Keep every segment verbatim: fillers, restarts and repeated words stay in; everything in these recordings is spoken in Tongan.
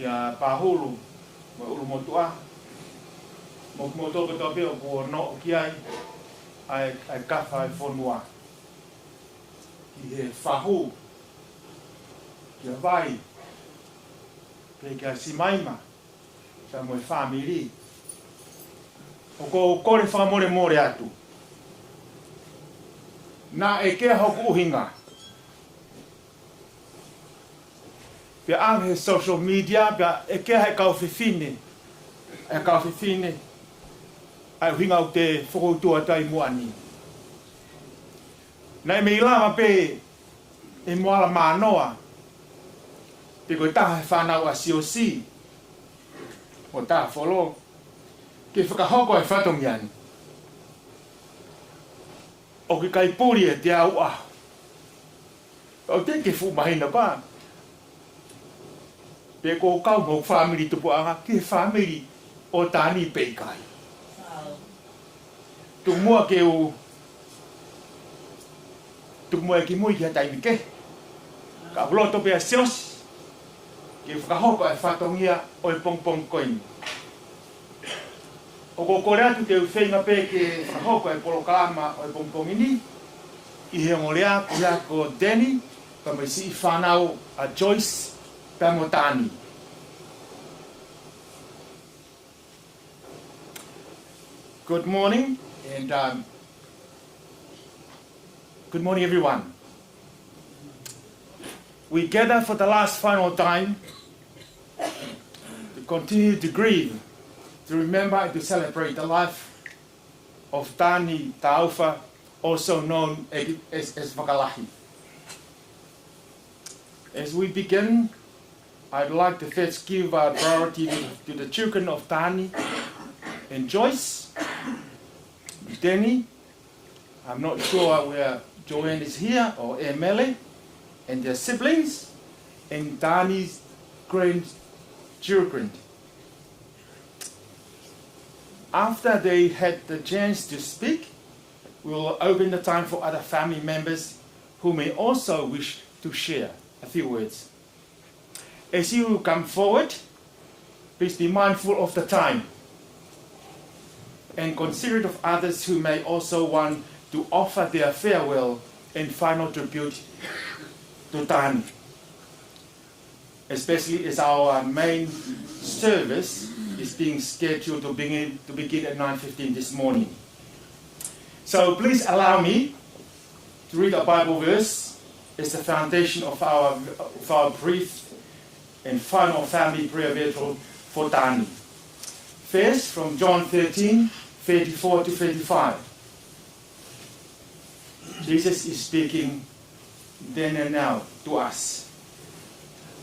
ʻIa Pahulu, mo ʻUlumotuʻa, mo kimoutolu kotoa pē ʻoku noʻo ki ai ʻa e, ʻa e kafa ʻa e fonua. Ki he fahu, kia Vai, pea kia Simaima, pea mo e fāmili. ʻOku ou kole fakamolemole atu. Naʻe ʻekea hoku ʻuhinga. Pea ʻalu he social media, pea ʻekea he kau fefine. ʻE kau fefine. ʻA e ʻuhinga ʻoku te fokoutua atu ai muʻa ni. Naʻe mei lava pē ʻe Moala Manoa, pe ko e taha he fānau ʻa Siosi, ʻo Tafolo, ke fakahoko e fatongia ni. ʻOku ʻikai puli ʻe te au ʻa. ʻOku teʻeki ke fuʻu mahino pā. Pe ko e kau mo e fāmili tupuʻanga, ki he fāmili ʻo Tani pe ʻikai. Tuku muʻa ke u, tuku muʻa ki mui ki ha taimi kehe. Ka ʻoku loto pē ʻa Siosi, ke fakahoko e fatongia ʻo e pongipongi ko eni. ʻOku ou kole atu ke u feinga pē ke fakahoko e polokalama ʻo e pongipongi ni, ʻi he ongo lea ko ia ko Danny, pea mo e siʻi fānau ʻa Joyce, pea mo Tani. Good morning, and, um, good morning, everyone. We gather for the last final time to continue to grieve, to remember and to celebrate the life of Tani Taufa, also known as, as, as Vakalahi. As we begin, I'd like to first give our priority to, to the children of Tani and Joyce, Danny. I'm not sure where Joanne is here, or Emily, and their siblings, and Tani's grandchildren. After they had the chance to speak, we will open the time for other family members who may also wish to share a few words. As you come forward, please be mindful of the time and considerate of others who may also want to offer their farewell and final tribute to Tani, especially as our main service is being scheduled to begin, to begin at nine fifteen this morning. So please allow me to read a Bible verse as the foundation of our, of our brief and final family prayer vigil for Tani. First, from John thirteen, thirty-four to thirty-five. Jesus is speaking then and now to us.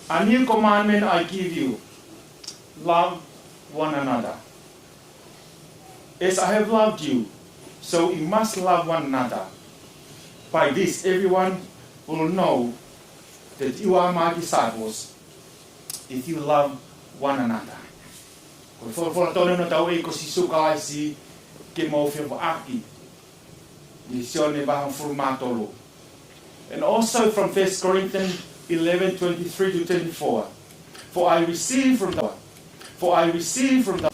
"A new commandment I give you, love one another. As I have loved you, so you must love one another. By this, everyone will know that you are my disciples, if you love one another." Ko e folofola tonu ʻa hotau ʻEiki ko Sīsū Kalaisi ke mau feʻofaʻaki. ʻI Sione vahe hongofulu mā tolu. And also from First Corinthians eleven twenty-three to twenty-four. For I received from the, for I received from the,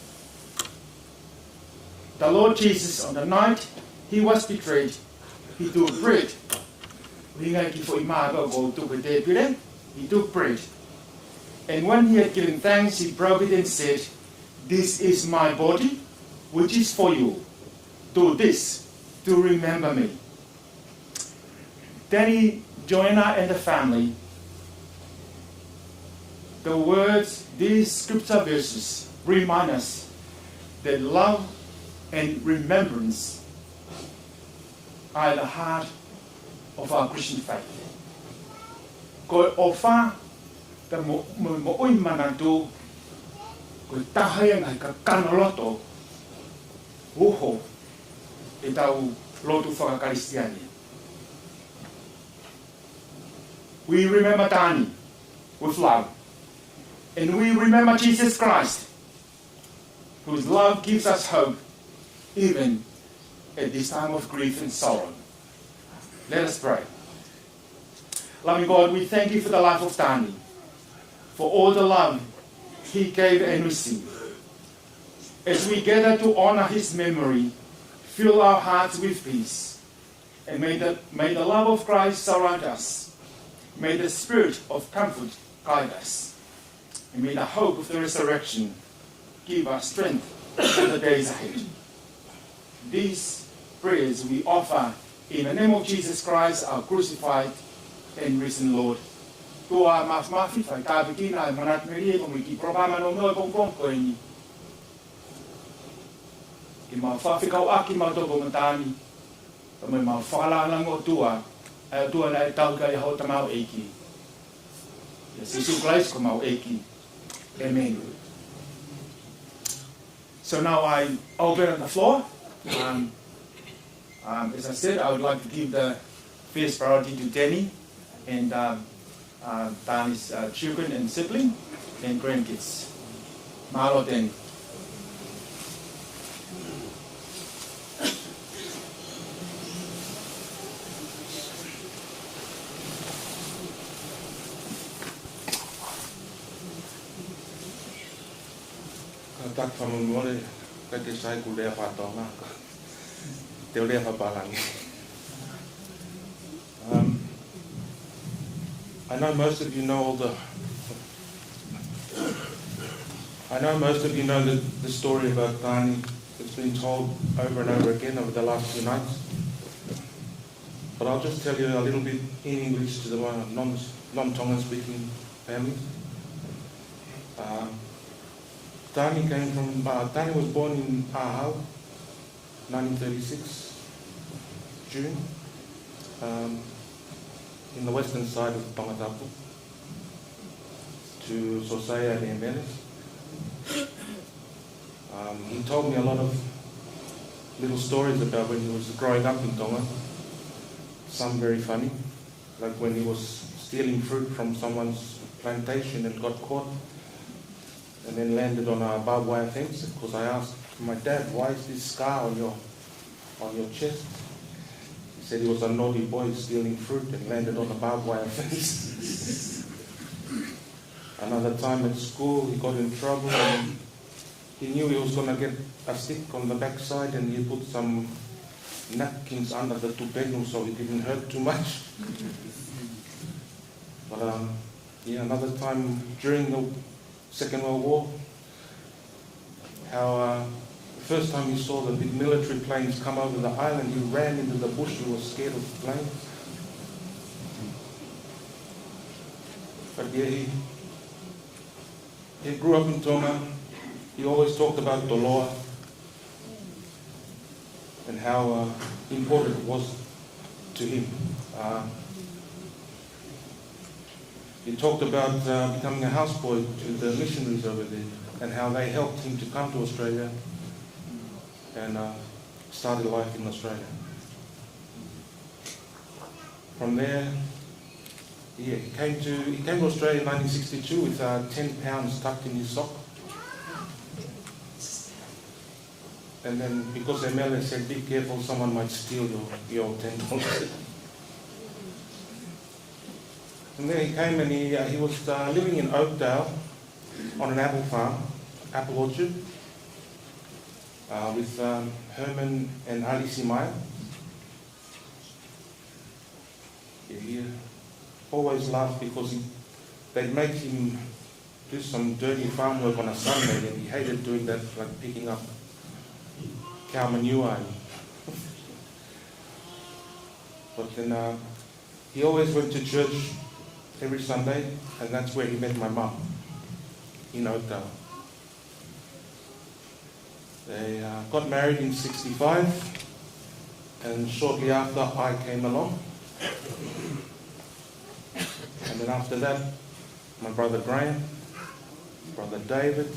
the Lord Jesus on the night he was betrayed, he took bread. ʻUhinga ki he foʻi mā ko ē ʻoku tuku he tēpile, he took bread. And when he had given thanks, he broke it and said, "This is my body, which is for you. Do this to remember me." Danny, Joanna, and the family, the words, these scripture verses remind us that love and remembrance are the heart of our Christian faith. Ko e ʻofa, pea mo, mo, moʻui manatu, ko e taha ia e ngaahi kakano loto ʻo ʻetau lotu fakakalisitiane. We remember Tani with love. And we remember Jesus Christ, whose love gives us hope even at this time of grief and sorrow. Let us pray. Loving God, we thank you for the life of Tani, for all the love He gave and received. As we gather to honor his memory, fill our hearts with peace. And may the, may the love of Christ surround us. May the spirit of comfort guide us. And may the hope of the resurrection give us strength for the days ahead. These prayers we offer in the name of Jesus Christ, our crucified and risen Lord. Tuʻa māfimafi, fai tāpuekina ʻa e manatu melie, pea mo e kiʻi polokalama nounou ʻo e pongipongi ko eni. Ke mau fakafekauʻaki mautolu ko e matāni, pea mo ʻemau fakalāngilangi ʻOtua, ʻa e ʻOtua naʻe tauhi ʻaki ʻa hoʻo tamaioʻeiki. ʻIa Sīsū Kalaisi ko homau ʻEiki. ʻĒmeni. So now I open up the floor. Um, um, as I said, I would like to give the first priority to Danny and, um, uh, Danny's, uh, children and sibling and grandkids. Mālō, Danny. Kātaki fakamolemole, ʻikai ke sai ʻeku lea faka-Tonga. Te u lea fakapālangi. Um, I know most of you know all the, I know most of you know the, the story about Tani. It's been told over and over again over the last few nights. But I'll just tell you a little bit in English to the, uh, non, non-Tongan speaking families. Um, Tani came from, uh, Tani was born in Ahau, nineteen thirty-six, June, um, in the western side of Tongatapu, to Sosea and Emeles. Um, he told me a lot of little stories about when he was growing up in Tonga, some very funny, like when he was stealing fruit from someone's plantation and got caught and then landed on a barbed wire fence. Because I asked my dad, "Why is this scar on your, on your chest?" He said he was a naughty boy stealing fruit and landed on a barbed wire fence. Another time at school, he got in trouble and he knew he was gonna get a stick on the backside and he put some napkins under the tupenu so he didn't hurt too much. But, um, yeah, another time during the Second World War, how, uh, the first time he saw the big military planes come over the island, he ran into the bush. He was scared of the planes. But yeah, he, he grew up in Tonga. He always talked about Toloa and how, uh, important it was to him. Uh, he talked about, uh, becoming a houseboy to the missionaries over there and how they helped him to come to Australia and, uh, started life in Australia. From there, yeah, he came to, he came to Australia in nineteen sixty-two with, uh, ten pounds tucked in his sock. And then because Emele said, "Be careful, someone might steal your, your ten dollars." And then he came and he, uh, he was, uh, living in Oakdale on an apple farm, apple orchard, uh, with, um, Herman and Ali Simaya. He, he always laughed because he, they'd make him do some dirty farm work on a Sunday, and he hated doing that, like picking up cow manure. And, but then, uh, he always went to church every Sunday, and that's where he met my mum, in Oakdale. They, uh, got married in sixty-five, and shortly after I came along. And then after that, my brother Graham, brother David,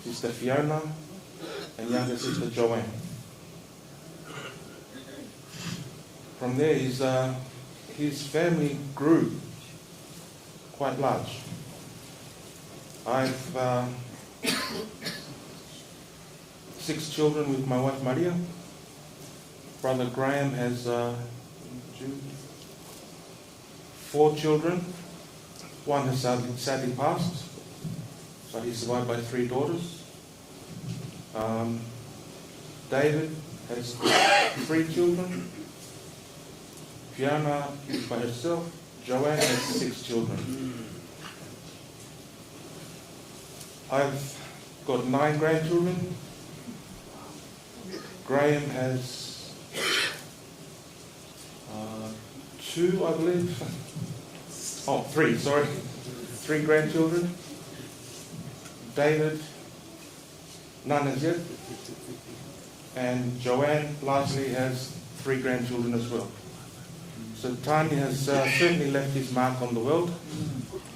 sister Fiona, and younger sister Joanne. From there, his, uh, his family grew quite large. I've, uh, six children with my wife Maria. Brother Graham has, uh, two, four children. One has sadly, sadly passed. But he's survived by three daughters. Um, David has three children. Fiona is by herself. Joanne has six children. I've got nine grandchildren. Graham has uh, two, I believe. Oh, three, sorry. Three grandchildren. David, none as yet. And Joanne, lastly, has three grandchildren as well. So Tanya has uh, certainly left his mark on the world.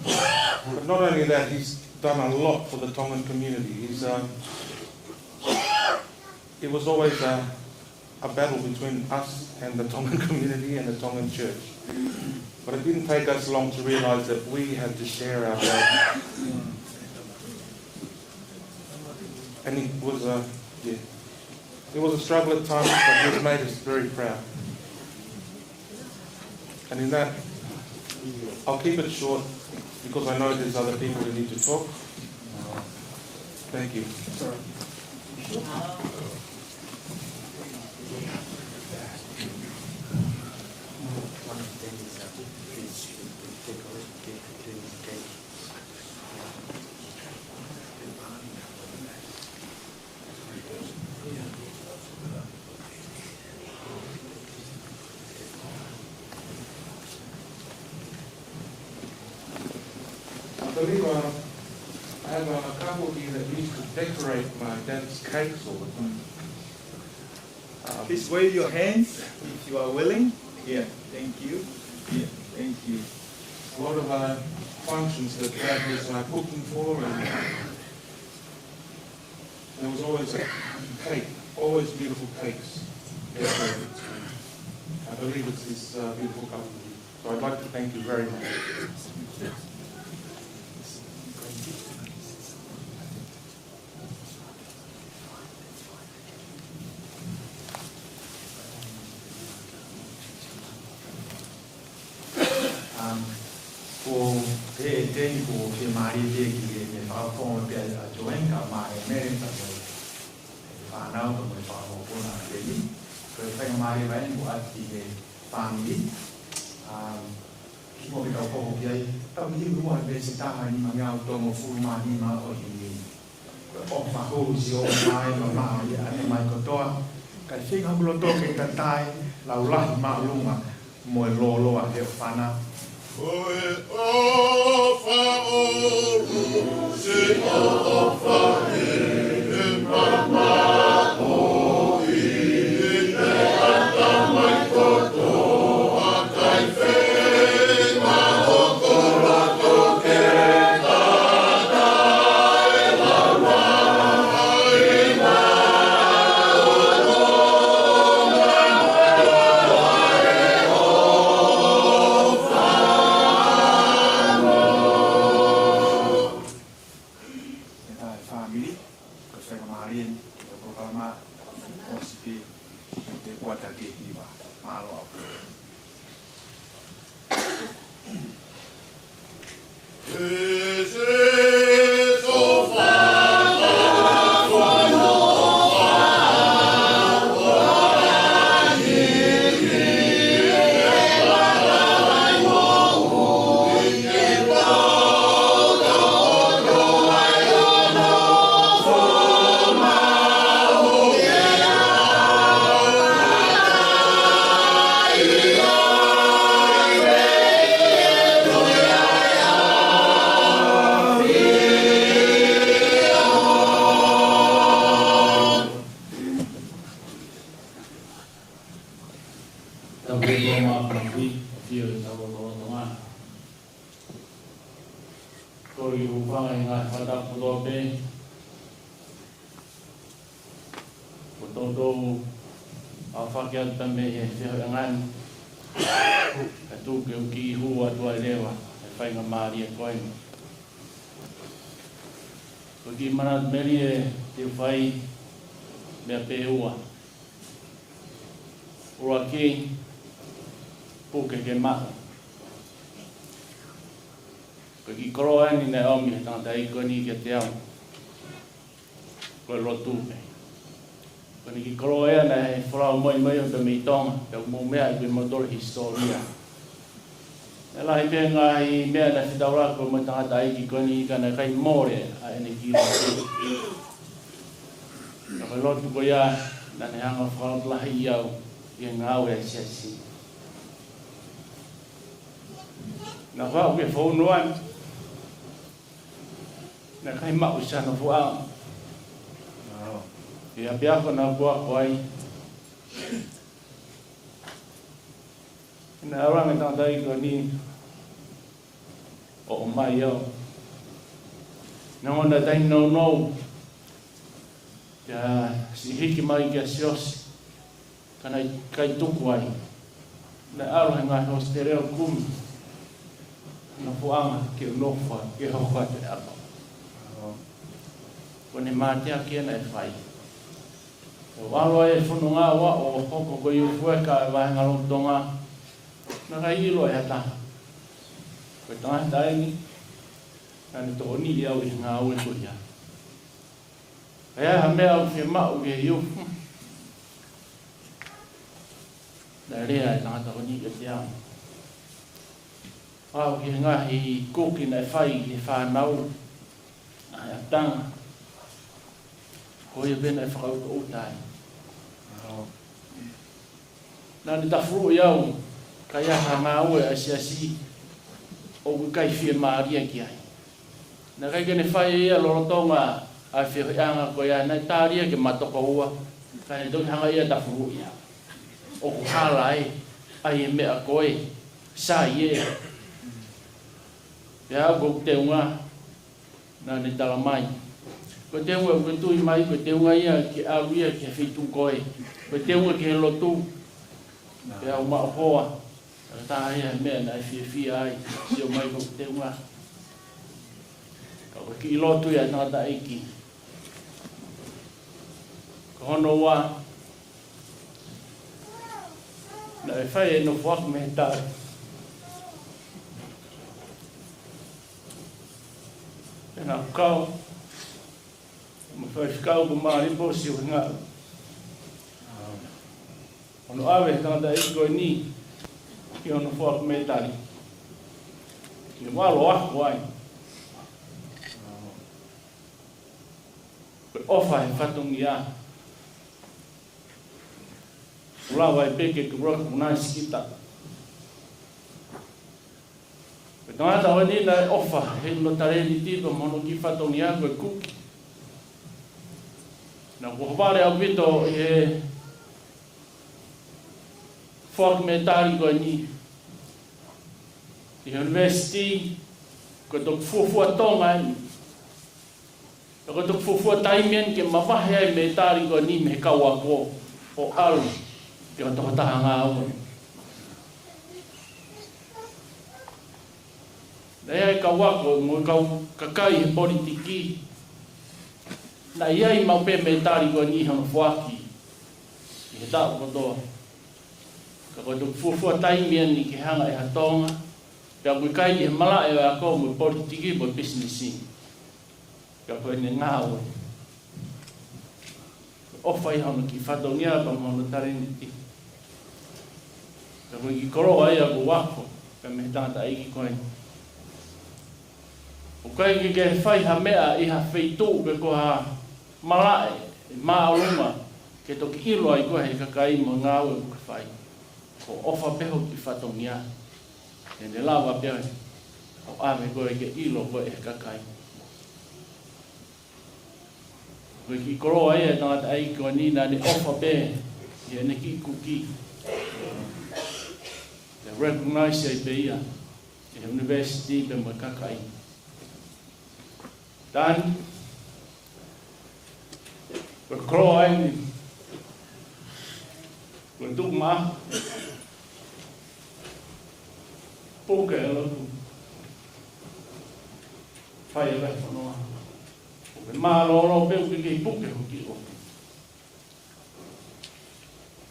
But not only that, he's done a lot for the Tongan community. He's, uh, it was always a, a battle between us and the Tongan community and the Tongan church. But it didn't take us long to realize that we had to share our faith. And it was a, yeah, it was a struggle at times, but it made us very proud. And in that, I'll keep it short because I know there's other people who need to talk. Thank you. I believe uh, I have a, a couple here that used to decorate my dad's cakes all the time. Um, Please wave your hands if you are willing. Yeah, thank you. Yeah, thank you. A lot of uh, functions that Dad was uh, cooking for, and there was always a cake, always beautiful cakes. Yes, sir. I believe it's this uh, beautiful couple. So I'd like to thank you very much. Um, ko e teni ko e fiemālie pē ki he fakafofonga pē ʻa Joanne, ka mai e mele, ka ko e fānau, ka ko e fakafofonga pē ni. Ko e faingamālie mai eni ko ʻati he fāmili. Um, ki mo ke kau koko ki ai, tau ki he mua he pēsi taha ni mangi au tomo fulu mā nima ʻo himi. Ko e ʻofa hulu si o mai ma ma ia ane mai kotoa. Kai feinga hoku loto ke tatai, lau lahi māʻolunga, mo e lōloa he ʻofa na. Ko e ʻofa ʻo se ʻofa he, he mama ʻo i, i te ata mai kotoa kai feinga hoku loto ke tatai, lau lahi ʻE tā e fāmili, ko e faingamālie eni, ko e polokalama, ʻosi pē, ʻi he kuata ke hiva. Mālō ʻaupito. Tau ke tō mā pāpui, ʻafio ʻi hotau lotolotonga. Kole ke u hūfanga he ngaahi fakatapu kotoa pē kuo toutou aofaki atu pē mei he feohiʻanga ni, kae tuku ke u kiʻi hū atu ai leva he faingamālie ko eni. Ko e kiʻi manatu melie te u fai, meʻa pē ʻe ua. ʻUluaki, puke ke maʻu. Ko e kiʻi koloa eni naʻe ʻomi he tangataʻeiki ko eni kiate au. Ko e lotu pē. Ko eni kiʻi koloa ia naʻe folau mai mai pē mei Tonga, pea mou meaʻi pē moutolu e hisitōlia. Naʻe lahi pē ngaahi meʻa naʻe fetaulaki mo e tangataʻeiki ko eni ka naʻe ʻikai mole ʻa ʻene kiʻi lotu. Ka ko e lotu ko ia naʻa ne hanga ʻo fakalotolahiʻi au ʻi he ngāue ʻa e siasi. Naʻa ku aʻu ki he fonuá ni, naʻe ʻikai maʻu siʻa nofoʻanga. ʻI he ʻapiako naʻa ku ako ai, naʻe ʻalu ange e tangataʻeiki ko eni ʻo ʻomai au. Naʻe ʻi ai e taimi nounou ke siʻi hiki mai kia Siosi, ka naʻe ʻikai tuku ai. Naʻe ʻalu he ngaahi hositele ʻo kumi nofoʻanga ke u nofo ai ke hoko atu e ako. Ko ʻene mateaki ia naʻe fai. ʻO ʻalu ai e fononga ʻo aʻu ʻo hoko ko e youth worker ʻa e vāhenga lotu Tonga, naʻe ʻikai ʻilo ʻe ha taha ko e tangataʻeiki naʻa ne tokoniʻi au ʻi he ngāue ko ia. Ka ʻi ai ha meʻa ʻoku fiemaʻu ki he youth, naʻe lea e tangata ko eni kiate au. Aʻu ki he ngaahi kuki naʻe fai ki he fānau, ngaahi ʻatā, ko ia pē naʻe fakaʻutoʻuta ai. Naʻa ne tafuluʻi au, ka ʻi ai ha ngāue ʻa e siasi ʻoku ʻikai fiemālie ki ai. Naʻe ʻikai ke ne fai ia lolotonga ʻa e feohiʻanga ko ia, naʻe tali ia ke ma tokoua, ka ne toki hanga ia ʻo tafuluʻi au. ʻOku hala ē, ʻai e meʻa ko ē, sai ē. Pea ko e teunga, naʻa ne tala mai, ko e teunga ʻoku ke tui mai, ko e teunga ia ke ʻalu ia ki he feituʻu ko ē, ko e teunga ki he lotu. Pea u maʻu hoa, ka taha ia he meʻa naʻe fiefia ai, sio mai ko e teunga. Ka ko e kiʻi lotu ia e tangataʻeiki. Ko hono ua, naʻe fai e nofoʻanga mei he tali. Pea naʻa ku kau mo e faifekau ko Malipo Siuhinga. Hono ʻave e tangataʻeiki ko eni ki hono nofoʻanga mei he tali, ke u ʻalu ʻo ako ai. Ko e ʻofa he fatongia. Kuo lava ai pē ke recognize kita. Ko e tangata ko eni naʻe ʻofa heʻene talēniti pea mo hono kiʻi fatongia ko e kuki. Naʻa ku ʻohovale ʻaupito ʻi he nofoʻanga mei he tali ko eni ʻi he university, ko e toki fuofua Tonga eni. Pea ko e toki fuofua taimi eni ke mavahe ai e mei he tali ko eni mei he kau ako ʻo ʻalu ki he tokotaha ngāue. Naʻe ʻi ai e kau ako mo e kau kakai he politiki naʻe ʻi ai maʻu pē mei he tali ko eni ʻi hono foaki ʻi he taʻu kotoa. Ka ko e toki fuofua taimi eni ke hanga ʻe ha Tonga, pea ʻoku ʻikai ʻi he malaʻe ʻo e ako mo e politiki mo e pisinisi. Ka ko ʻene ngāue, ʻofa ʻi hono kiʻi fatongia pea mo hono talēniti. Ka ko e kiʻi koloa ia ʻoku ou ako pē mei he tangataʻeiki ko eni. ʻOku ʻikai ke ke fai ha meʻa ʻi ha feituʻu pe ko ha malaʻe ʻe māʻolunga ke toki ʻilo ai koe ʻe he kakai mo e ngāue ʻoku ke fai. Ko e ʻofa pē ho kiʻi fatongia, ʻe ne lava pē ʻo ʻave koe ke ʻilo koe ʻe he kakai. Ko e kiʻi koloa ia e tangataʻeiki ko eni naʻa ne ʻofa pē ʻi heʻene kiʻi kuki. Pea recognize ai pē ia ʻe he university pea mo e kakai. Taha ni, ko e koloa eni, ko e tuʻu maʻa, puke e lotu, fai e vahefonua. Ko e mālōlō pē ʻoku ke kei puke hoʻo kiʻi lotu.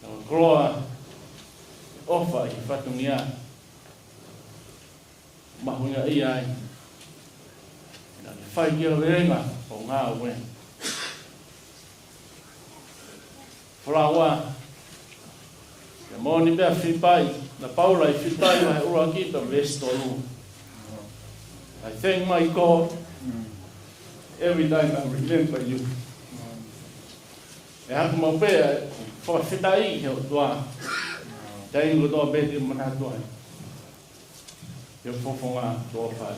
Naʻa ku koloa e ʻofa ʻi he fatongia. Mahuʻinga ia ai. Fai ki he velenga ʻo ngāue. Folofola, ʻa e moʻoni pea fai, naʻe pau ʻa e Filipai vahe ʻuluaki pea veesi tolu. I thank my God every time I remember you. ʻE haku maʻu pē ʻa e fakafetaʻi ki he ʻOtua. Taimi kotoa pē te u manatu ai ki he fofonga ʻo e ʻOtua.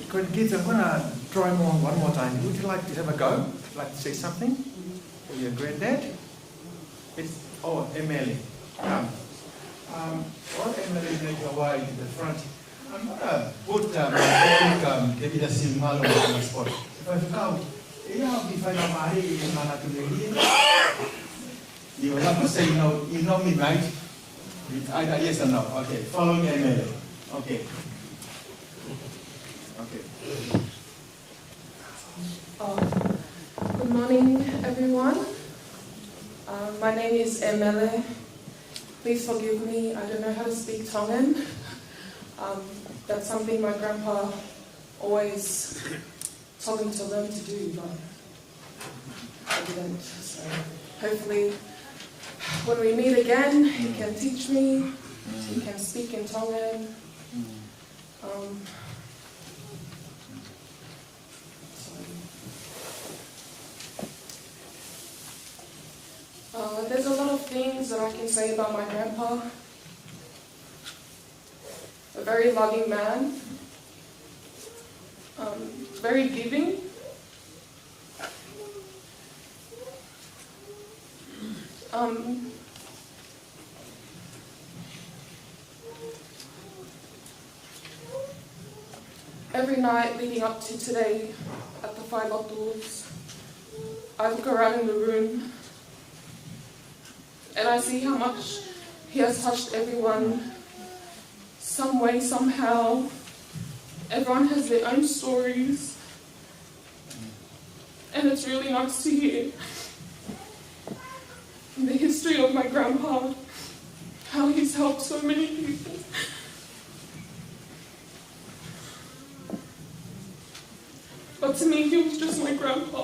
Could Keith, I'm gonna try more one more time. Would you like to have a go? Like to say something for your granddad? It's, oh, Emily. Come. Um, or Emily, make your way to the front. I'm gonna put, um, my colleague, um, David Asimalo on the spot. If I count, yeah, I'll be fine. I'm already in Manatee. You will have to say no. You know me, right? It's either yes or no. Okay, follow me, Emily. Okay. Okay. Oh, good morning, everyone. Um, my name is Emele. Please forgive me, I don't know how to speak Tongan. Um, that's something my grandpa always told me to learn to do, but I didn't. So hopefully, when we meet again, he can teach me, he can speak in Tongan. Um, Uh, there's a lot of things that I can say about my grandpa. A very loving man, um, very giving. Um, Every night leading up to today at the Fai Lotus, I look around in the room and I see how much he has touched everyone, some way, somehow. Everyone has their own stories. And it's really nice to hear the history of my grandpa, how he's helped so many people. But to me, he was just my grandpa.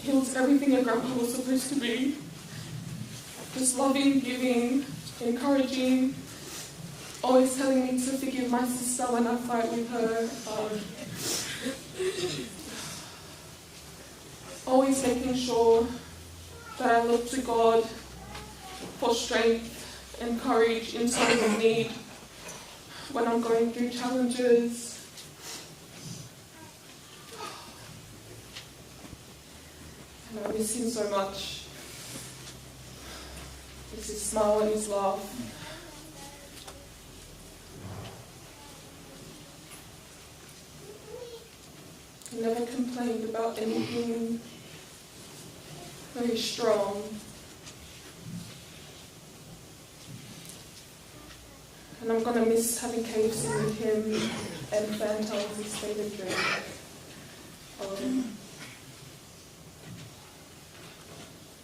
He was everything a grandpa was supposed to be. Just loving, giving, encouraging, always telling me to forgive my sister when I fight with her. Um, always making sure that I look to God for strength and courage in times of need when I'm going through challenges. And I miss him so much. Miss his smile and his laugh. He never complained about anything. Very strong. And I'm gonna miss having K F C with him and Fanta was his favorite drink. Um,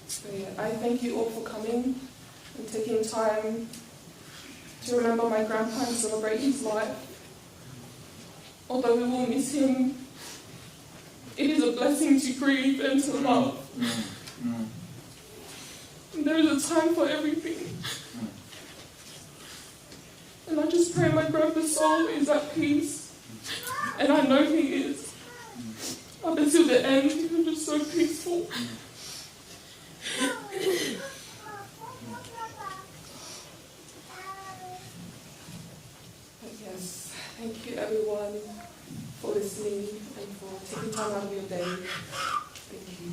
so yeah, I thank you all for coming and taking time to remember my grandpa and celebrate his life. Although we will miss him, it is a blessing to grieve and to love. There is a time for everything. And I just pray my grandpa's soul is at peace. And I know he is. Up until the end, he was just so peaceful. But yes, thank you everyone for listening and for taking time out of your day. Thank you.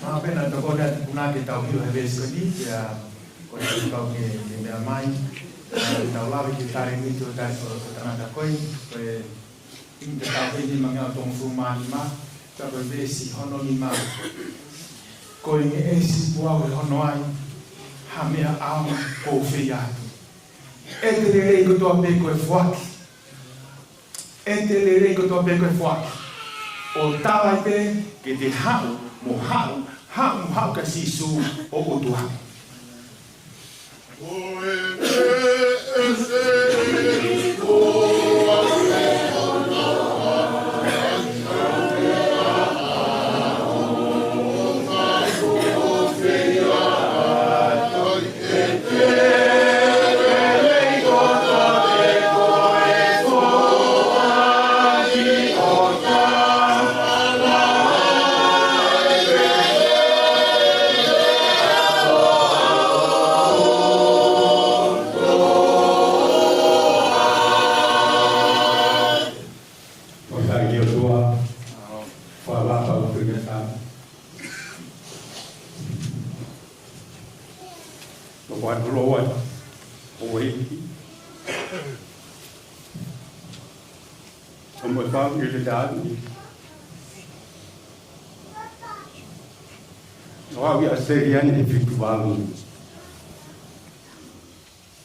Mālō pē ʻa e tokoni ʻa e tupuna ke tau hiva he veesi ko eni, pea ko e tau ke, ke meʻa mai. Tau lave ki he tali miti ʻo e tali ʻo e tangata ko ē, ko e ʻInitetao veesi nima ngeau tolungofulu mā nima, ka ko e veesi hono nima. Ko e ngeʻesi pē au ʻi hono ʻai ha meʻa ʻaonga kuo u fai atu. ʻE te lelei kotoa pē ko e foaki. ʻEte lelei kotoa pē ko e foaki. ʻO tala pē ke te haʻu, mo haʻu, haʻu, mo haʻu kia Sīsū ʻo ʻOtua. ʻOfa ki he ʻOtua, Faʻē, Tamai, Hauʻi mo e Fakalelei. Tau ʻoatu loa ʻa e houʻeiki ʻo e fāmili ʻo e taʻu ni. ʻOku ʻi ai ʻa Seliani ʻi he fitu valu.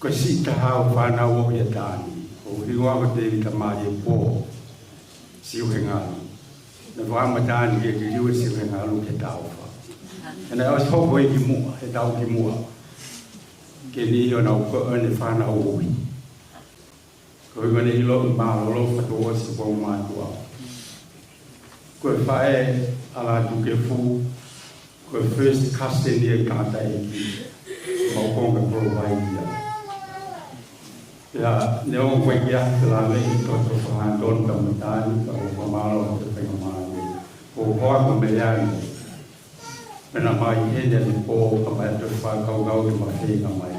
Ko e siʻi taha ʻo e fānau ʻo e taʻu ni. ʻOku hingoa ko Tēvita Malie Pō Siuhengalu. Naʻe fakamātā ʻeni ke liliu ʻa Siuhengalu ki he taʻu fā. He naʻe ʻosi hoko ia ki muʻa, he taʻu ki muʻa. Ke ne ʻilo ʻa e fānau ʻo e taʻu ni. Ko e ʻuhinga ne ʻilo mālōlō fakatouʻosi ko e mātuʻa. Ko e faʻē ʻa Lātūkefu, ko e first cousin ia ʻa e tangataʻeiki, mau konga kolo vai ia. Pea neongo ko e ʻikai ke ʻi ai ha lave ʻi he toto fakatonga mo e taʻu ni, ka ʻoku ou fakamālō atu he faingamālie. ʻOku ou hoa ko Meleane, pea naʻa mau ʻi heni ʻanepō, ka mau toe fakakaukau ke mau feinga mai.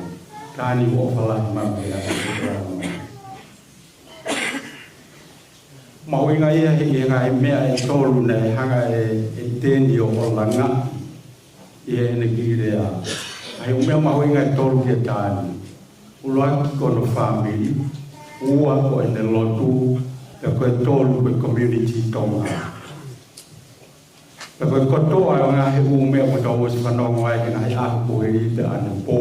Taʻu ni ʻoku ʻofa lahi mai Meleane, ke ʻofa mai. Mahuʻinga ia he ʻi he ngaahi meʻa ʻe tolu naʻe hanga ʻe, ʻe Teni ʻo, ʻo langaʻi ʻi heʻene kiʻi lea. ʻA e ʻū meʻa mahuʻinga ʻe tolu ki he taʻu ni. ʻUluaki ko hono fāmili, ua ko ʻene lotu, pea ko e tolu ko e community Tonga. Pea ko e kotoa ʻo e ngaahi ʻū meʻa kuo tau ʻosi fanongo ai he ngaahi ʻaho kuo hili pea ʻanepō,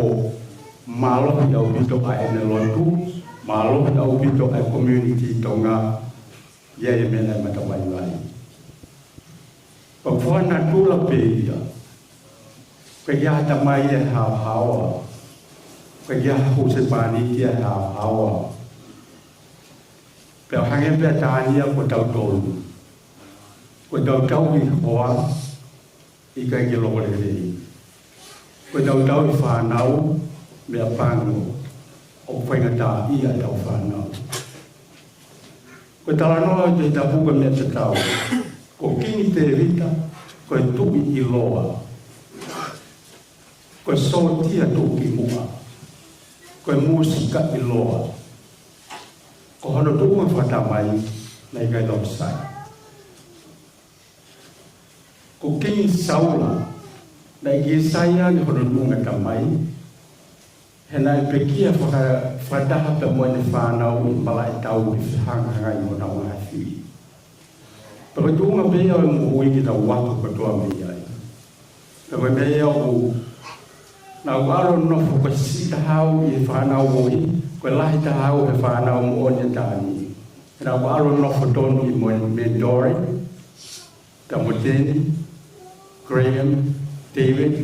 mālohi ʻaupito ʻa ʻene lotu, mālohi ʻaupito ʻa e community Tonga, ʻi he meʻa naʻe matavaivai. Pea ko e natula pē ia, ʻoku ʻikai ha tamai ia ʻe haohaoa, ʻoku ʻikai ha husepāniti ia ʻe haohaoa. Pea hangē pē ʻa Tania ko tautolu. Ko tautolu ʻi he hoa, ʻikai ke loko lelei. Ko tautolu ʻi he fānau, meʻapango, ʻoku faingataʻaʻia ʻetau fānau. Ko e talanoa ʻo e Tohi Tapu ko e meʻa tatau. Ko Kingi Tēvita, ko e tuʻi ʻiloa. Ko e sōtia tuʻukimuʻa. Ko e mūsika ʻiloa. Ko hono tuʻunga fakatamai, naʻe ʻikai lava ʻo sai. Ko Kingi Saula, naʻe ʻikai sai ange hono tuʻunga tamai, he naʻe pekia faka-, fakataha pea mo ʻene fānau ʻi he malaʻe tau ʻi he fehangahangai mo honau ngaahi fili. Pea ko e tuʻunga pē ia ʻo e moʻui ke tau ako kotoa mei ai. Pea ko e meʻa ia ʻoku, naʻa ku ʻalu ʻo nofo ko e siʻi taha au ʻi he fānau moʻui, ko e lahi taha au he fānau moʻoni ʻa Tani. Naʻa ku ʻalu ʻo nofo tonu ʻi mo Mendori, pea mo Teni, Graham, David,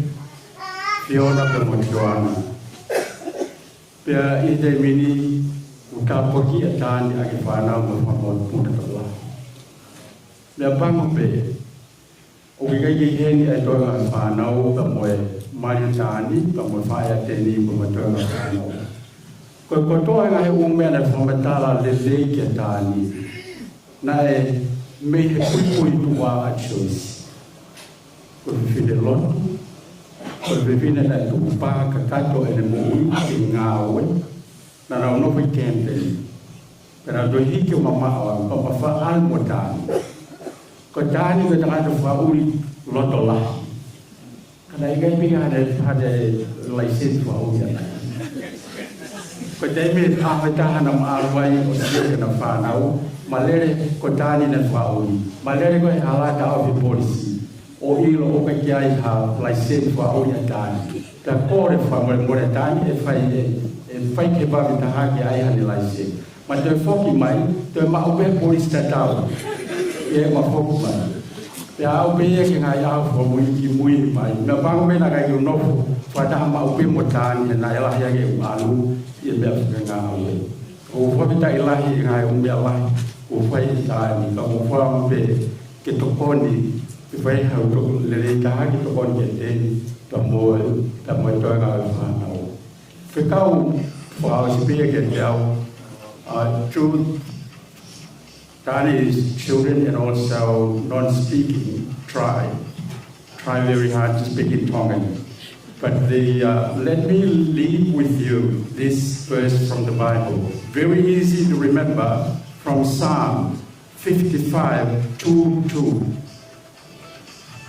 Fiona pea mo Joanna. Pea ʻi he taimi ni, ʻoku tāpuakiʻi ʻa Tani ʻaki e fānau mo e fānau mo e tokolahi. Meʻapango pē, ʻoku ʻikai ke ʻi heni ʻa e toenga fānau, pea mo e mali ʻa Tani, pea mo e faʻē ʻa Teni, pea mo e toenga fānau. Ko e kotoa e ngaahi ʻū meʻa naʻe fakamatala lelei kia Tani. Naʻe mei he puipuituʻa ʻa Joyce. Ko e fefine lotu, ko e fefine naʻe tukupā kakato ʻene moʻui ke ngāue, naʻa nau nofo ʻi Kempeni. Pea nau toe hiki ʻo mamaʻo ange, pea ma faʻa ʻalu mo Tani. Ko Tani ko e tangata fakaʻuli loto lahi. Ka naʻe ʻikai pē ke ʻi ai haʻane, haʻane laiseni fakaʻuli ʻana. Ko e taimi ʻe taha naʻa ma ʻalu ai ʻo sio ki heʻena fānau, ma lele ko Tani naʻe fakaʻuli. Ma lele ko ē he hala taʻofi polisi. ʻO ʻilo ʻoku ʻikai ke ʻi ai ha laiseni fakaʻuli ʻa Tani. Pea kole fakamolemole ʻa Tani ʻe fai ē, ʻe fai ke vave taha ke ʻi ai haʻane laiseni. Ma toe foki mai, toe maʻu pē polisi tatau. ʻE ma foki mai. Pea aʻu pē ia ki he ngaahi ʻaho fakamuimui mai. Meʻapango pē naʻe ʻikai ke u nofo fakataha maʻu pē mo Tani, he naʻe lahi ange ʻeku ʻalu ʻi he meʻa fakangāue. ʻOku ou fakafetaʻi lahi he ngaahi ʻū meʻa lahi kuo fai ʻe Tani, ka ʻoku ou fakaʻamu pē ke tokoni, ke fai ha toko lelei taha ke tokoni kiate Teni, pea mo e, pea mo e toenga ʻo e fānau. Fekau fakaʻosi pē kiate au, uh, Truth, Tani's children and also non-speaking, try, try very hard to speak in Tongan. But the, uh, let me leave with you this verse from the Bible. Very easy to remember, from Psalm fifty-five two two.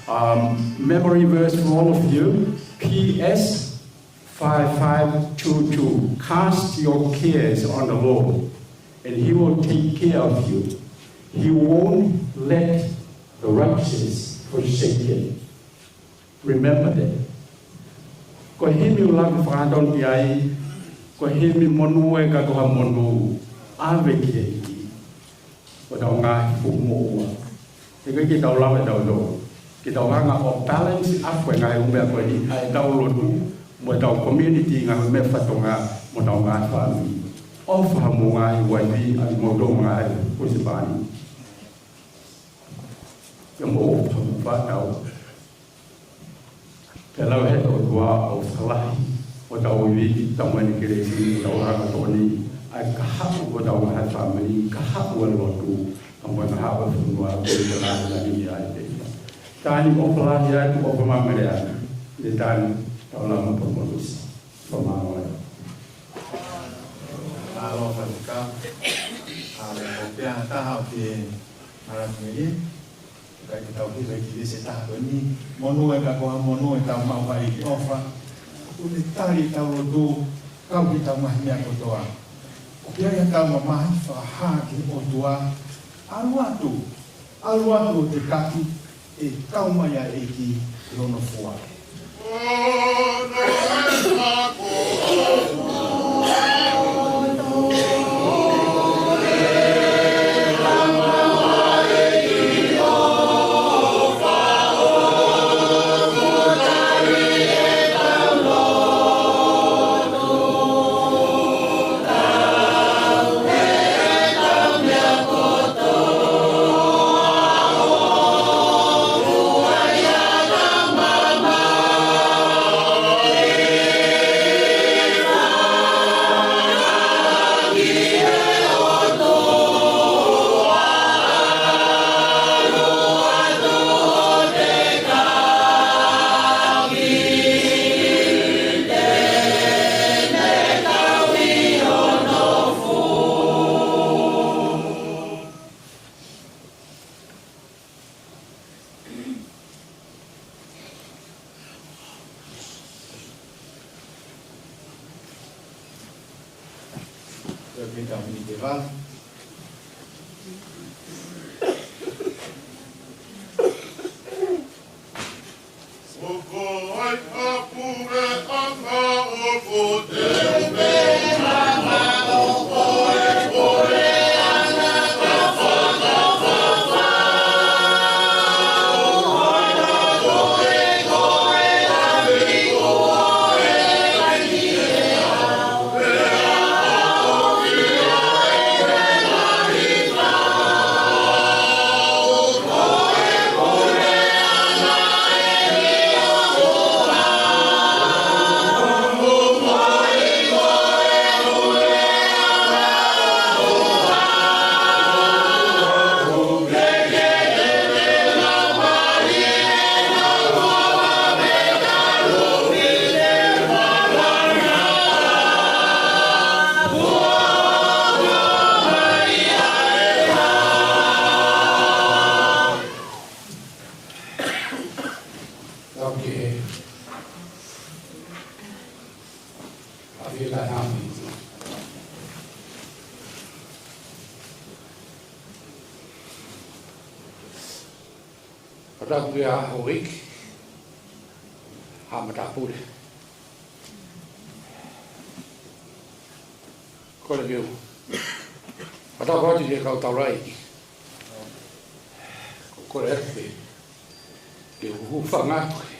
Um, memory verse for all of you, P S five five two two. Cast your cares on the Lord, and he will take care of you. He won't let the righteous forsaken. Remember that. Ko e himi ʻoku ou lave fakataha ki ai, ko e himi monū e ka ko ha monū, ʻave ki he ʻEiki. Ko ʻetau ngaahi fuʻu moʻua. He ʻikai ke tau lava ʻe tautolu ke tau hanga ʻo balance ʻaki e ngaahi ʻū meʻa ko eni, ʻa ʻetau lotu, mo ʻetau community, ngaahi meʻa fakatonga, mo ʻetau ngaahi fāmili. ʻOfa mo e ngaahi uaifi, ʻa kimoutolu ngaahi husepāniti. Ke mou ʻofa mo fānau. Pea lau ʻe he ʻOtua ʻofa lahi, ʻo tau ivi, tau mani kelesi, tau hanga toni, ʻa e kahaʻu ʻo tau ngaahi fāmili, kahaʻu ʻa e lotu, tau mani kahaʻu ʻa e fonua, ko e tala na ni ai te ia. Tani ʻofa lahi atu, ʻofa māmele atu, le Tani, tau lama pa monusi, pa māmele. Aloha faifekau. Aloha pea taha o ke mara mele. Kae ke tau hiva ki he veesi ʻe taha ko eni. Monū e ka ko ha monū ʻetau maʻu ai ʻi he ʻofa. ʻOku ne tali ʻetau lotu, kau ki heʻetau ngaahi meʻa kotoa. ʻOku ʻi ai haʻatau mamahi fakahā ki he ʻOtua. ʻAlu atu, ʻalu atu ʻo tekaki, ʻe kau mai ʻa e ʻEiki ʻi hono fua. Fakatapu ki he houʻeiki, haʻa matāpule. Kole ke u Tapu atu ki he kau taulaʻeiki. Ko e kole atu ke, ke u hūfanga atu he,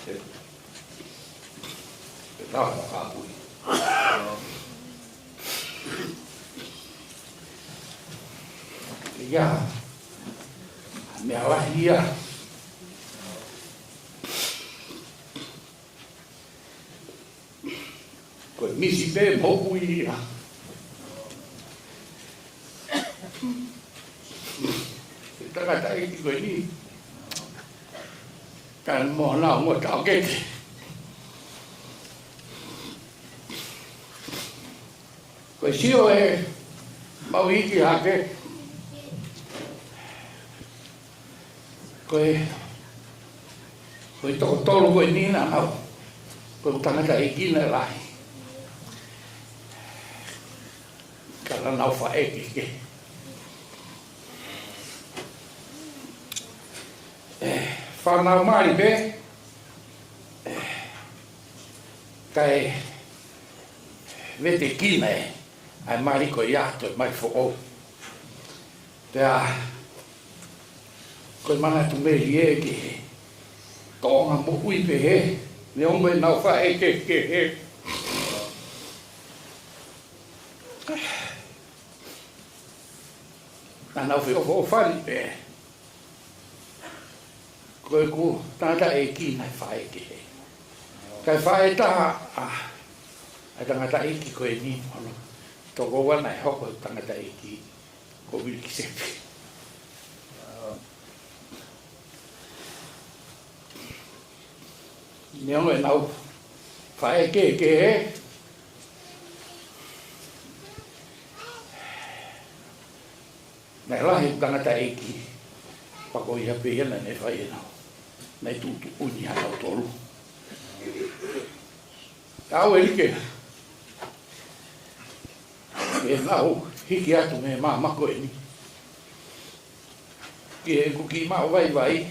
he, he tau fakapui. Ia, meʻa lahi ia. Ko e misi pē moʻui ia. Ko e tangataʻeiki ko eni, ka mo na mo taʻokete. Ko e sio ʻemau iiki hake, ko e, ko e toko tolu ko eni naʻa nau, ko e tangataʻeiki naʻe lahi, ka naʻa nau faʻē kehekehe. ʻE, fānau mali pē, ʻe, kae vetekina ʻe, ʻa e mali ko ia, toe mali foʻou. Pea, ko e manatu melie ki he tōʻonga moʻui pehē, neongo ʻenau faʻē kehekehe. Naʻa nau feʻofoʻofani pē. Ko ʻeku tangataʻeiki naʻe faʻē kehe. Kae faʻē taha ʻa, ʻa e tangataʻeiki ko eni mo hono tokoua naʻe hoko ko e tangataʻeiki ko Vilikisepi. Neongo ʻenau faʻē kehekehe, naʻe lahi e tangataʻeiki, pea ko ia pē ia naʻe fai ʻenau, naʻe tuʻutuʻuni ʻa kinautolu. Ka ʻoku ʻikai ke, ke nau hiki atu mei he maama ko eni ki heʻeku kiʻi maʻu vaivai.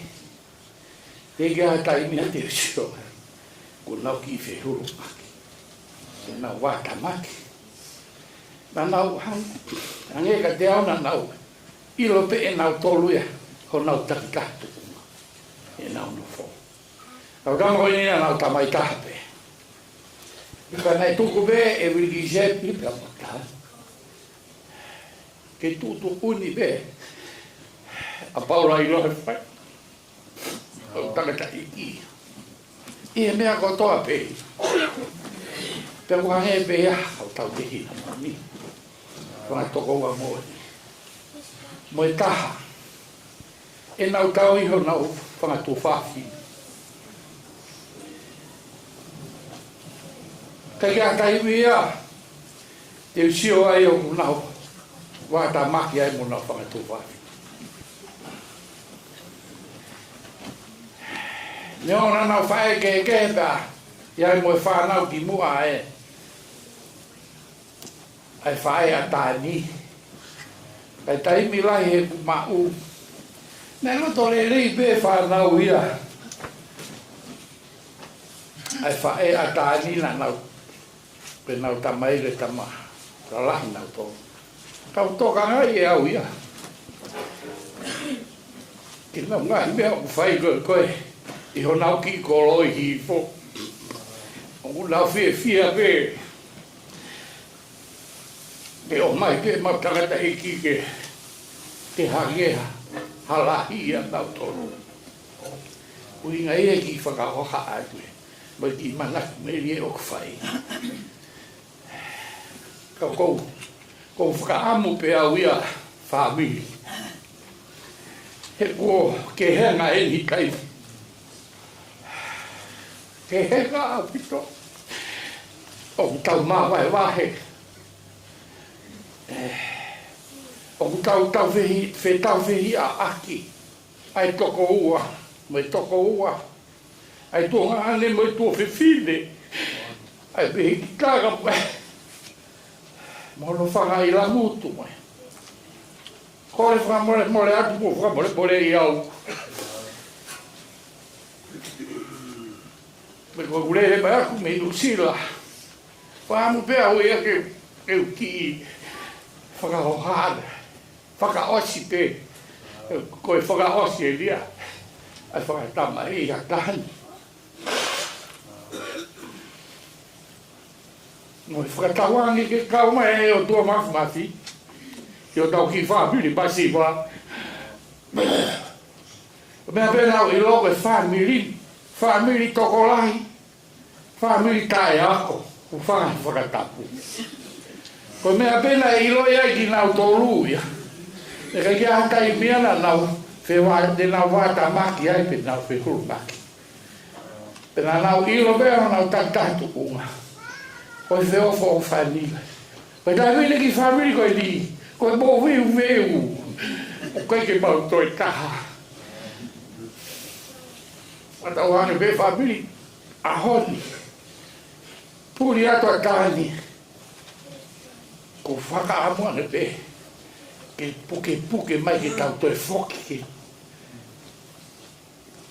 Teʻeki ai ha taimi ia te u sio ai kuo nau kiʻi fehulumaki, kuo nau vātamaki. Naʻa nau hang-, hangē kiate au naʻa nau ʻilo pē ʻe nautolu ia honau takitaha tuʻunga ʻenau nofo. Kau tama ko eni naʻa nau tamai taha pē. Ka naʻe tuku pē ʻe Vilikisepi pea mo taha ke tuʻutuʻuni pē ʻa Paula ʻi lohe fai ʻo tangataʻeiki ʻi he meʻa kotoa pē. Pea ʻoku hangē pē ia ʻoku tau tehina moni fanga tokoua moʻoni mo e taha ʻenau tauhi honau fanga tuofāfine. Ka ʻi he taimi ia te u sio ai ʻoku nau vātamaki ai mo honau fanga tuofāfine. Neongo naʻa nau faʻē kehekehe pea ʻi ai mo e fānau kimuʻa ē. ʻA e faʻē ʻa Tani. ʻA e taimi lahi heʻeku maʻu, naʻe loto lelei pē fānau ia ʻa e faʻē ʻa Tani naʻa nau, pea nau tamai le tama lalahi nautolu. Kau tokangaʻi ʻe au ia ke nau ngaahi meʻa ʻoku fai ko ē ko ē ʻi honau kiʻi kolo ʻi hifo. ʻOku nau fiefia pē ke ʻomai pē ʻemau tangataʻeiki ke, ke hangē ha lahi ia nautolu. ʻUhinga ia ki he fakahoha atu ē mo e kiʻi manatu melie ʻoku fai. Ka ʻoku ou, ʻoku ou fakaʻamu pē au ia fāmili. He kuo kehe ange eni kai. Kehe ange ʻaupito. ʻOku tau māvahevahe. ʻOku tau, tau fehi, fetaufehiʻaʻaki ʻa e tokoua mo e tokoua, ʻa e tuongaʻane mo e tuofefine, ʻa e pehikitanga mo e, mo hono fanga ʻilamutu mo e. Kole fakamolemole atu mo fakamolemoleʻi au. Pea ko ʻeku lele mai ʻaku mei Nuʻusila, fakaʻamu pē au ia ke, ke u kiʻi Fakahoha, fakaʻosi pē, ko e fakaʻosi ʻe Lia ʻa e fakatamaʻi ʻa Tani. Mo e fakatauange ke kau mai ʻa e ʻOtua Mafimafi ʻi hotau kiʻi fāmili masiva. Meʻa pē naʻa ku ʻilo ko e fāmili, fāmili tokolahi, fāmili taʻeako, ʻoku fai fakatapu. Ko e meʻa pē naʻe ʻiloʻi ai kinautolu ia, ʻe ʻikai ke ʻi ai ha taimi ia naʻa nau feva-, te nau vātamaki ai pe nau fehulumaki. Pea naʻa nau ʻilo pē ʻa honau takitaha tuʻunga. Ko e feʻofoʻofani. Ko e taimi ni ki fāmili ko eni, ko e moveuveu. ʻOku ʻikai ke mau toe taha. Fakatauange pē fāmili ʻaho ni, puli atu ʻa Tani, ʻoku fakaʻamu ange pē ke pukepuke mai ke tau toe foki ke,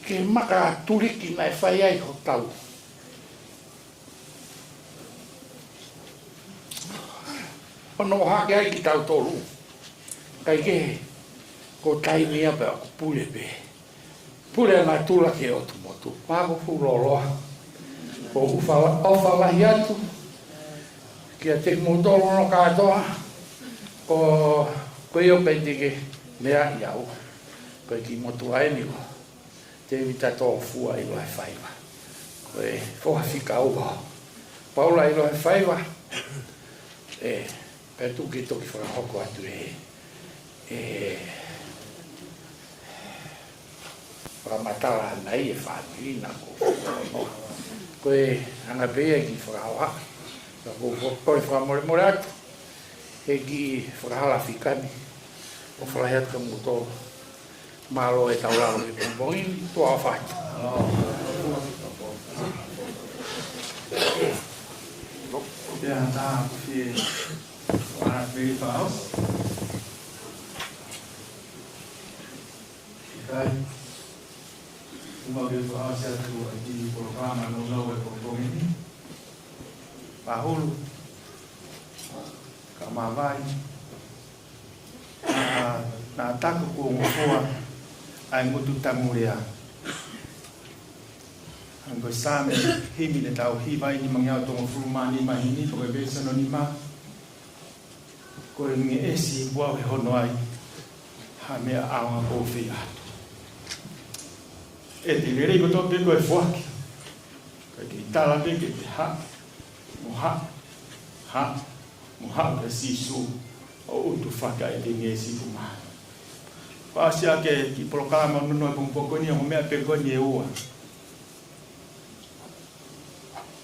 ke maka tuliki naʻe fai ai hotau ono hake ai kitautolu. Kae kehe, ko e taimi ia pea ʻoku pule pē. Pule ʻa natula ki he ʻotu motu. Pea ko e fuʻu lōloa. ʻOku ou fala-, ʻofa lahi atu kiate kimoutolu hono kātoa. Ko, ko ia pē te ke meaʻi au. Ko e kiʻi motuʻa eni ko Tēvita Tōfua ʻi Loʻefaiva. Ko e foha fika ua ʻo Paula ʻi Loʻefaiva. ʻE, pea tuku ke toki fakahoko atu ʻe, ʻe, fakamatala ʻanai e fāmili naʻa ku fakahoha. Ko e anga pē ia ki fakahoha. Ka ʻoku ou kole fakamolemole atu he kiʻi fakahala fika ni. ʻOfa lahi atu kia moutolu. Mālō e tau lalo he pongipongi ni, tuʻa ʻofa atu. Pea tā ku fie ʻoatu pē fakaʻosi. ʻIkai, ʻoku mau fie fakaʻosi atu ʻa e kiʻi polokalama nounou he pongipongi ni. Pahulu, ka mavai, naʻa, naʻa taku kuo ngofua ʻa e ngutu tangutu lea. Hangē ko e Saame, himi naʻa tau hiva ʻi he nimangeau tolungofulu mā nima himi, ko e veesi hono nima. Ko e ngeʻesi ʻoku ʻikai ke ʻi ai ha meʻa ʻaonga ʻoku ou fie ʻatu. ʻE te lelei kotoa pē ko e foaki. Ka ke tala pē ke te haʻu, mo haʻu, haʻu, mo haʻu kia Sīsū ʻo utu faka e te ngeʻesi ʻoku maha. Fakaʻosi ʻaki e kiʻi polokalama nounou he pongipongi ni, ʻa e meʻa pē ko eni ʻe ua.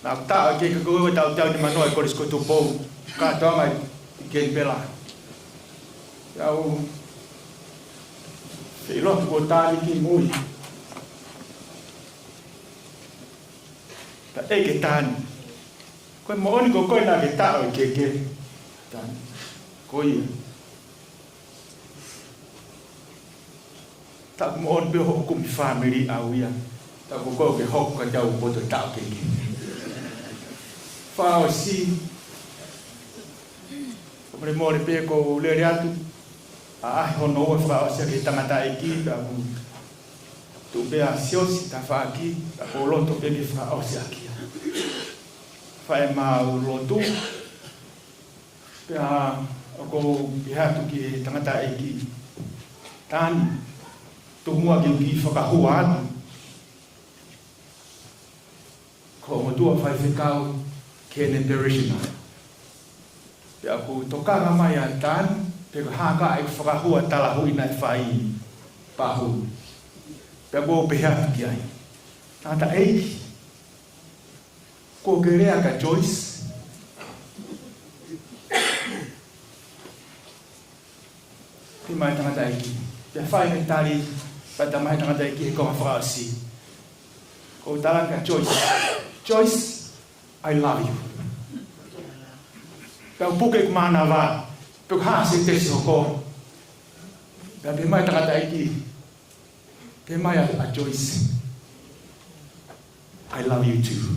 Naʻa ku taʻo ke ke koe tau tau ni manoa ʻi Kolisi ko Tupou. Kātoanga ʻi Kenipela. Tau feiloaki ko Tani ki mui. Taʻe ke Tani. Ko e moʻoni ko koe naʻa ke taʻo ʻe ke ke. Tani. Ko ia. Taʻu moʻoni pē hoʻo kumi fāmili ʻau ia. Taʻu ko koe ke hoko ka tau poto taʻu ke ke. Fakaʻosi. Mole mole pē ko u lele atu. ʻA e hono ua fakaʻosi ʻaki e tangataʻeiki pea ku tuʻu pē ʻa Siosi tafaʻaki, pea ko u loto pē ke fakaʻosi ʻaki ia. Fai mau lotu. Pea ʻoku ou pehē atu ki he tangataʻeiki. Tani, tuku muʻa ke u kiʻi fakahua atu. Ko hoʻo motuʻa faifekau ki heʻene parishioner. Pea ʻoku tokanga mai ʻa Tani, pe ko e hā ka ʻeku fakahua talahuʻi naʻe fai Pahulu. Pea ʻoku ou pehē atu ki ai. Tangataʻeiki. Kuo ke lea kia Joyce? Pehē mai tangataʻeiki. Pea fai ʻene tali, pea talamai tangataʻeiki he konga fakaʻosi. Ko u tala kia Joyce. Joyce, I love you. Pea u puke ʻeku mānava. Pe ko e hā ha sētesi ʻe hoko. Pea pehē mai tangataʻeiki. Pehē mai ʻa, ʻa Joyce, I love you too.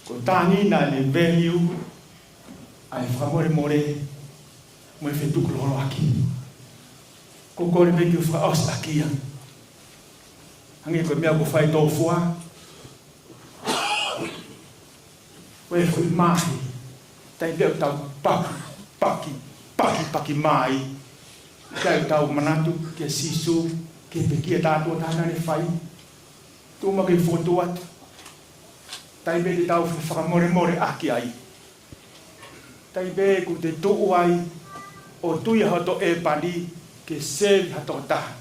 Ko Tani naʻa ne value ʻa e fakamolemole mo e fetukuloloaki. Ko e kole pē ke u fakaʻosi ʻaki ia. Hangē ko e meʻa ʻoku fai tō fua. Ko e foʻi māhi. Taimi pē ʻoku tau paki, paki, paki, paki mai. Kae tau manatu kia Sīsū, ki he pekia tātuʻa taha naʻa ne fai. Tuʻu mai ke fotu atu. Taimi pē te tau fakamolemole ʻaki ai. Taimi pē ʻoku te tuʻu ai ʻo tui ʻa hoto ʻēpani ke seli ha tokotaha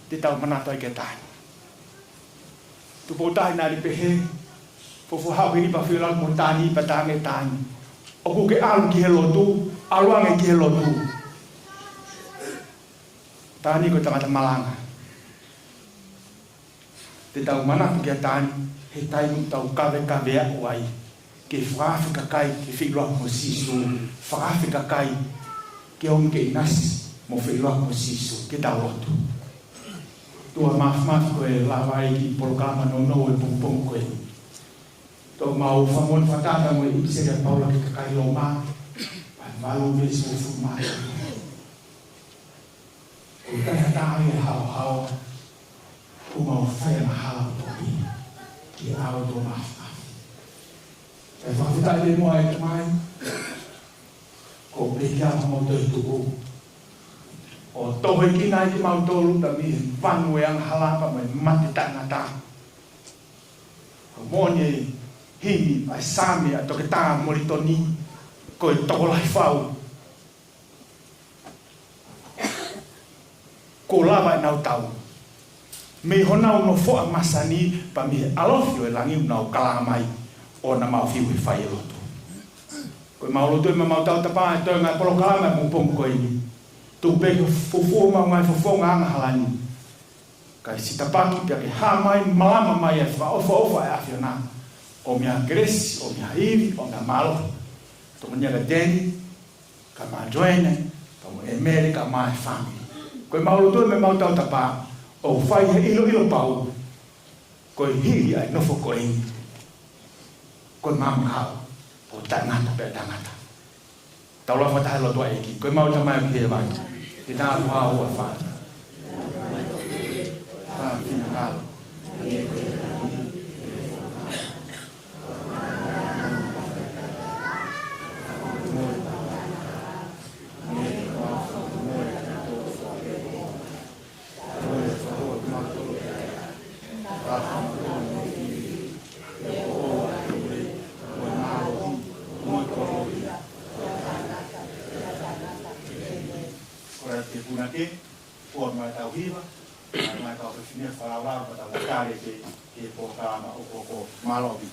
te tau manatu ai ki he taʻahine. Tupou tahi naʻa ne pehē, fuofua haʻu ki Lipa Fiolalo mo Tani pea talaange kia Tani, ʻoku ke ʻalu ki he lotu, ʻalu ange ki he lotu. Tani ko e tangata malanga. Te tau manatu kia Tani, he taimi ʻoku tau kavekave atu ai, ke fakaafe kakai ke feʻiloaki mo Sīsū, fakaafe kakai ke ō mai ke ʻinasi mo feʻiloaki mo Sīsū, ke tau lotu. ʻOtua Māfimafi, ko e lava ʻa e kiʻi polokalama nounou ʻo e pongipongi ko eni. Toki mau fakamolemole fakataha mo e ʻipiseli ʻa Paula ki he kakai Loma, vahe valu veesi hongofulu mā tolu. Ko e taha ia ʻa e haohaoa, kuo mau fai angahala ʻo topi ki he ʻao ʻo e ʻOtua Māfimafi. ʻE fakafetaʻi pē muʻa ʻEiki mai, ko e pekia ʻoku mau toetuʻu ʻo tohoʻi kinaua kimautolu mei he vanu ʻo e angahala pea mo e mate taʻengata. Ko e moʻoni e himi ʻa e Saame ʻa Toketā Molitoni, ko e tokolahi fau kuo lava ʻenau tau mei honau nofoʻa masani pea mei he ʻalofi ʻo e langi ʻoku nau kala mai ʻo nau maʻu fiu he fai e lotu. Ko e mau lotu ʻe mau tautapa e toenga e polokalama ʻo e pongipongi ko eni. Tuku pē ke fufū homau ngaahi fofonga angahala ni. Kae sitapaki pea ke hā mai, malama mai ʻa e fakaʻofoʻofa ʻa e ʻAfiona. ʻOmi ha kelesi, ʻomi ha ivi, ʻomi ha mālohi. Tokoni kia Teni, kae ʻumaʻā Joene, kae ʻumaʻā ʻEmele, kae ʻumaʻā e fāmili. Ko e mau lotu ʻe mau tautapa, ʻo fai he ʻiloʻilo pau, ko e hili ʻa e nofo ko eni, ko e maama ʻo taʻengata pea taʻengata. Tau lava fakataha he lotu ʻa e ʻEiki. Ko e mau Tamai ʻoku ʻi hēvani, ke tāpuhā ho huafa. Fai ho finangalo. Ko ia te punake, ko e mai tau hiva, mai tau fefine fakalaulau, mai tau kale te, ke polokalama ʻo koko mālohi.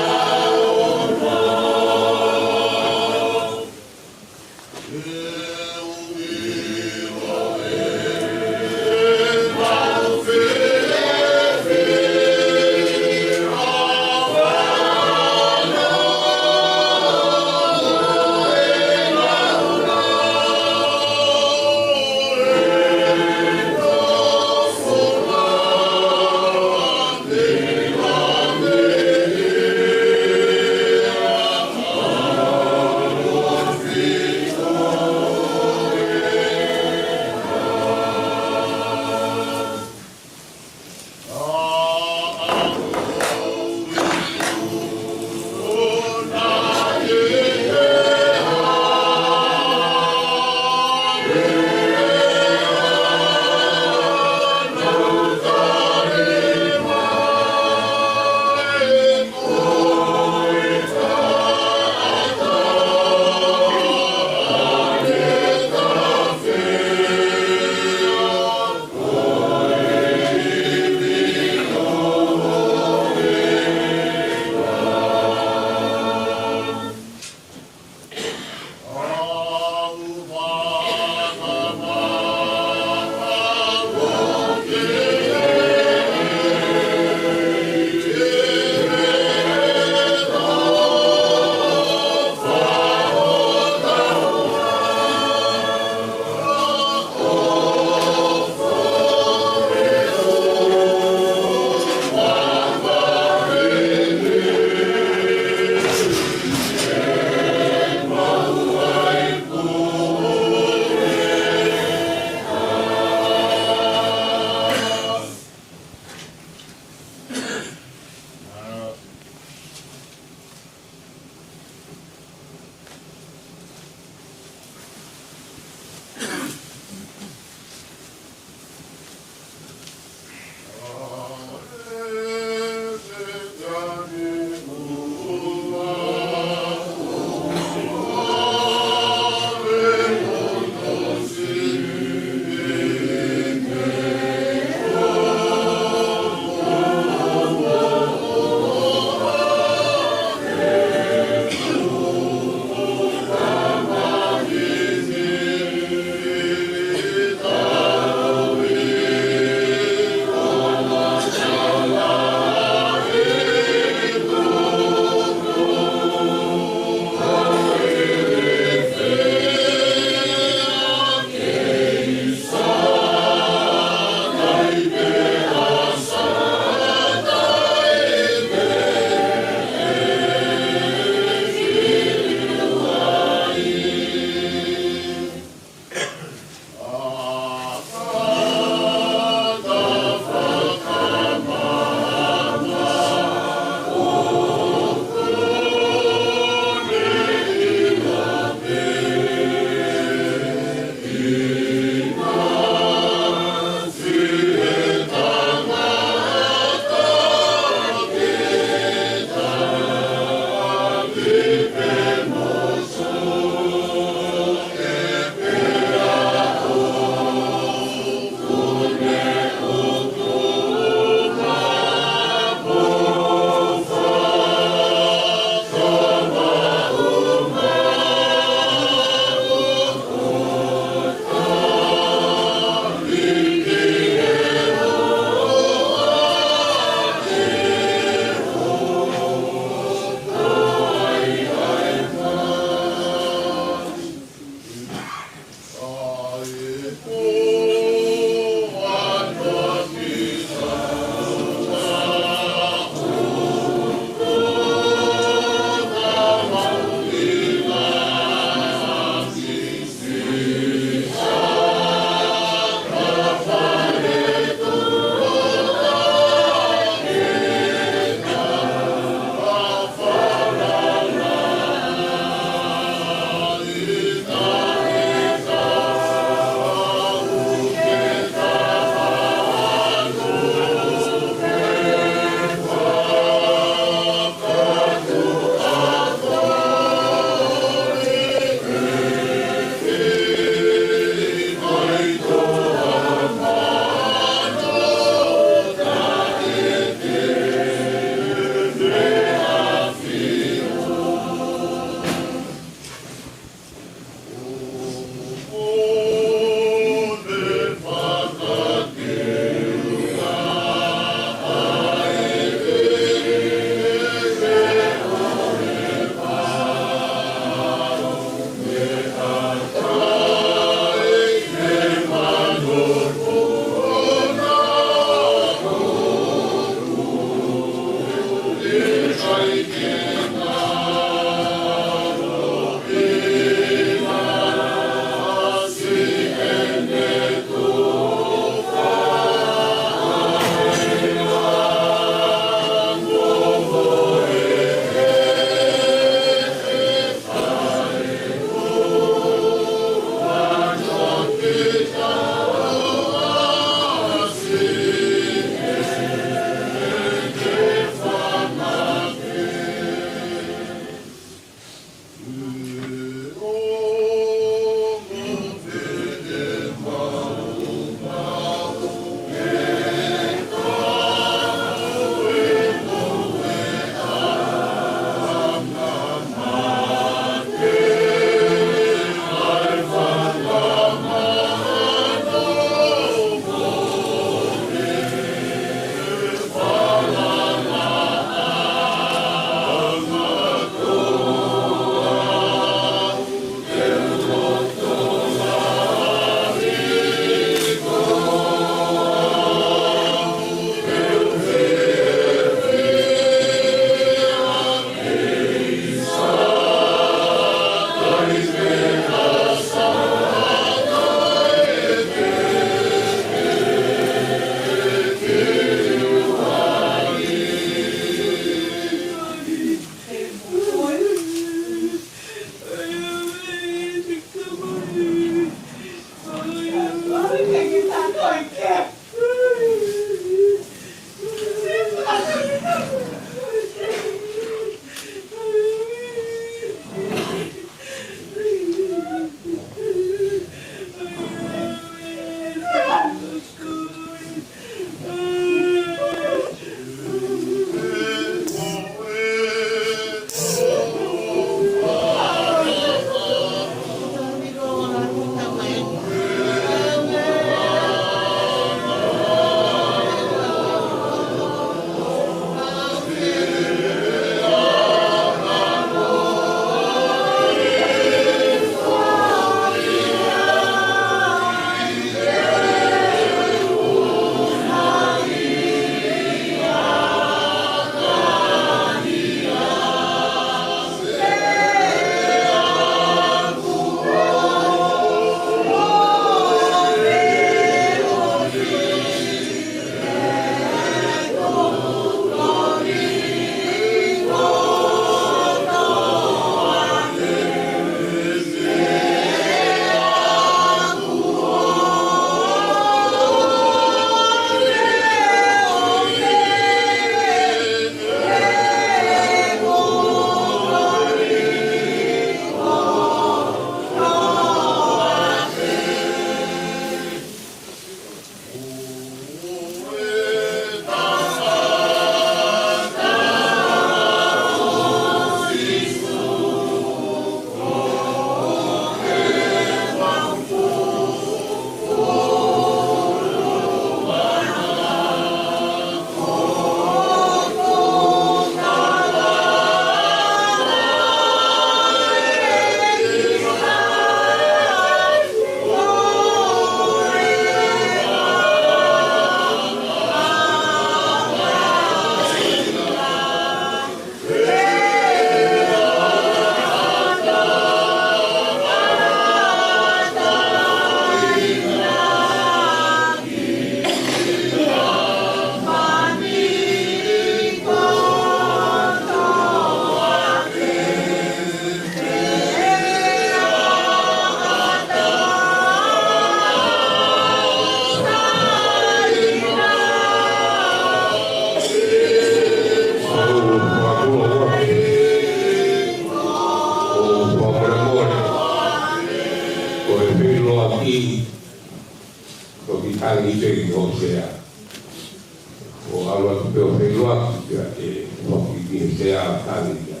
ʻi he sea tani ia.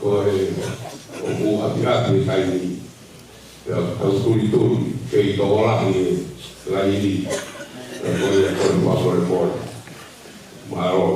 Ko e ʻoku ʻapiʻapi e taimi, pea tau tulituli, kei tokolahi e laini, pea ko ia ko e fakamolemole. Mālō.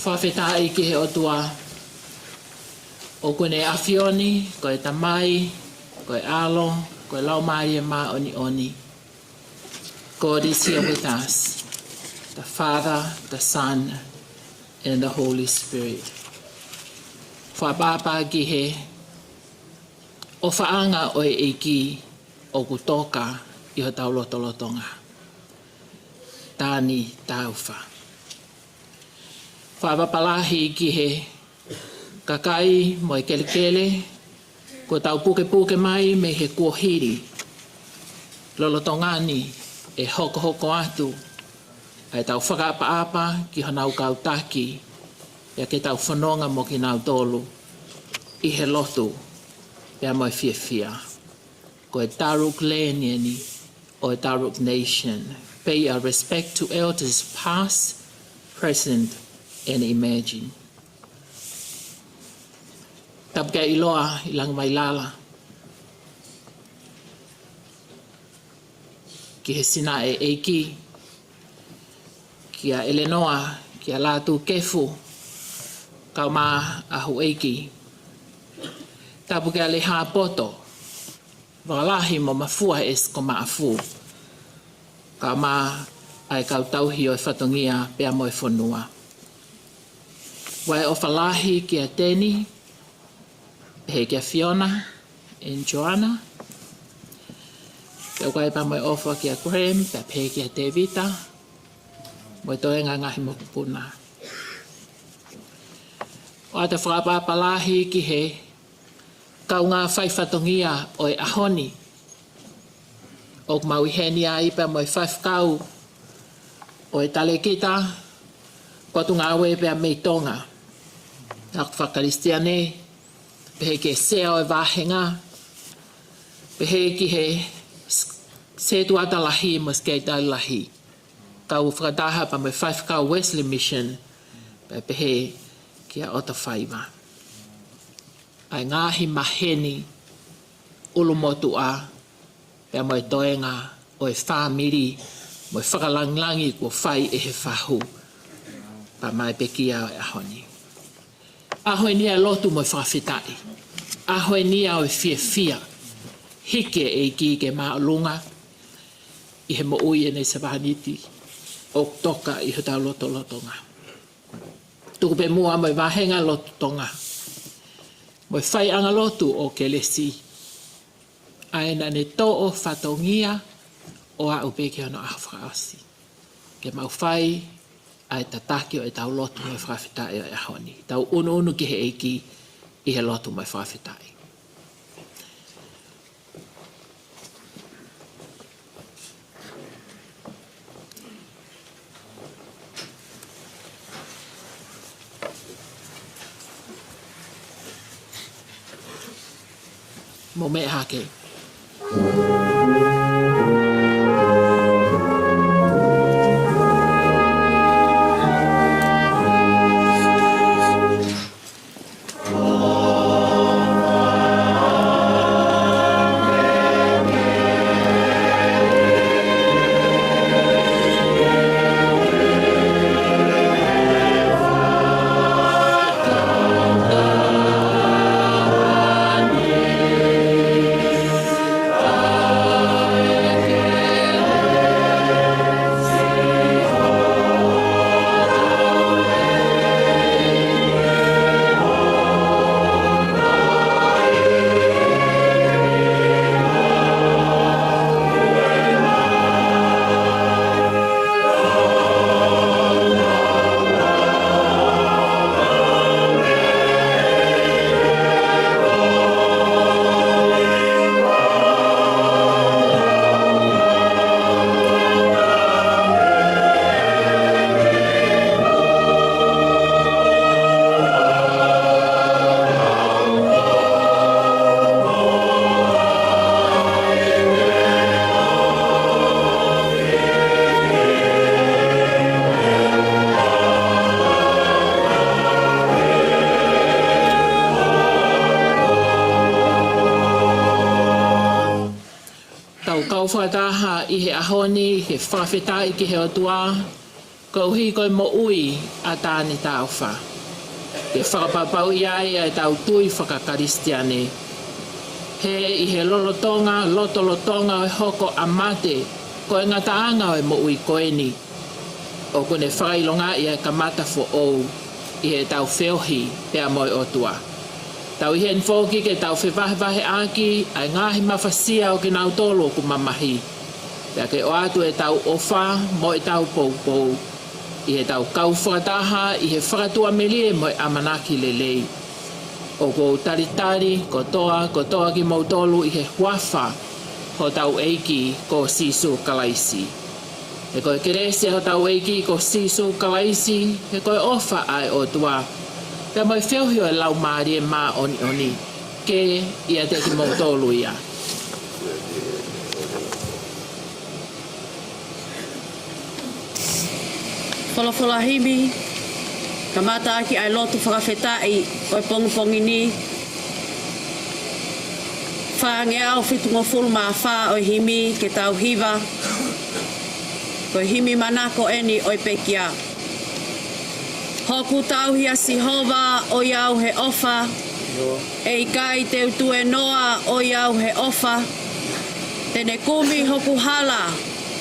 Fakafetaʻi ki he ʻOtua, ʻoku ne ʻAfioni, ko e Tamai, ko e ʻAlo, ko e Laumālie Māʻoniʻoni. God is here with us, the Father, the Son, and the Holy Spirit. Fakaʻapaʻapa ki he ʻofaʻanga ʻo e ʻEiki ʻoku toka ʻi hotau lotolotonga. Tāni tāufa. Fakaʻapaʻapa lahi ki he kakai mo e kelekele kuo tau pukepuke mai mei he kuohili. Lolotonga ni ʻe hokohoko atu ʻa ʻetau fakaʻapaʻapa ki honau kau taki, pea ke tau fononga mo kinautolu ʻi he lotu pea mo e fiefia. Ko e Darug Land eni, ʻo e Darug Nation. Pay our respect to elders past, present, and emerging. Tapu kia ʻIloa ʻi Langimailala, ki he sinaʻe ʻeiki, kia ʻElenoa, kia Lātūkefu, kae ʻumaʻā houʻeiki. Tapu kia Lehāpoto, Vakalahi mo Mafua he ʻEsi ko Maʻafu, kae ʻumaʻā e kau tauhi ʻo e fatongia pea mo e fonua. Vahe ʻofa lahi kia Teni, pehē kia Fiona and Joanna. Pea ʻoku ʻi ai pea mo e ʻofa kia Graham, pea pehē kia Tevita, mo e toenga ngaahi mokopuna. ʻOatu e fakaʻapaʻapa lahi ki he kaungā fai fatongia ʻo e ʻaho ni. ʻOku mau ʻi heni ai pea mo e faifekau ʻo e talēkita, Potungāue pea mei Tonga. Ako Fakakalisitiane, pehē ki he sea ʻo e vāhenga, pehē ki he s-, setuata lahi mo e sekelitali lahi. Kau fakataha pea mo e faifekau Wesley Mission, pea pehē kia ʻOtofaiva. ʻA e ngaahi maheni ʻulumotuʻa, pea mo e toenga ʻo e fāmili, mo e fakalangilangi kuo fai ʻe he fahu, pea mo e pekia ʻo e ʻaho ni. ʻAho eni ʻa e lotu mo e fakafetaʻi. ʻAho eni ʻa e fiefia. Hiki e ʻEiki ki māʻolunga ʻi he moʻui ʻene sevāniti ʻoku toka ʻi hotau lotolotonga. Tuku pē muʻa mo e vāhenga lotu Tonga, mo e faiʻanga lotu ʻo kelesi, ʻa ia naʻa ne toʻo fatongia ʻo aʻu pē ki hono ʻaho fakaʻosi, ke mau fai ʻa e tataki ʻo ʻetau lotu mo e fakafetaʻi ʻo e ʻaho ni. Tau ʻunuʻunu ki he ʻEiki ʻi he lotu mo e fakafetaʻi. Mou meʻa hake. Tau kau fakataha ʻi he ʻaho ni, he fakafetaʻi ki he ʻOtua, koeʻuhi ko e moʻui ʻa Tāne Tāufa, ke fakapapauʻi ai ʻa ʻetau tui fakakalisitiane. He ʻi he lolotonga, lotolotonga ʻo e hoko ʻa mate, ko e ngataʻanga ʻo e moʻui ko eni, ʻoku ne fakaʻilongaʻi ʻa e kamata foʻou ʻi heʻetau feohi pea mo e ʻOtua. Tau ʻi heni foki ke tau fevahevaheʻaki ʻa e ngaahi mafasia ʻo kinautolu ʻoku mamahi, pea ke ʻoatu ʻetau ʻofa mo ʻetau poupou ʻi heʻetau kau fakataha ʻi he fakatuʻamelie mo e ʻamanaki lelei. ʻOku ou talitali kotoa, kotoa kimoutolu ʻi he huafa hotau ʻEiki ko Sīsū Kalaisi. He ko e kelesi ʻa hotau ʻEiki ko Sīsū Kalaisi, he ko e ʻofa ʻa e ʻOtua, pea mo e feohi ʻo e Laumālie Māʻoniʻoni, ke ʻiate kimoutolu ia. Folofola himi, kamataʻaki ʻa e lotu fakafetaʻi ʻo e pongipongi ni, fāngeau fitungofulu mā fā ʻo e himi ke tau hiva, ko e himi manako eni ʻo e pekia. Hoku tauhi ʻa Sihova ʻoiauē he ʻofa, ʻe ʻikai te u tuēnoa ʻoiauē he ʻofa, te ne kumi hoku hala,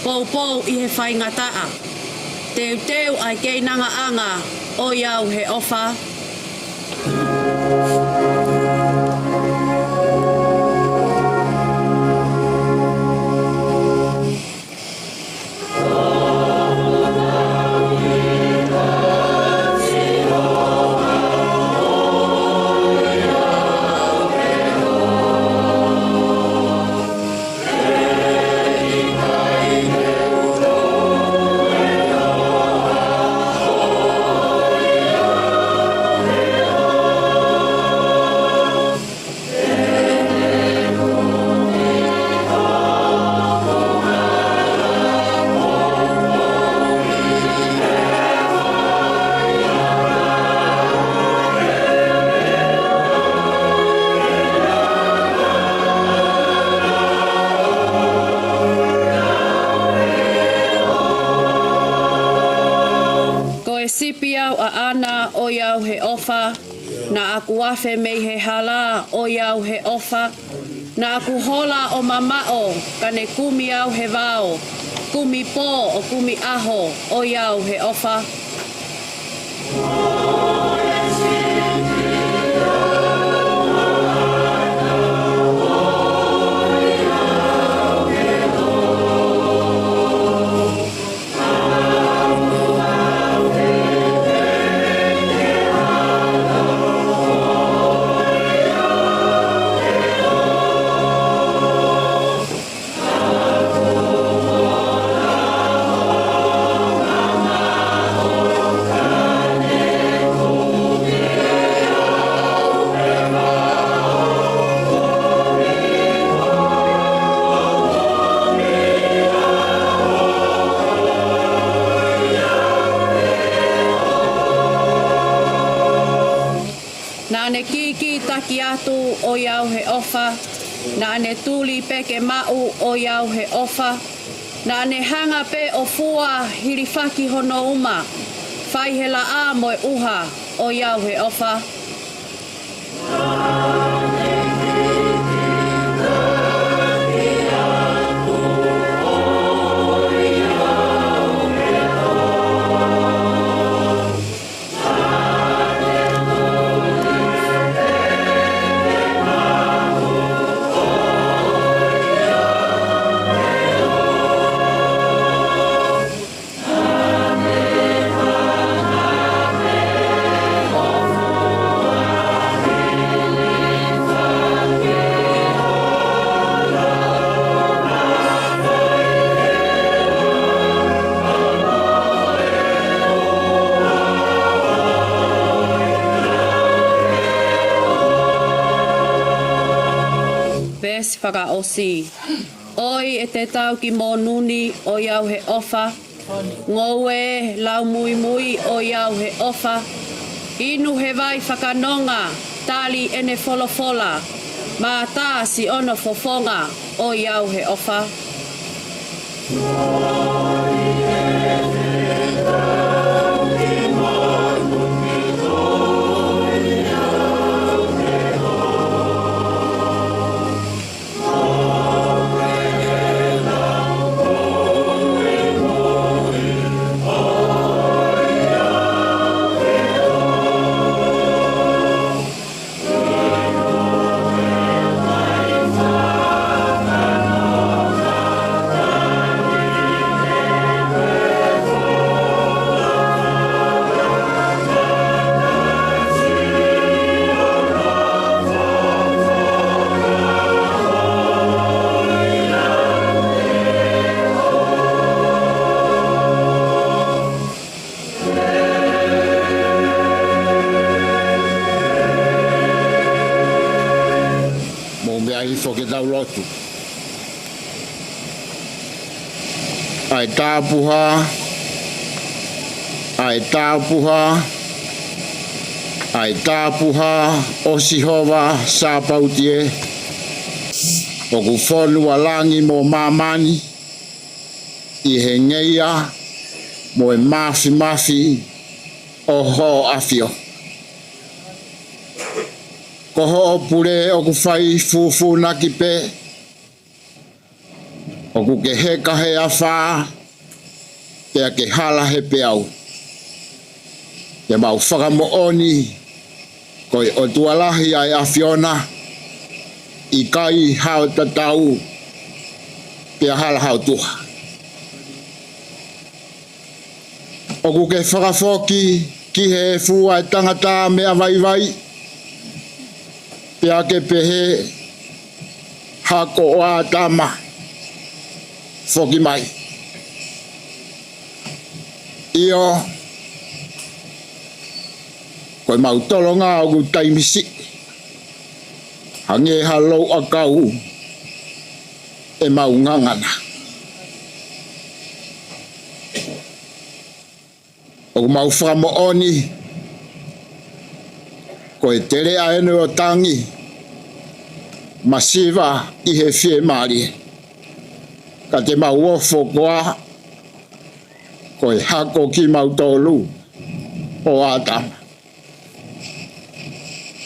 poupou ʻi he faingataʻa, teuteu ʻa e keinangaʻanga ʻoiauē he ʻofa. Ko e sipi au ʻaʻana ʻoiauē he ʻofa, naʻa ku afe mei he hala ʻoiauē he ʻofa, naʻa ku hola ʻo mamaʻo, ka ne kumi au he vao, kumi pō ʻo kumi ʻaho ʻoiauē he ʻofa. Naʻa ne kīkītaki atu ʻoiauē he ʻofa, naʻa ne tuli peke maʻu ʻoiauē he ʻofa, naʻa ne hanga pē ʻo fua hilifaki hono uma, fai he laʻā mo e ʻuha ʻoiauē he ʻofa. Veesi fakaʻosi. ʻOi ʻe te tau ki Mōnuni ʻoiauē he ʻofa, ngoue lau muimui ʻoiauē he ʻofa, inu he vai fakanonga tali ʻene folofola, mātā siʻono fofonga ʻoiauē he ʻofa. Foki tau lotu. ʻA e tapuhā, ʻa e tapuhā, ʻa e tapuhā ʻo Sihova Sāpaoti ē, ʻoku fonu ʻa langi mo māmani ʻi he ngeia mo e māfimafi ʻo hoʻo ʻafio. Ko hoʻo pule ʻoku fai fūfūnaki pē, ʻoku ke heka he afā, pea ke hala he peau. Te mau fakamoʻoni, ko e ʻOtua lahi ʻa e ʻAfiona, ʻikai hao tatau, pea hala hao tuha. ʻOku ke fakafoki ki he efu ʻa e tangata meʻa vaivai, pea ke pehē, hako ʻo ʻĀtama, foki mai. ʻIo, ko e mau tolonga ʻoku taimi siʻi, hangē ha louʻakau ʻemau ngangana. ʻOku mau fakamoʻoni, ko e teleʻa eni ʻo tangi, masiva ʻi he fiemālie. Ka te mau ofo koā, ko e hako kimautolu ʻo ʻĀtama.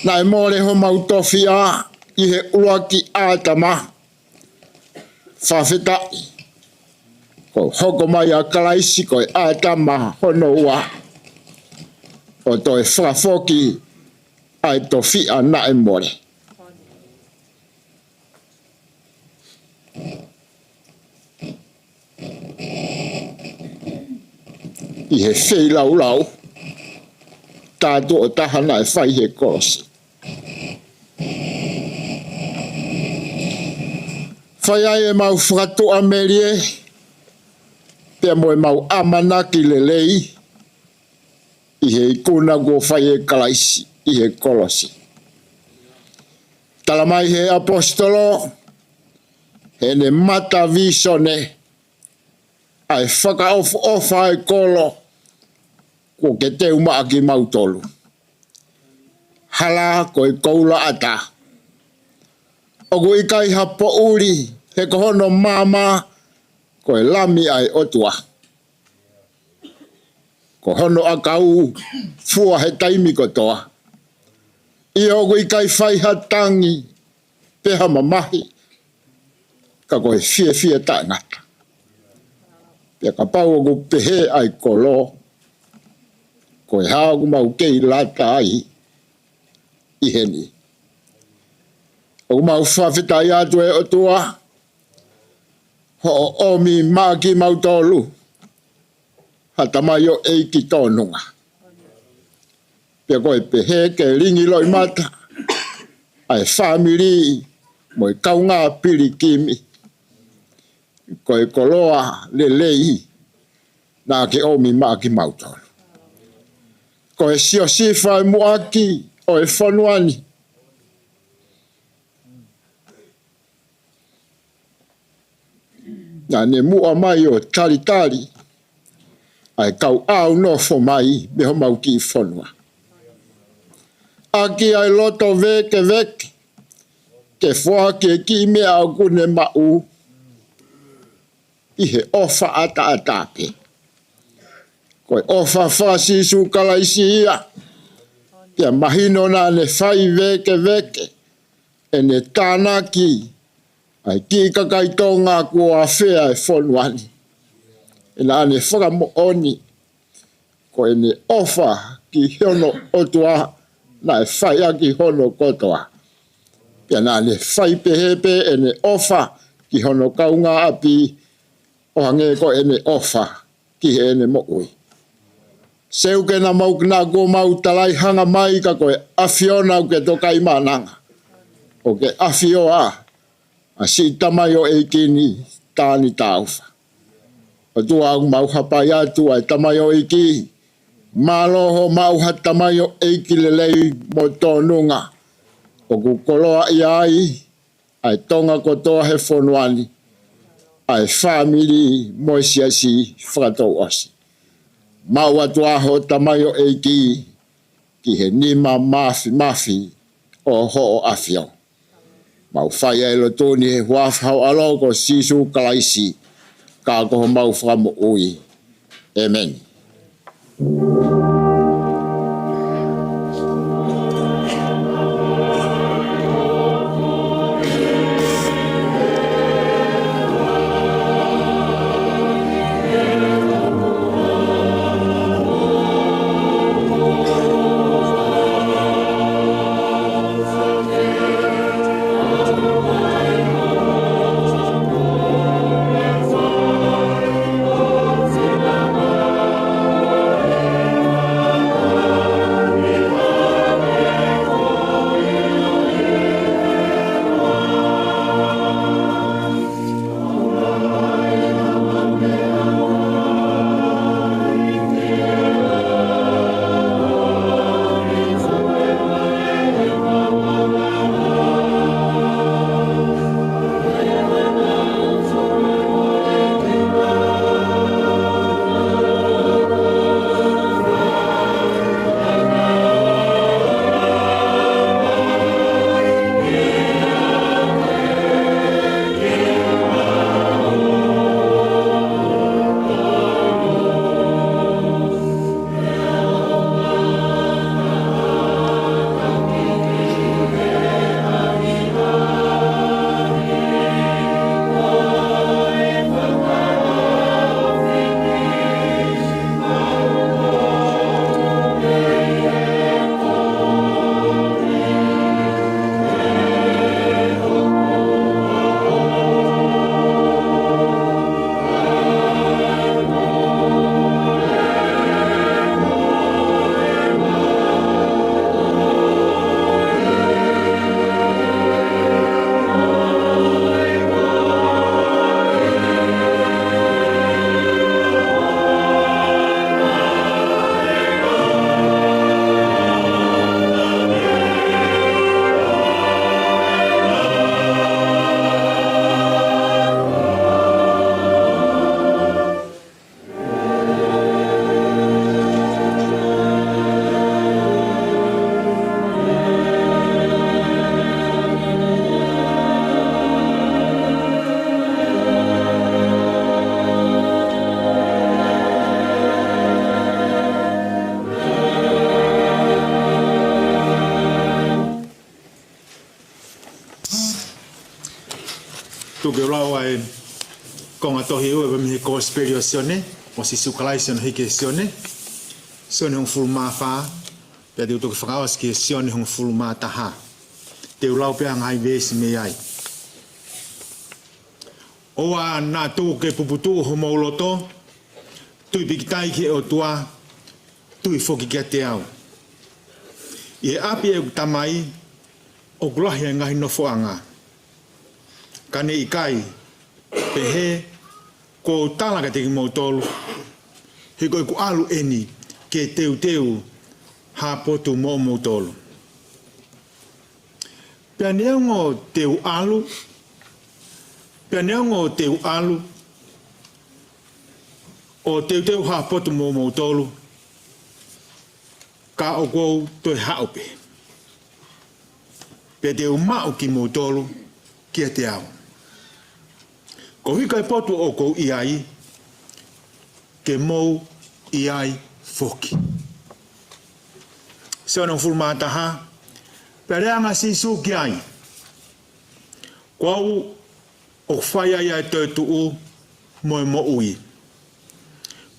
Naʻe mole homau tofiʻa ʻi he ʻuluaki ʻĀtama, fakafetaʻi. Ko e hoko mai ʻa Kalaisi ko e ʻĀtama hono ua, ʻo toe fakafoki ʻa e tofiʻa naʻe mole. ʻI he feilaulau tātuʻo taha naʻe fai he kolosi. Fai ai ʻemau fakatuʻamelie, pea mo ʻemau ʻamanaki lelei, ʻi he ikuna kuo fai ʻe Kalaisi ʻi he kolosi. Tala mai he ʻaposetolo, heʻene mata vīsone, ʻa e fakaʻofoʻofa ʻa e kolo, kuo ke teu maʻa kimautolu. Hala ko e koula ʻatā. ʻOku ʻikai ha poʻuli, he ko hono maama, ko e Lami ʻa e ʻOtua. Ko hono ʻakau fua he taimi kotoa. ʻIo, ʻoku ʻikai fai ha tangi, pe ha mamahi, ka ko e fiefia taʻengata. Pea kapau ʻoku pehē ʻa e kolo, ko e hā ʻoku mau kei lata ai ʻi heni. ʻOku mau fakafetaʻi atu ʻe ʻOtua, hoʻo ʻomi maʻa kimautolu ha tamaioʻeiki tōnunga. Pea ko e pehē ke lingi loʻimata ʻa e fāmili mo e kaungā pilikimi. Ko e koloa lelei naʻa ke ʻomi maʻa kimautolu. Ko e Siosifa ʻa e muʻaki ʻo e fonua ni. Naʻa ne muʻa mai ʻo talitali ʻa e kau ʻāunofo mai mei homau kiʻi fonua. ʻAki ʻa e loto vēkeveke, ke foaki e kiʻi meʻa ʻoku ne maʻu ʻi he ʻofa ʻataʻatā pē. Ko e ʻofa faka-Sīsū Kalaisi ia, pea mahino naʻa ne fai vēkeveke ʻene tānaki ʻa e kiʻi kakai Tonga kuo afea e fonua ni. He naʻa ne fakamoʻoni ko ʻene ʻofa ki hono ʻOtua naʻe fai ʻaki hono kotoa. Pea naʻa ne fai pehē pē ʻene ʻofa ki hono kaungāʻapi ʻo hangē ko ʻene ʻofa ki heʻene moʻui. Seuke naʻa mau, naʻa kuo mau talaihanga mai ka ko e ʻAfiona ʻoku ke tokaimaʻananga. ʻOku ke ʻafioʻi ʻa siʻi tamaioʻeiki ni, Tani Taufa. ʻOtua, ʻoku mau hapai atu ʻa e tamaioʻeiki. Mālō hoʻo maʻu ha tamaioʻeiki lelei mo tōnunga. ʻOku koloaʻia ai ʻa e Tonga kotoa he fonua ni, ʻa e fāmili mo e siasi fakatouʻosi. Mau atu ā hoʻo tamaioʻeiki ki he nima mafimafi ʻo hoʻo ʻAfio. Mau fai ʻa e lotu ni he huafa ho ʻAlo ko Sīsū Kalaisi, ka ko homau Fakamoʻui. ʻĒmeni. Tuku ke u lau ʻa e konga tohi ʻe ua mei he Kosipeli ʻo Sione, ʻo Sīsū Kalaisi ʻo ne hiki ʻe Sione. Sione hongofulu mā fā, pea te u toki fakaʻosi ki he Sione hongofulu mā taha. Te u lau pē ʻa e ngaahi veesi mei ai. ʻOua naʻa tuku ke puputuʻu homou loto, tui pīkitai ki he ʻOtua, tui foki kiate au. ʻI he ʻapi ʻeku Tamai ʻoku lahi ʻa e ngaahi nofoʻanga. Ka ne ʻikai, pehē, kuo u tala kiate kimoutolu, he ko ʻeku ʻalu eni ke teuteu ha potu moʻomoutolu. Pea neongo te u ʻalu, pea neongo te u ʻalu, ʻo teuteu ha potu moʻomoutolu, ka ʻoku ou toe haʻu pē. Pea te u maʻu kimoutolu kiate au. Koeʻuhi ko e potu ʻoku ou ʻi ai, ke mou ʻi ai foki. Sione hongofulu mā taha, pea lea ange ʻa Sīsū ki ai. Ko au ʻoku fai ai ʻa e toetuʻu mo e moʻui.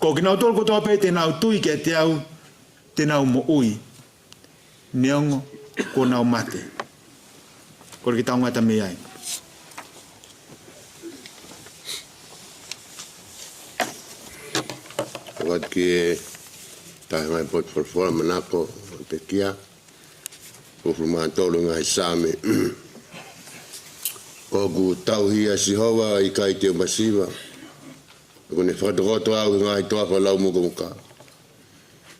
Ko kinautolu kotoa pē te nau tui kiate au, te nau moʻui, neongo kuo nau mate. Kole ke tau ngata mei ai. Fakatu ki he taha e ngaahi potu folofola manako ʻo e pekia. Hongofulu mā tolu, ngaahi Saame. Ko ʻeku tauhi ʻa Sihova ʻe ʻikai te u masiva. ʻOku ne fakatokoto au he ngaahi toafa laumukamuka.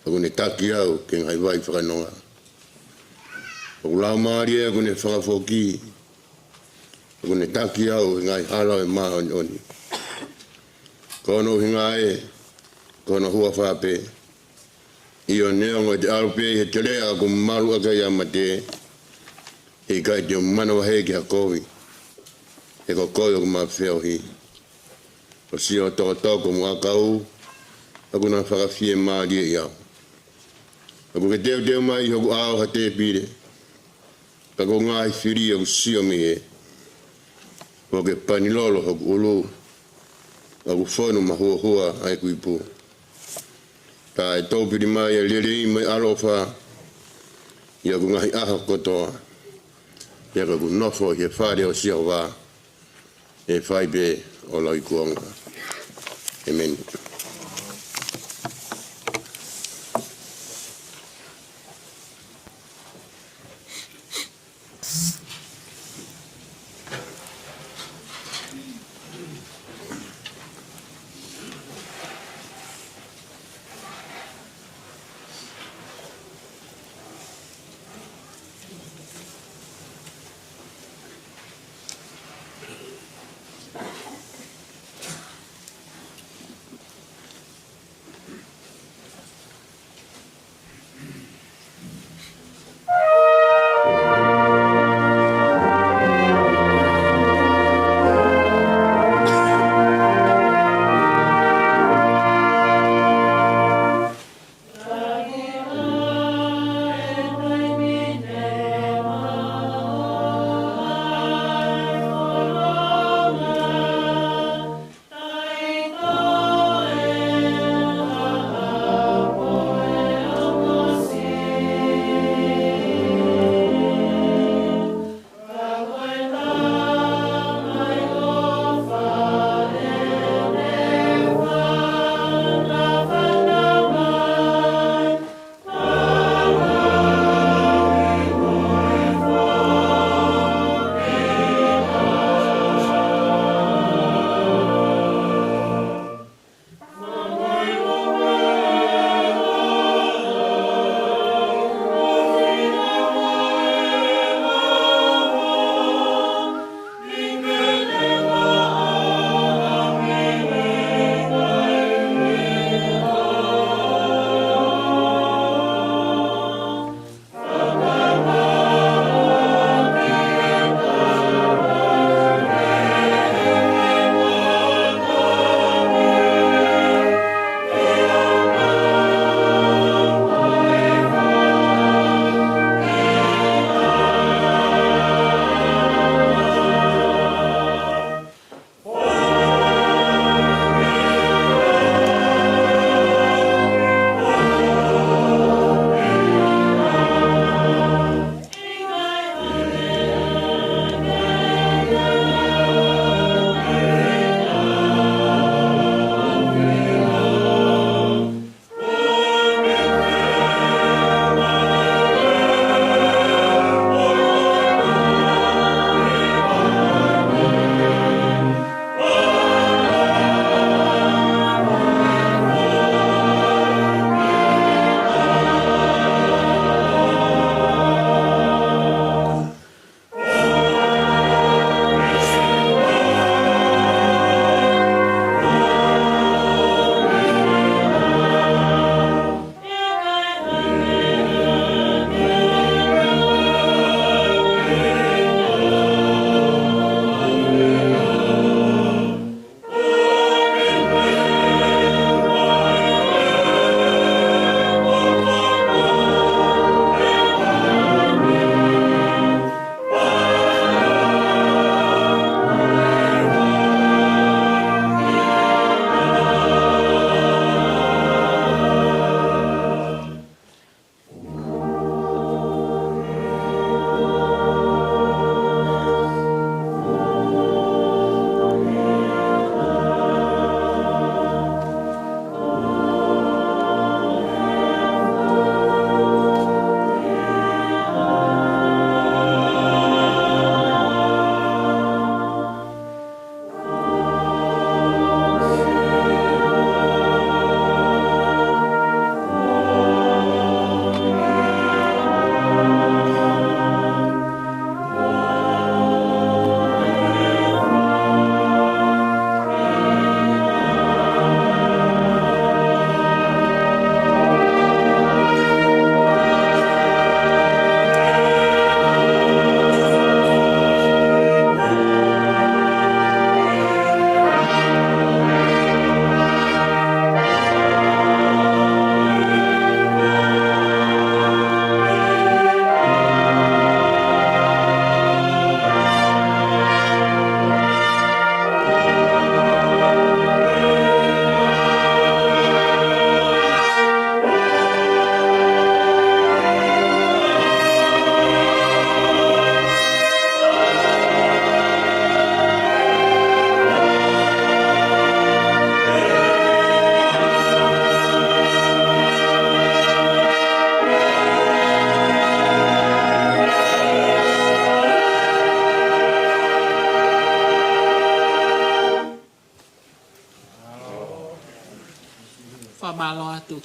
ʻOku ne taki au ki he ngaahi vai fakanonga. ʻOku laumālie ʻoku ne fakafoki. ʻOku ne taki au he ngaahi hala ʻo e māʻoniʻoni. Ko hono ʻuhinga ē, ko hono huafa pē. ʻIo, neongo ʻete ʻalu pē ʻi he teleʻa ʻoku malu ʻaki ai ʻa mate, he ʻikai te u manavahē ki ha kovi, he ko koe ʻoku ma feohi. Ko siʻo tokotoko mo ʻakau, ʻoku na fakafiemālieʻi au. ʻOku ke teuteu mai ʻi hoku ʻao ha tēpile, ka ko e ngaahi fili ʻoku sio mei hē. Kuo ke pani lolo hoku ʻulu, ʻoku fonu mahuohua ʻa ʻeku ipu. Ka ʻe toupili mai ʻa e lelei mo e ʻaloʻofa ʻi hoku ngaahi ʻaho kotoa. Pea ko ʻeku nofo ʻi he fale ʻo Sihova ʻe fai pē ʻo lauikuonga. ʻEmeni.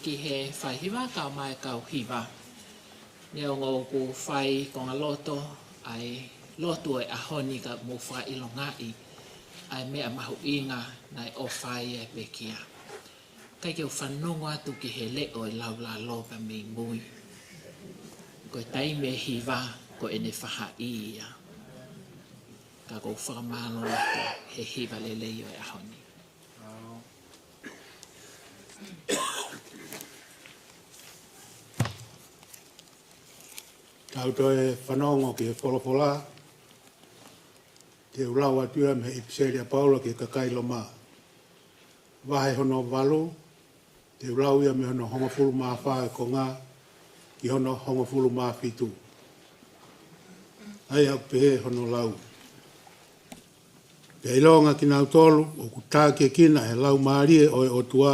ki he faihiva kae ʻumaʻā e kau hiva. Neongo ʻoku fai konga loto ʻa e lotu ʻo e ʻaho ni, ka mou fakaʻilongaʻi ʻa e meʻa mahuʻinga naʻe ʻofa ai e pekia. Kae ke u fanongo atu ki he leʻo ʻo e laulalo pea mei mui. Ko e taimi ʻe hiva ko ʻene faʻahi ia. Ka ʻoku ou fakamālō atu he hiva lelei ʻo e ʻaho ni. Tau toe fanongo ki he folofola. Te u lau atu ia mei he ʻipiseli ʻa Paula ki he kakai Loma. Vahe hono valu, te u lau ia mei hono hongofulu mā fā e konga ki hono hongofulu mā fitu. ʻA ia ʻoku pehē hono lau. Pea ʻilonga kinautolu ʻoku takiekina ʻe he Laumālie ʻo e ʻOtua,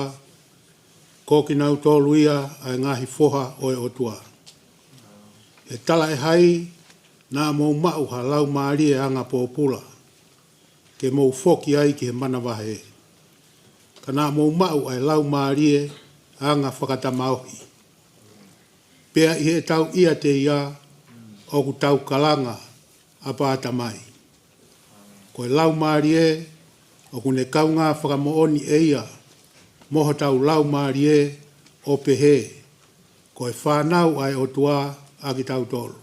ko kinautolu ia ʻa e ngaahi foha ʻo e ʻOtua. He talaʻehai naʻa mou maʻu ha laumālie anga pōpula, ke mou foki ai ki he manavahē. Ka naʻa mou maʻu ʻa e laumālie anga fakatamaohi. Pea ʻi heʻetau ʻiate ia ʻoku tau kalanga, Āpā Tamai. Ko e laumālie ʻoku ne kaungā fakamoʻoni ʻe ia mo hotau laumālie ʻo pehē, ko e fānau ʻa e ʻOtua ʻa kitautolu.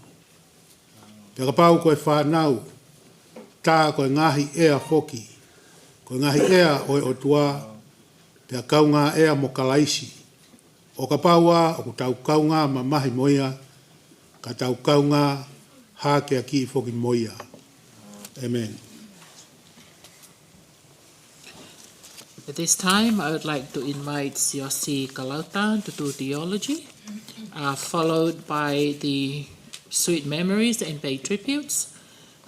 Pea kapau ko e fānau, tā ko e ngaahi ʻea foki, ko e ngaahi ʻea ʻo e ʻOtua, pea kaungā ʻea mo Kalaisi. ʻO kapau ʻoku tau kaungā mamahi mo ia, ka tau kaungā hākeakiʻi foki mo ia. ʻĒmeni. At this time, I would like to invite Siaosi Kalauta to do theology, uh, followed by the sweet memories and pay tributes.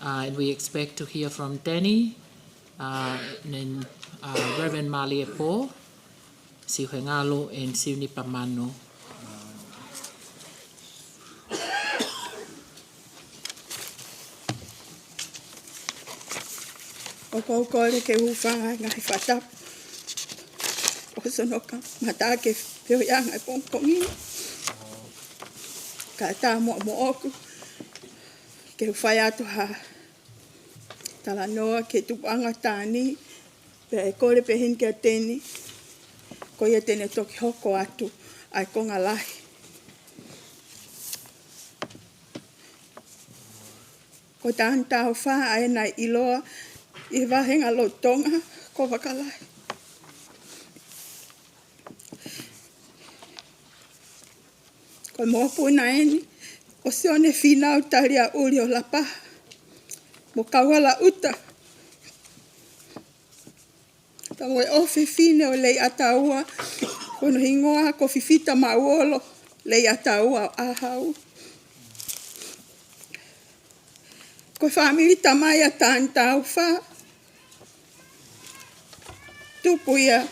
Uh, and we expect to hear from Danny, uh, and then, uh, Reverend Malie Paul, Siuhengalu, and Siunipa Manu. ʻOku ou kole ke u hūfanga he ngaahi fakatapu ʻo hono kamata ʻa e feohiʻanga ʻo e pongipongi ni. Kae ʻatā muʻa moʻoku ke u fai atu ha talanoa ki he tupuʻanga ʻo Tani, pea ʻe kole pē heni kia Teni, ko ia te ne toki hoko atu ʻa e konga lahi. Ko Tani Taufa ʻa ē naʻe ʻiloa ʻi he vāhenga lolotonga ko Vakalahi. Ko e mokopuna eni ʻo Sione Fīnau Taliaʻuli ʻo Lapaha mo Kauhalaʻuta. Pea mo e ʻofefine ʻo Leiataua, ko hono hingoa ko Fifita Maʻuolo Leiataua ʻo ʻAhau. Ko e fāmili tamai ʻa Tani Taufa, tupu ia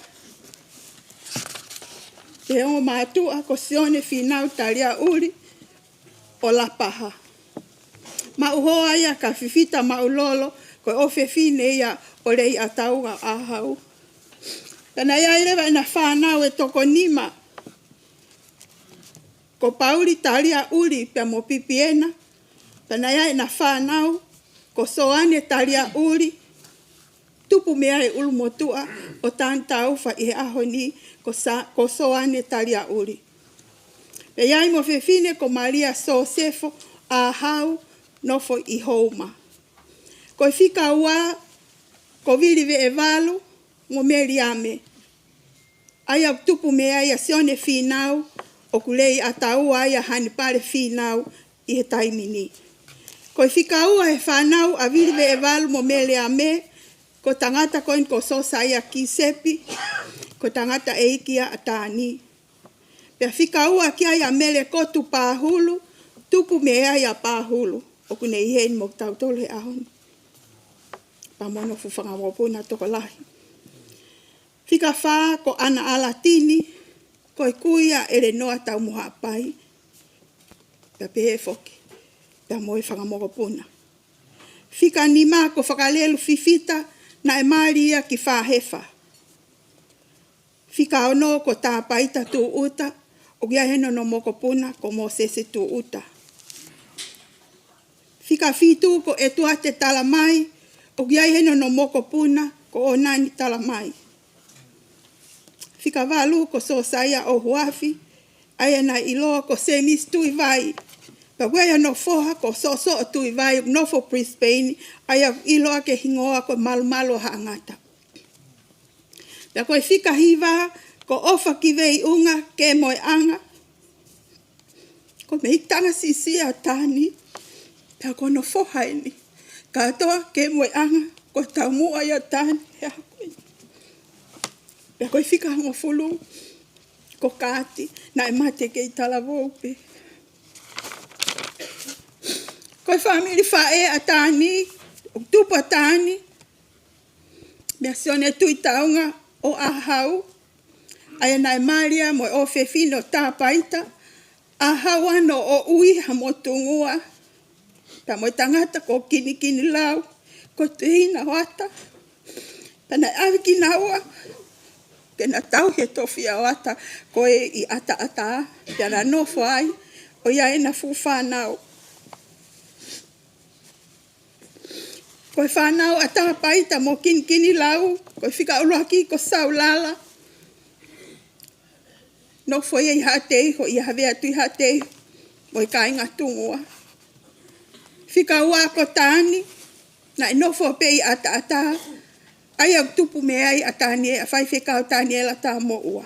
ʻe he ongo mātuʻa ko Sione Fīnau Taliaʻuli ʻo Lapaha. Maʻu hoa ia kia Fifita Maʻulolo, ko e ʻofefine ia ʻo Leiataua ʻo ʻAhau. Pea naʻe ʻi ai leva ʻena fānau ʻe toko nima, ko Pauli Taliaʻuli pea mo Pipiena. Pea naʻe ʻi ai ʻena fānau, ko Soane Taliaʻuli, tupu mei ai e ʻulumotuʻa ʻo Tani Taufa ʻi he ʻaho ni, ko Sa-, ko Soane Taliaʻuli. Pea ʻi ai mo e fefine ko Malia Sosefo ʻAhau, nofo ʻi Houma. Ko e fika ua, ko Vili Veʻevalu mo Meliame. ʻA ia ʻoku tupu mei ai ʻa Sione Fīnau, ʻoku Leiataua ia ʻa Hanipale Fīnau ʻi he taimi ni. Ko e fika ua he fānau ʻa Vili Veʻevalu mo Meliame, ko e tangata ko eni ko Sosaia Kisepi, ko e tangataʻeiki ia ʻa Tani. Pea fika ua ki ai ʻa Mele Kotu Pahulu, tupu mei ai ʻa Pahulu, ʻoku ne ʻi heni mo kitautolu he ʻaho ni. Pea mo hono fuʻu fanga mokopuna tokolahi. Fika fā ko ʻAna ʻAlatini, ko e kui ʻa ʻElenoa Taumuhaʻapai. Pea pehē foki, pea mo e fanga mokopuna. Fika nima ko Fakalelu Fifita, naʻe mali ia ki Fāhefa. Fika ono ko Tāpaita Tūʻuta, ʻoku ʻi ai hono mokopuna ko Mōsese Tūʻuta. Fika fitu ko ʻEtuate Talamai, ʻoku ʻi ai hono mokopuna ko ʻOnani Talamai. Fika valu ko Sōsaia ʻOhuafi, ʻa ia naʻe ʻiloa ko Semisi Tuivai. Pea ʻoku ʻi ai hono foha ko Sosoʻo Tuivai, ʻoku nofo Brisbane, ʻa ia ʻoku ʻiloa ki he hingoa ko Malumalu ʻo Haʻangata. Pea ko e fika hiva ko ʻOfa ki Veiʻunga Kemoeʻanga. Ko e meʻitanga siʻisiʻi ʻa Tani, pea ko hono foha eni. Kātoa Kemoeʻanga, ko e taumuʻa ia ʻa Tani he ʻaho ko ē. Pea ko e fika hongofulu ko Kaati, naʻe mate kei talavou pē. Ko e fāmili faʻē ʻa Tani, ʻoku tupu ʻa Tani meia Sione Tuʻitaunga ʻo ʻAhau, ʻa ia naʻe mali ia mo e ʻofefine ʻo Tāpaita, ʻAhau ʻAno ʻo ʻUiha mo Tungua, pea mo e tangata ko Kinikinilau, ko Tuʻihina ʻo Ata. Pea naʻe ʻave kinaua ke na tauhi e tofiʻa ʻo Ata ko ē ʻi ʻAtaʻatā, pea na nofo ai, ʻo ʻi ai ʻena fuʻu fānau. Ko e fānau ʻa Tāpaita mo Kinikinilau, ko e fika ʻuluaki ko Saulala. Nofo ia ʻi Haʻateiho, ʻi Havea Tuʻi Haʻateiho, mo e kāinga Tungua. Fika ua ko Tani, naʻe nofo pē ʻi ʻAtaʻatā, ʻa ia ʻoku tupu mei ai ʻa Taniela, ʻa Faifekau Taniela Tamoʻua.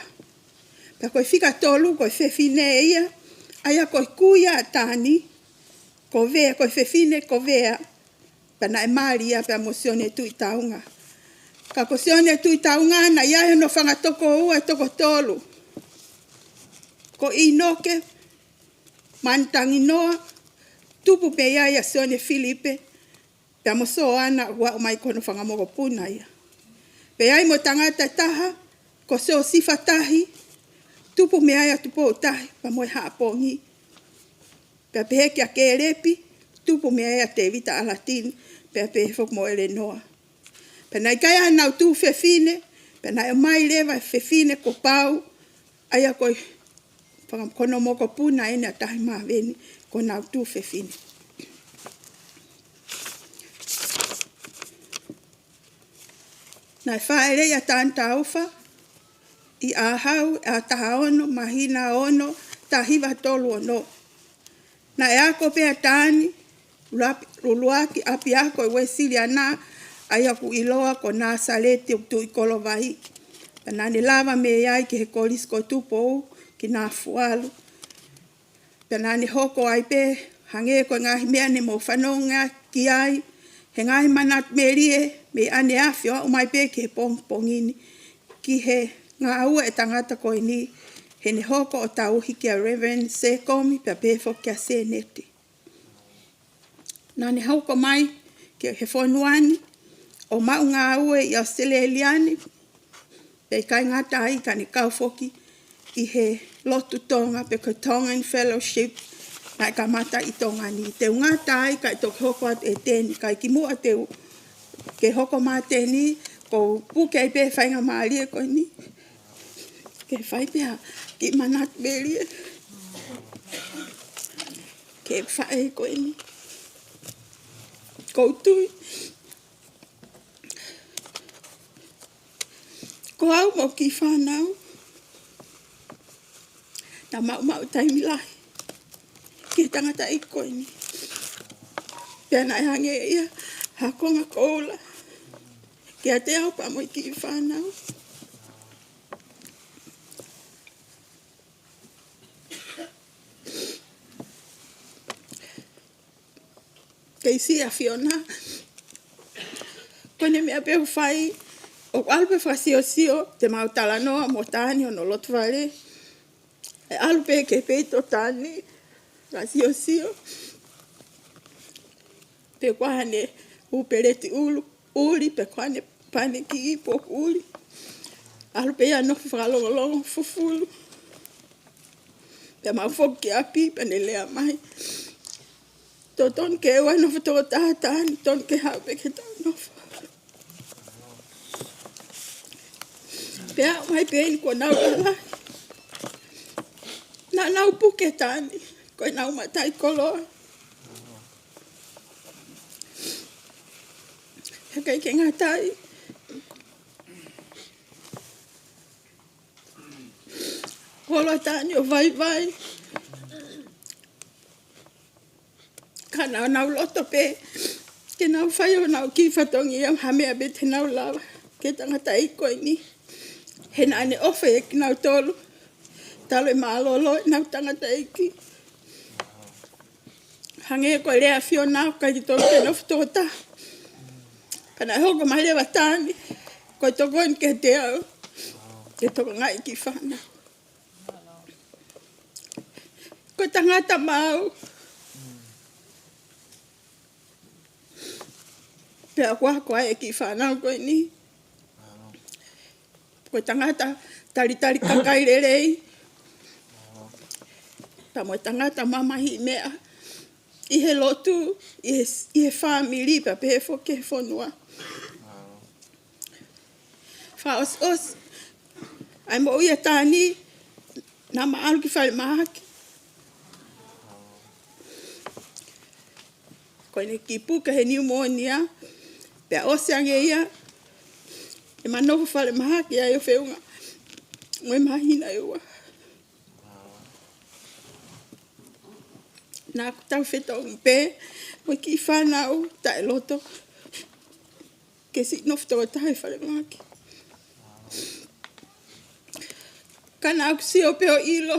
Pea ko e fika tolu, ko e fefine ia, ʻa ia ko e kui ʻa Tani, ko Vea, ko e fefine ko Vea, pea naʻe mali ia pea mo Sione Tuʻitaunga. Ka ko Sione Tuʻitaunga, naʻe ʻi ai hono fanga tokoua ʻe toko tolu. Ko ʻInoke Manitanginoa, tupu pē ia ʻia Sione Filipe, pea mo Soana, ʻoku aʻu mai ko hono fanga mokopuna ia. Pea ʻi ai mo e tangata ʻe taha, ko Siosifa Tahi, tupu mei ai ʻa Tupou Tahi, pea mo e Haʻapongi. Pea pehē kia Kelepi, tupu mei ai ʻa Tevita ʻAlatini, pea pehē foki mo ʻElenoa. Pea naʻe ʻikai ʻa ʻenau tuofefine, pea naʻe ʻomai leva e fefine ko Pau, ʻa ia ko e fanga-, ko hono mokopuna eni ʻa Tahimaveni, ko honau tuofefine. Naʻe fāʻeleʻi ʻa Tani Taufa ʻi ʻAhau, ʻaho taha ono, māhina ono, taha hiva tolu ono. Naʻe ako pē ʻa Tani, ʻuluaki, ʻuluaki ʻapiako ʻi Uēsiliana, ʻa ia ʻoku ʻiloa ko Nāsaleti ʻoku tuʻu ʻi Kolovai. Pea naʻa ne lava mei ai ki he Kolisi ko Tupou, ki Nafualu. Pea naʻa ne hoko ai pē, hangē ko e ngaahi meʻa ne mou fanongo ki ai, he ngaahi manatu melie, mei ʻaneafi ʻo aʻu mai pē ki he pongipongi ni, ki he ngāue ʻa e tangata ko eni, heʻene hoko ʻo tauhi kia Reverend Sekomi, pea pehē foki kia Seneti. Naʻa ne hoko mai ki he fonua ni, ʻo maʻu ngāue ʻi ʻAositelēlia ni, pea ʻikai ngata ai ka ne kau foki ʻi he lotu Tonga, pe ko e Tongan Fellowship, naʻe kamata ʻi Tonga ni. Te u ngata ai kae toki hoko atu ʻEteni, kae kimuʻa te u ke hoko mai ʻEteni, ʻoku ou puke ai pē faingamālie ko eni ke fai pē ha kiʻi manatu melie ki he faʻē ko eni. ʻOku ou tui, ko au mo e kiʻi fānau, naʻa mau maʻu taimi lahi ki he tangataʻeiki ko eni. Pea naʻe hangē ia ha konga koula kiate au pea mo e kiʻi fānau. Kei siʻi ʻAfiona, ko ʻene meʻa pē ʻoku fai, ʻoku ʻalu pē fakasiosio, te mau talanoa mo Tani ʻi hono loto vale. ʻE ʻalu pē ki he peito ʻo Tani, fakasiosio. Pe ko haʻane ʻū peleti ʻulu, ʻuli, pe ko haʻane pane kiʻi ipu ʻoku ʻuli. ʻAlu pē ia ʻo nofo fakalongolongo fufulu. Pea mau foki ki ʻapi, pea ne lea mai, totonu ke ʻoua ʻe nofo toko taha ʻa Tani, totonu ke haʻu pē ke tau nofo. Pea ʻomai pē eni kuo nau lalahi. Naʻa nau puke Tani, ko ʻenau mataʻikoloa. He ʻikai ke ngata ai, holo ʻa Tani ʻo vaivai. Ka naʻa nau loto pē ke nau fai honau kiʻi fatongia, ha meʻa pē te nau lava ki he tangataʻeiki ko eni. He naʻa ne ʻofa ʻiate kinautolu talu e mālōlō ʻenau tangataʻeiki. Hangē ko e lea ʻa Fiona, ʻoku ʻikai ke tonu ke nofo toko taha. Ka naʻe hoko mai leva ʻa Tani ko e tokoni kiate au ke tokangaʻi e kiʻi fānau. Ko e tangata maau. Pea ʻoku ako ai e kiʻi fānau ko eni. Ko e tangata talitali kakai lelei. Pea mo e tangata mamahi meʻa ʻi he lotu, ʻi he, ʻi he fāmili, pea pehē foki ki he fonua. Fakaʻosiʻosi ʻa e moʻui ʻa Tani, naʻá ma ʻalu ki falemahaki. Ko ʻene kiʻi puke he niumōnia, pea ʻosi ange ia, ʻema nofo falemahaki ai ʻo feʻunga mo e māhina ʻe ua. Naʻá ku tau fetongi pē mo e kiʻi fānau taʻeloto ke siʻi nofo toko taha ʻi falemahaki. Ka naʻá ku sio pē ʻo ʻilo,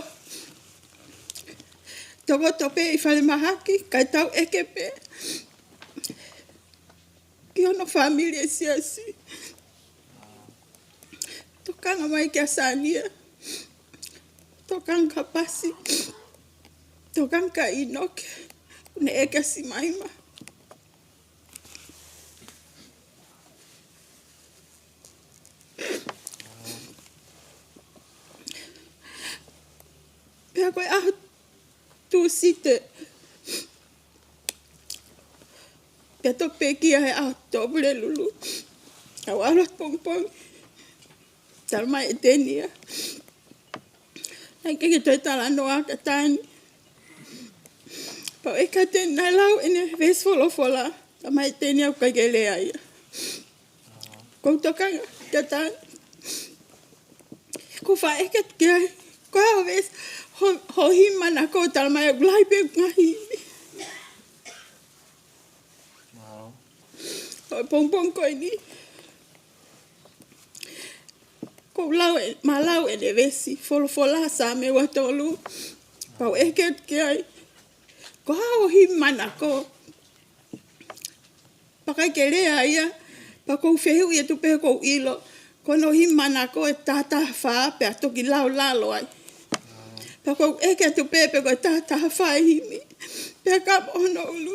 tokoto pē ʻi falemahaki, kae tau ʻeke pē ki hono fāmili ʻa e siasi. Tokanga mai kia Sania. Tokanga kia Pasi. Tokanga kia ʻInoke. Kuo ne ʻeke ʻa Simaima. Pea ko e ʻaho Tūsite, pea toki pekia he ʻaho Tupulelulu, ʻa e ʻaho pongipongi, talamai ʻe Tenia naʻe ʻikai ke toe talanoa kia Tani. Pea u ʻeke kia Tenia, naʻe lau ʻene veesi folofola, talamai ʻe Tenia ʻoku ʻikai ke lea ia. Ko u tokanga kia Tani, ko u faʻa ʻeke atu ki ai, ko e hā hoʻo veesi, ho, hoʻo himi manako? Talamai ʻoku lahi pē ʻeku ngaahi himi. Ko e pongipongi ko eni, ko u lau e, ma lau ʻene veesi folofola, Saame ua tolu, pea u ʻeke atu ki ai, ko e hā hoʻo himi manako? Pea ʻikai ke lea ia, pea ko u fehuʻi atu pē, ko u ʻilo ko hono himi manako ʻe taha taha fā, pea toki lau lalo ai. Pea ko u ʻeke atu pē pe ko e taha taha fā e himi, pea kamo hono ʻulu.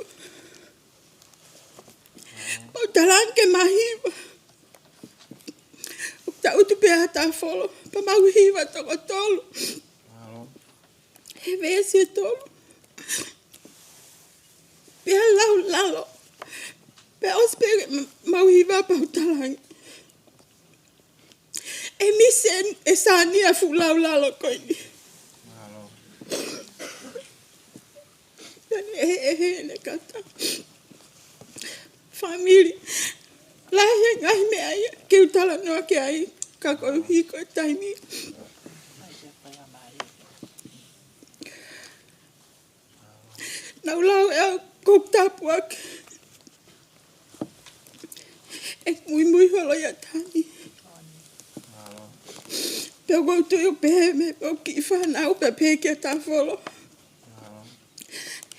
Pea u talaange ke ma hiva. ʻOku tangutu pē ʻa Tafolo, pea mau hiva toko tolu he veesi ʻe tolu. Pea lau lalo, pea ʻosi pē mau hiva pea u talaange, ʻe misi ʻe Sania e fuʻu lau lalo ko eni. Pea ne ʻeheʻehe ʻene kata. Fāmili, lahi e ngaahi meʻa ia ke u talanoa ki ai, ka koeʻuhi ko e taimi. Naʻá ku lau ʻe au, ko u tāpuaki ʻeku muimui holo ʻia Tani. Pea ko u tui ʻoku pehē mei heʻeku kiʻi fānau, pea pehē kia Tafolo.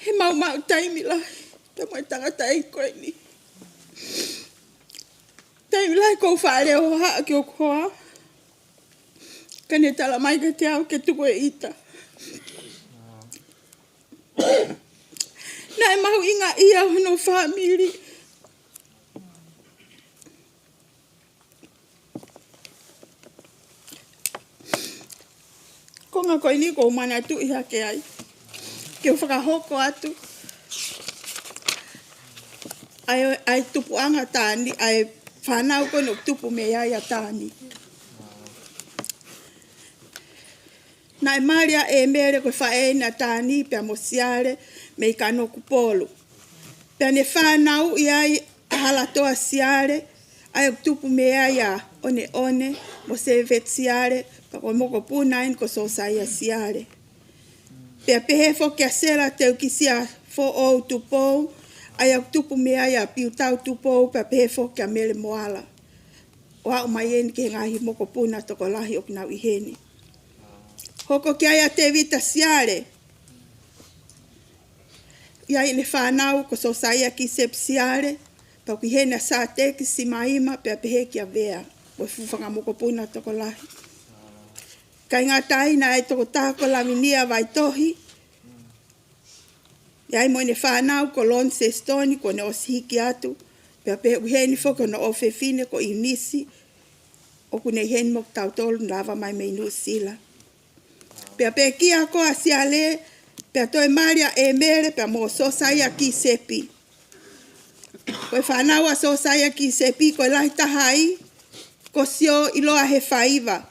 He maumau taimi lahi pea mo e tangataʻeiki ko eni. Taimi lahi ko u faʻa lea hohaʻa ki hoku hoa, ka ne talamai kiate au ke tuku e ʻita. Naʻe mahuʻingaʻia hono fāmili. Konga ko eni ko u manatuʻi hake ai, ke u fakahoko atu ʻa e, ʻa e tupuʻanga ʻa Tani, ʻa e fānau ko eni ʻoku tupu mei ai ʻa Tani. Naʻe mali ʻa ʻEmele ko e faʻē ʻa Tani pea mo Siale mei Kanokupolu. Pea ne fānauʻi ai ʻa Halatoa Siale, ʻa ia ʻoku tupu mei ai ʻa ʻOneʻone mo Seveti Siale, ka ko e mokopuna eni ko Sosaia Siale. Pea pehē foki kia Sela Teukisia Foʻou Tupou, ʻa ia ʻoku tupu mei ai ʻa Piutau Tupou, pea pehē foki kia Mele Moala. ʻO aʻu mai eni ki he ngaahi mokopuna tokolahi ʻoku nau ʻi heni. Hoko ki ai ʻa Tevita Siale, ʻi ai ʻene fānau ko Sosaia Kisepi Siale, pea ʻoku ʻi heni ʻa Sateki Simaima, pea pehē kia Vea, mo e fuʻu fanga mokopuna tokolahi. ʻIkai ngata ai, naʻe ʻi ai e tokotaha ko Lavinia Vaitohi, ʻi ai mo ʻene fānau ko Lon Sesitoni, kuo ne ʻosi hiki atu, pea pehē ʻoku ʻi heni foki hono ʻofefine ko ʻIunisi, ʻoku ne ʻi heni mo kitautolu, ne lava mai mei Nuʻusila. Pea pekia ko ʻa Siale, pea toe mali ʻa ʻEmele, pea mo Sosaia Kisepi. Ko e fānau ʻa Sosaia Kisepi, ko e lahi taha ai, ko Sio ʻIloa he Faiva.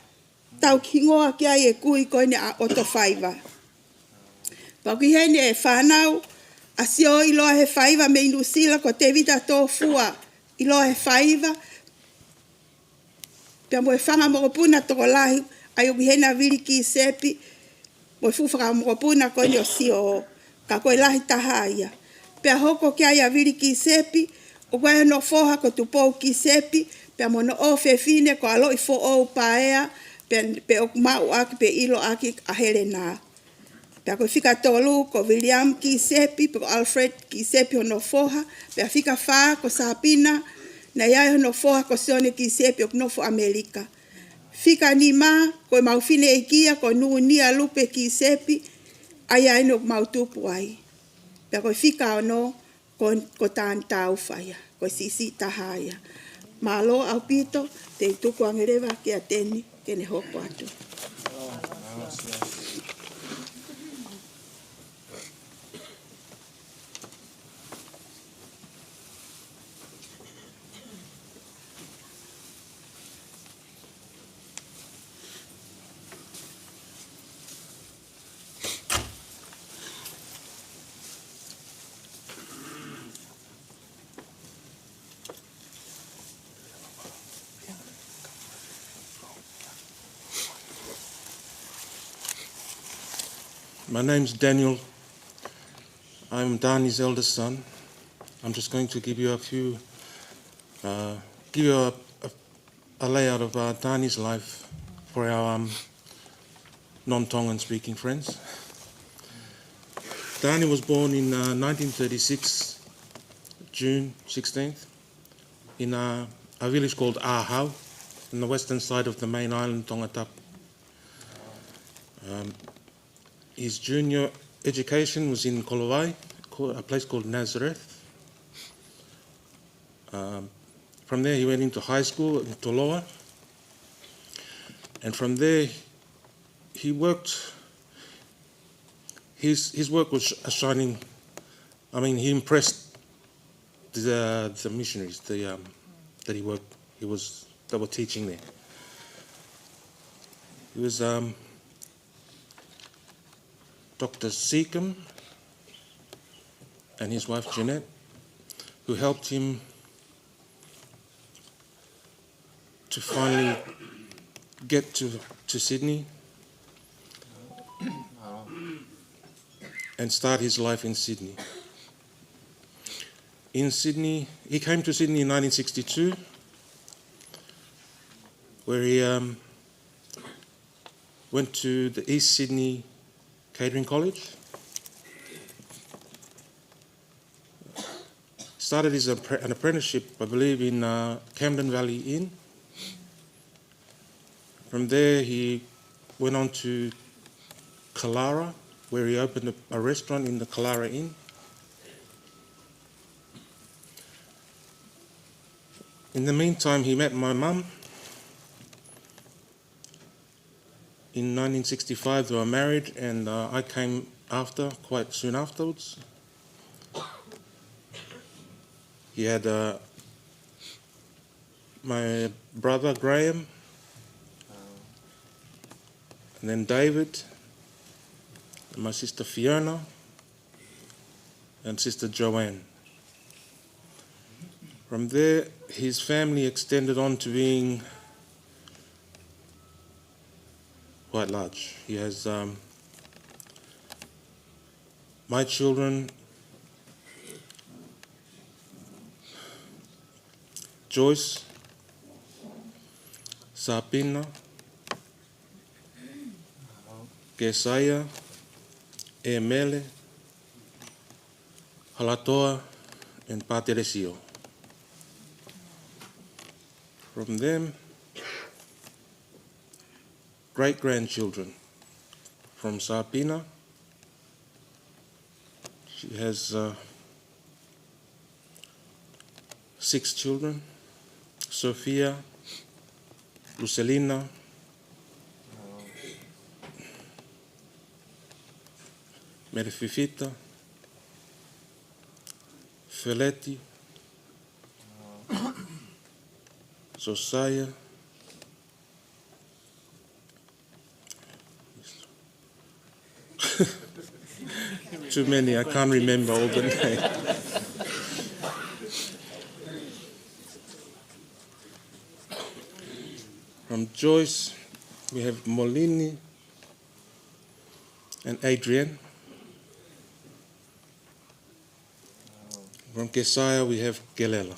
Tau hingoa ki ai e kui ko eni ʻa ʻOto Faiva. Pea ʻoku ʻi heni e fānau ʻa Sio ʻIloa he Faiva mei Nuʻusila, ko Tevita Tofua ʻIloa he Faiva. Pea mo e fanga mokopuna tokolahi, ʻa ia ʻoku ʻi heni ʻa Vili Kisepi, mo e fuʻu fanga mokopuna ko eni ʻo Sio, ka ko e lahi taha ia. Pea hoko ki ai ʻa Vili Kisepi, ʻoku ʻi ai hono foha ko Tupou Kisepi, pea mo hono ʻofefine ko ʻAloʻifoʻou Paea, pea, pea ʻoku maʻu ʻaki, pea ʻilo ʻaki ʻa Helena. Pea ko e fika tolu ko Viliami Kisepi, pe ko Alfred Kisepi hono foha, pea fika fā ko Sapina, naʻe ʻi ai hono foha ko Sione Kisepi ʻoku nofo ʻAmelika. Fika nima, ko e mau fineʻeiki ia, ko Nunia Lupe Kisepi, ʻa ia eni ʻoku mau tupu ai. Pea ko e fika ono, ko, ko Tani Taufa ia, ko e siʻisiʻi taha ia. Mālō ʻaupito, te u tuku ange leva kia Teni, ke ne hoko atu. My name's Daniel. I'm Tani's eldest son. I'm just going to give you a few, uh, give you a, a, a layout of, uh, Tani's life for our, um, non-Tongan speaking friends. Tani was born in, uh, nineteen thirty-six, June sixteenth, in, uh, a village called Ahau, in the western side of the main island, Tongatapu. Um, his junior education was in Kolovai, co-, a place called Nazareth. Um, from there, he went into high school in Toloa. And from there, he worked, his, his work was sh-, a shining, I mean, he impressed the, the missionaries, the, um, that he worked, he was, that were teaching there. He was, um, Doctor Seacombe and his wife Jeanette, who helped him to finally get to, to Sydney and start his life in Sydney. In Sydney, he came to Sydney in nineteen sixty-two, where he, um, went to the East Sydney Catering College. Started his appre-, an apprenticeship, I believe, in, uh, Camden Valley Inn. From there, he went on to Kalara, where he opened a, a restaurant in the Kalara Inn. In the meantime, he met my mum. In nineteen sixty-five, they were married, and, uh, I came after, quite soon afterwards. He had, uh, my brother Graham, and then David, my sister Fiona, and sister Joanne. From there, his family extended on to being quite large. He has, um, my children, Joyce, Sapina, Kesaia, Emele, Halatoa, and Patelesio. From them, great-grandchildren from Sapina. She has, uh, six children: Sofia, Lucelina, Merefifita, Feleti, Josiah. Too many, I can't remember all the names. From Joyce, we have Molini and Adrian. From Kesaia, we have Kelela.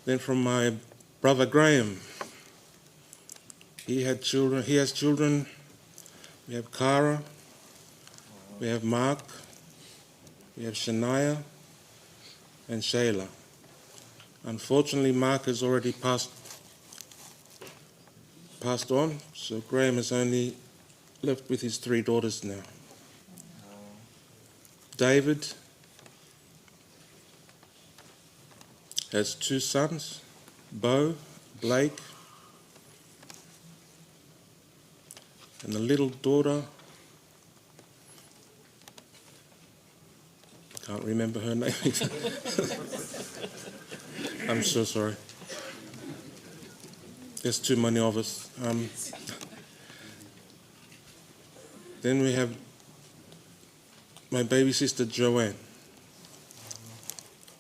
Then from my brother Graham, he had children, he has children. We have Kara, we have Mark, we have Shania, and Shayla. Unfortunately, Mark has already passed, passed on, so Graham is only left with his three daughters now. David has two sons, Bo, Blake, and a little daughter. Can't remember her name. I'm so sorry. There's too many of us. Um, then we have my baby sister Joanne.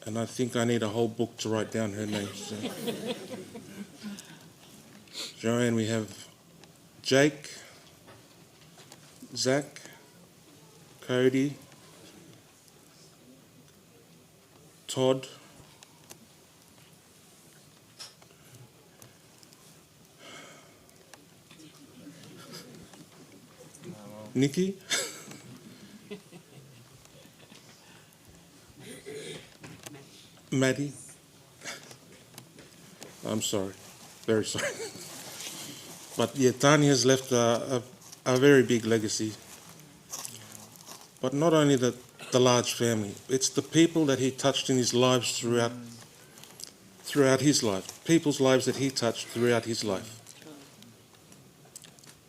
And I think I need a whole book to write down her name. So. Joanne, we have Jake, Zach, Cody, Todd, Nikki, Maddie. I'm sorry. Very sorry. But yeah, Tani has left a, a, a very big legacy. But not only the, the large family, it's the people that he touched in his lives throughout, throughout his life, people's lives that he touched throughout his life.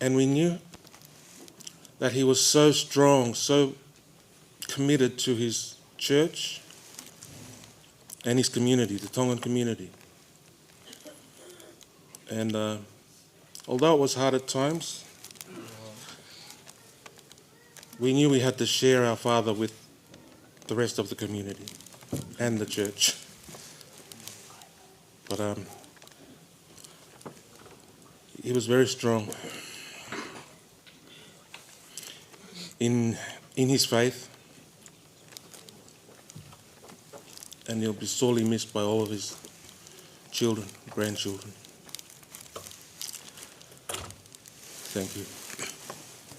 And we knew that he was so strong, so committed to his church and his community, the Tongan community. And, uh, although it was hard at times, we knew we had to share our father with the rest of the community and the church. But, um, he was very strong in, in his faith, and he'll be sorely missed by all of his children, grandchildren. Thank you.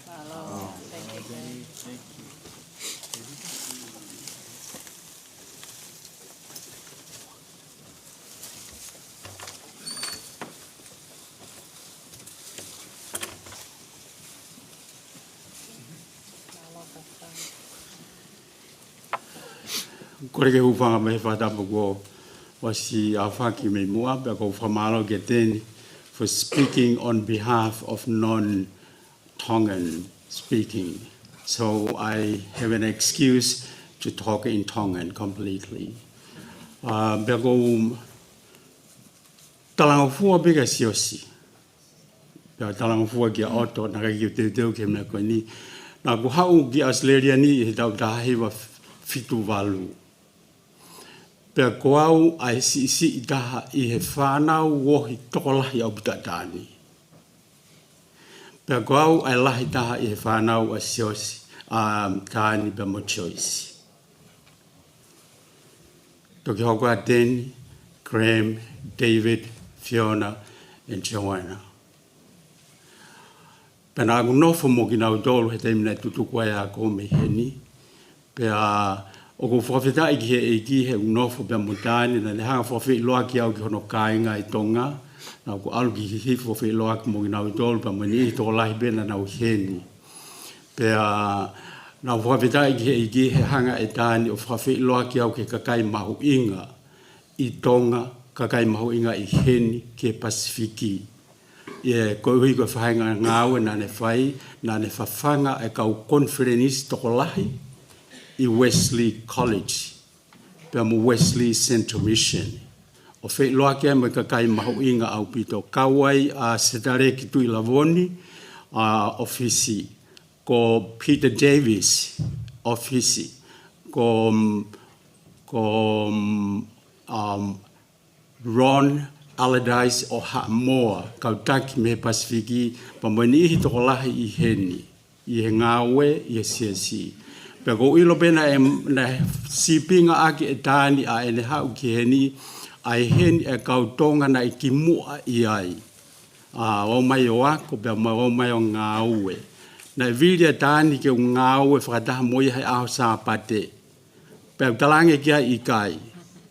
Mālō. Thank you, Glenn. Kole ke u hūfanga mai he fakatapu kuo ʻosi ʻafaki mei muʻa, pea ʻoku ou fakamālō kia Teni for speaking on behalf of non-Tongan speaking. So I have an excuse to talk in Tongan completely. Uh, pea ʻoku ou talangofua pē kia Siaosi. Pea talangofua kia ʻOto, naʻe ʻikai ke u teuteu ki he meʻa ko eni. Naʻa ku haʻu ki ʻAositelēlia ni ʻi he taʻu taha hiva fitu valu. Pea ko au ʻa e siʻisiʻi taha ʻi he fānau uohi tokolahi ʻaupito ʻa Taani. Pea ko au ʻa e lahi taha ʻi he fānau ʻa Siosi, ʻa Taani pea mo Joyce. Toki hoko ʻa Teni, Graham, David, Fiona, and Joanna. Pea naʻa ku nofo mo kinautolu he taimi naʻe tutuku ai ʻa e ako mei heni. Pea ʻoku ou fakafetaʻi ki he ʻEiki he ʻeku nofo pea mo Taani, naʻa ne hanga ʻo fakafeʻiloaki au ki hono kāinga ʻi Tonga. Naʻa ku ʻalu ki Hihifo ʻo feʻiloaki mo kinautolu pea mo e niʻihi tokolahi pē naʻa nau ʻi heni. Pea naʻa ku fakafetaʻi ki he ʻEiki he hanga ʻe Taani ʻo fakafeʻiloaki au ki he kakai mahuʻinga ʻi Tonga, kakai mahuʻinga ʻi heni ki he Pasifiki. ʻIo, koeʻuhi ko e faʻahinga ngāue naʻa ne fai, naʻa ne fafanga e kau konifelenisi tokolahi ʻi Wesley College pea mo Wesley Central Mission, ʻo feʻiloaki ai mo e kakai mahuʻinga ʻaupito, kau ai ʻa Setaleki Tuʻilavoni, ʻa ʻOfisi, ko Peter Davis, ʻOfisi, ko, ko, um, Ron Allardyce ʻo Haʻamoa, kau taki mei he Pasifiki, pea mo e niʻihi tokolahi ʻi heni, ʻi he ngāue, ʻi he siasi. Pea ʻoku ou ʻilo pē naʻe, naʻe sīpinga ʻaki ʻe Taani ʻa ʻene haʻu ki heni, ʻa e ʻi heni e kau Tonga naʻe kimuʻa ʻi ai. ʻA, ō mai ʻo ako, pea mo ō mai ʻo ngāue. Naʻe vili ʻa Taani ke u ngāue fakataha mo ia he ʻaho Sāpate. Pea u talaange ki ai ʻikai.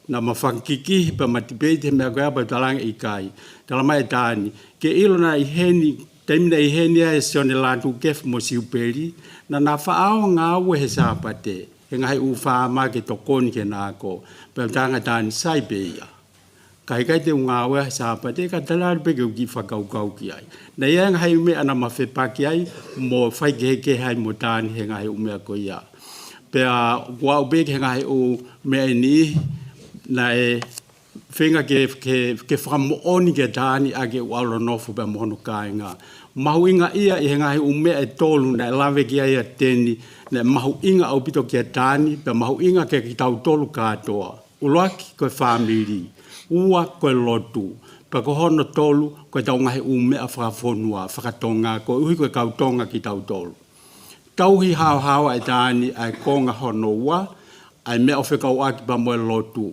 Naʻa ma fakakikihi pea ma tipeiti he meʻa ko ia pea u talaange ʻikai. Talamai ʻe Taani, ke ʻilo naʻe ʻi heni, taimi naʻe ʻi heni ai ʻa Sione Lātūkefu mo Siupeli, naʻa na faʻa ō ʻo ngāue he Sāpate he ngaahi ʻū faama ke tokoni ki heʻena ako. Pea u talaange kia Taani, sai pē ia. Ka ʻikai te u ngāue he Sāpate, ka tala pē ke u kiʻi fakakaukau ki ai. Naʻe ʻi ai e ngaahi ʻū meʻa naʻa ma fepaki ai mo faikehekehe ai mo Taani he ngaahi ʻū meʻa ko ia. Pea ʻoku ou pehē ki he ngaahi ʻū meʻa ʻe niʻihi naʻe feinga ke, ke, ke fakamoʻoni kia Taani ʻa ʻeku ʻalu ʻo nofo pea mo hono kāinga. Mahuʻinga ia ʻi he ngaahi ʻū meʻa ʻe tolu naʻe lave ki ai ʻa Teni, naʻe mahuʻinga ʻaupito kia Taani, pea mahuʻinga kia kitautolu kātoa. ʻUluaki ko e fāmili, ua ko e lotu, pea ko hono tolu ko e tau ngaahi ʻū meʻa fakafonua, fakatonga, koeʻuhi ko e kau Tonga kitautolu. Tauhi haohaoa ʻe Taani ʻa e konga hono ua, ʻa e meʻa ʻo fekauʻaki pea mo e lotu.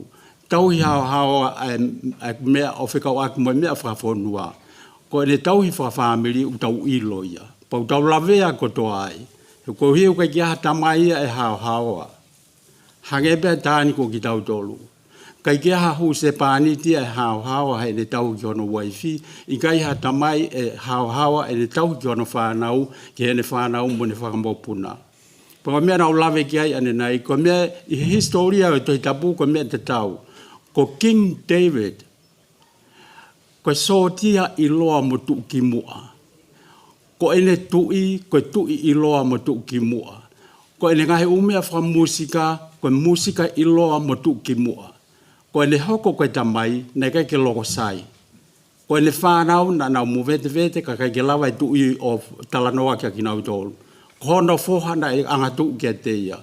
Tauhi haohaoa ʻa e, ʻa e meʻa ʻo fekauʻaki mo e meʻa fakafonua. Ko ʻene tauhi fakafāmili ʻoku tau ʻilo ia. Pea ʻoku tau lavea kotoa ai. He koeʻuhi ʻoku ʻikai ke ʻi ai ha tamai ia ʻe haohaoa. Hangē pē ʻa Taani ko kitautolu. ʻIkai ke ʻi ai ha husepāniti ia ʻe haohaoa heʻene tauhi ki hono uaifi, ʻikai ha tamai ʻe haohaoa heʻene tauhi ki hono fānau, ki heʻene fānau mo ʻene fakamokopuna. Pea ko e meʻa naʻa ku lave ki ai ʻanenai, ko e meʻa ʻi he hisitōlia ʻo e Tohi Tapu, ko e meʻa tatau. Ko King David, ko e sōtia ʻiloa mo tuʻukimuʻa. Ko ʻene tuʻi, ko e tuʻi ʻiloa mo tuʻukimuʻa. Ko ʻene ngaahi ʻū meʻa fakamūsika, ko e mūsika ʻiloa mo tuʻukimuʻa. Ko ʻene hoko ko e tamai, naʻe ʻikai ke loko sai. Ko ʻene fānau naʻa nau movetevete, ka ʻikai ke lava e tuʻi ʻo talanoa kia kinautolu. Ko hono foha naʻe angatuʻu kiate ia.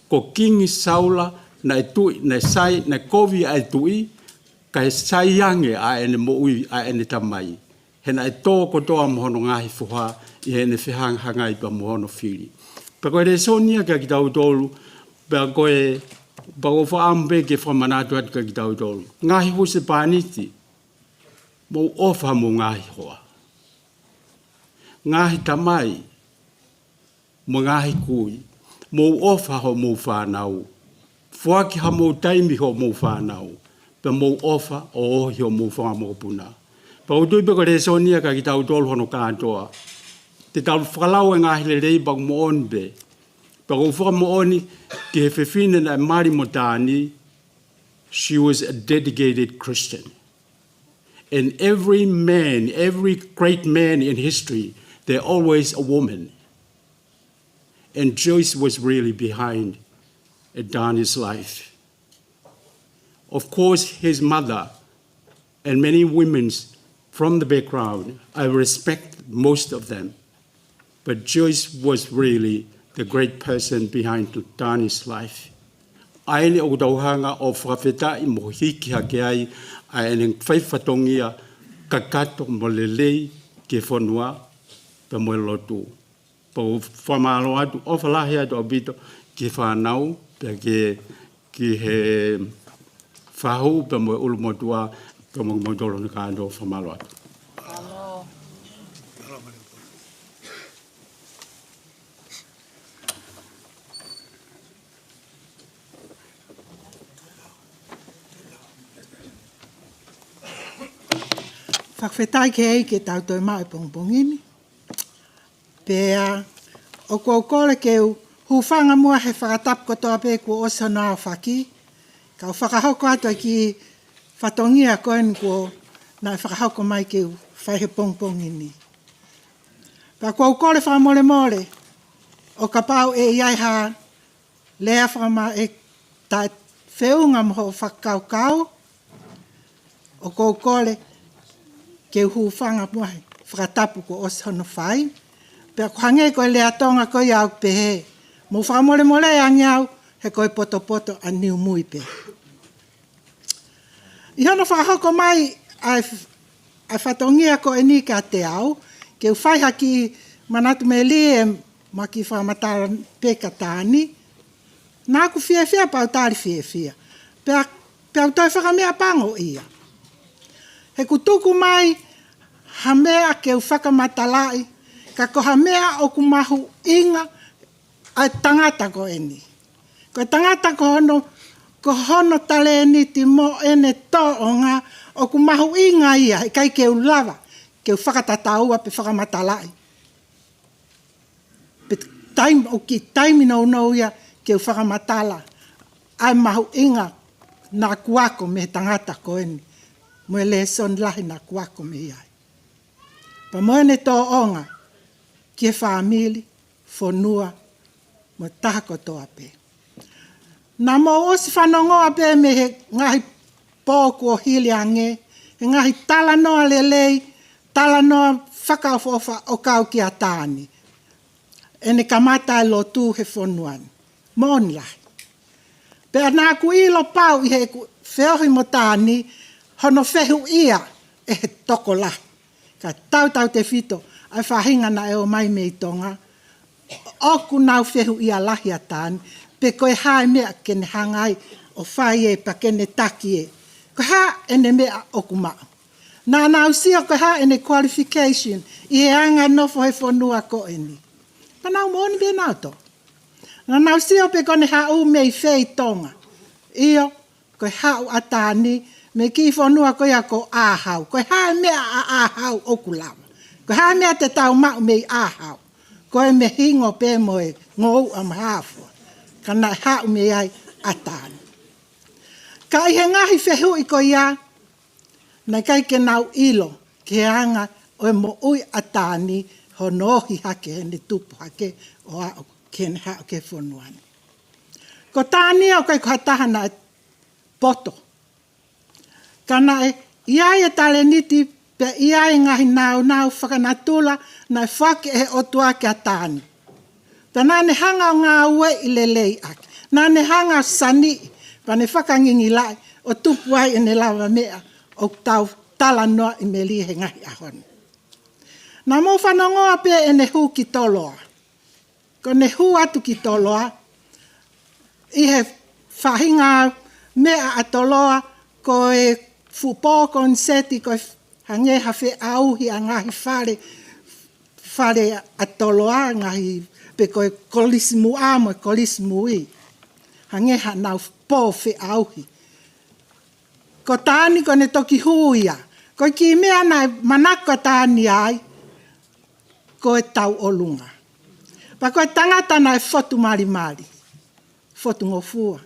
Ko Kingi Saula naʻe tuʻi, naʻe sai, naʻe kovi ʻa e tuʻi, kae sai ange ʻa ʻene moʻui ʻa ʻene tamai. He naʻe tō kotoa mo hono ngaahi foha ʻi heʻene fehangahangai pea mo hono fili. Pea ko e lēsoni ia kia kitautolu, pea ko e, pea ʻoku ou fakaʻamu pē ke fakamanatu atu kia kitautolu. Ngaahi husepāniti, mou ʻofa homou ngaahi hoa. Ngaahi tamai, mo e ngaahi kui, mou ʻofa homou fānau. Foaki hamou taimi homou fānau. Pea mou ʻofa ʻo ohi homou fanga mokopuna. Pea ʻoku ou tui pē ko e lēsoni ia kia kitautolu hono kātoa. Te tau fakalau e ngaahi lelei pea ʻoku moʻoni pē. Pea ʻoku ou fakamoʻoni ki he fefine naʻe mali mo Taani, she was a dedicated Christian. And every man, every great man in history, there always a woman. And Joyce was really behind Taani's life. Of course, his mother and many women's from the background. I respect most of them. But Joyce was really the great person behind Taani's life. ʻA ia ʻoku tau hanga ʻo fakafetaʻi mo hiki hake ai ʻa ʻene fai fatongia kakato mo lelei ki he fonua pea mo e lotu. Pea ʻoku fakamālō atu, ʻofa lahi atu ʻaupito ki he fānau, pea ki he, ki he fahu, pea mo e ʻulumotuʻa, pea mo e motuʻa lona kāno, fakamālō atu. Fakafetaʻi ki he ʻEiki ke tau toe maʻu e pongipongi ni. Pea ʻoku ou kole ke u hūfanga muʻa he fakatapu kotoa pē kuo ʻosi hono aofaki, kau fakahoko atu e kiʻi fatongia ko eni kuo naʻe fakahoko mai ke u fai he pongipongi ni. Pea ʻoku ou kole fakamolemole ʻo kapau ʻe ʻi ai ha lea fakama-, ʻe taʻe feʻunga mo hoʻo fakakaukau, ʻoku ou kole ke u hūfanga muʻa he fakatapu kuo ʻosi hono fai. Pea ʻoku hangē ko e lea Tonga ko ia ʻoku pehē, mou fakamolemole ange au he ko e potopoto ʻa Niumui pē. ʻI hono fakahoko mai ʻa e f-, ʻa e fatongia ko eni kiate au, ke u fai ha kiʻi manatu melie mo e kiʻi fakamatala pē kia Taani, naʻá ku fiefia pea u tali fiefia. Pea, pea u toe fakameʻapangoʻia. He kuo tuku mai ha meʻa ke u fakamatalaʻi, ka ko ha meʻa ʻoku mahuʻinga ʻa e tangata ko eni. Ko e tangata ko hono, ko hono talēniti mo ʻene tōʻonga ʻoku mahuʻinga ia, ʻikai ke u lava ke u fakatataua pe fakamatalaʻi. Pe taimi, ʻoku kiʻi taimi nounou ia ke u fakamatala ʻa e mahuʻinga naʻá ku ako mei he tangata ko eni, mo e lēsoni lahi naʻá ku ako mei ai. Pea mo ʻene tōʻonga ki he fāmili, fonua, mo e taha kotoa pē. Naʻa mou ʻosi fanongoa pē mei he ngaahi pō kuo hili ange, he ngaahi talanoa lelei, talanoa fakaʻofoʻofa ʻo kau kia Taani. ʻEne kamata e lotu he fonua ni. Moʻoni lahi. Pea naʻá ku ʻilo pau ʻi heʻeku feohi mo Taani hono fehuʻia ʻe he tokolahi. Ka tautautefito ʻa e faʻahinga naʻe ō mai mei Tonga, ʻoku nau fehuʻia lahi ʻa Taani, pe ko e hā e meʻa ke ne hanga ai ʻo fai ē, pea ke ne taki ē. Ko e hā ʻene meʻa ʻoku maʻu. Naʻa nau sio ko e hā ʻene qualification ʻi he anga e nofo he fonua ko eni. Pea nau moʻoni pē nautolu. Naʻa nau sio pe ko ʻene haʻu mei fē ʻi Tonga. ʻIo, ko e haʻu ʻa Taani mei he kiʻi fonua ko ia ko ʻĀhau. Ko e hā e meʻa ʻa ʻĀhau ʻoku lava. Ko e hā e meʻa te tau maʻu mei ʻĀhau. Ko e mehingo pē mo e ngoue ʻa Mahafu. Ka naʻe haʻu mei ai ʻa Taani. Ka ʻi he ngaahi fehuʻi ko ia, naʻe ʻikai ke nau ʻilo ki he anga ʻo e moʻui ʻa Taani hono ohi hake heʻene tupu hake ʻo aʻu ki heʻene haʻu ki he fonua ni. Ko Taani ʻoku ʻikai ko ha taha naʻe poto. Ka naʻe ʻi ai e talēniti pea ʻi ai e ngaahi nāunau fakanatula naʻe foaki ʻe he ʻOtua kia Taani. Pea naʻá ne hanga ʻo ngāueʻi lelei ʻaki. Naʻá ne hanga ʻo saniʻi, pea ne fakangingilaʻi, ʻo tupu ai ʻene lavameʻa, ʻoku tau talanoaʻi melie he ngaahi ʻaho ni. Naʻa mou fanongoa pē ʻene hū ki Toloa. Ko ʻene hū atu ki Toloa, ʻi he faʻahinga meʻa ʻa Toloa, ko e fuʻu pō koniseti, ko e hangē ha feʻauhi ʻa e ngaahi fale, fale ʻa Toloa, ngaahi, pe ko e Kolisi Muʻa mo e Kolisi Mui. Hangē haʻanau pō feʻauhi. Ko Taani ko ʻene toki hū ia. Ko e kiʻi meʻa naʻe manako ʻa Taani ai, ko e tauʻolunga. Pea ko e tangata naʻe fotu malimali, fotu ngofua.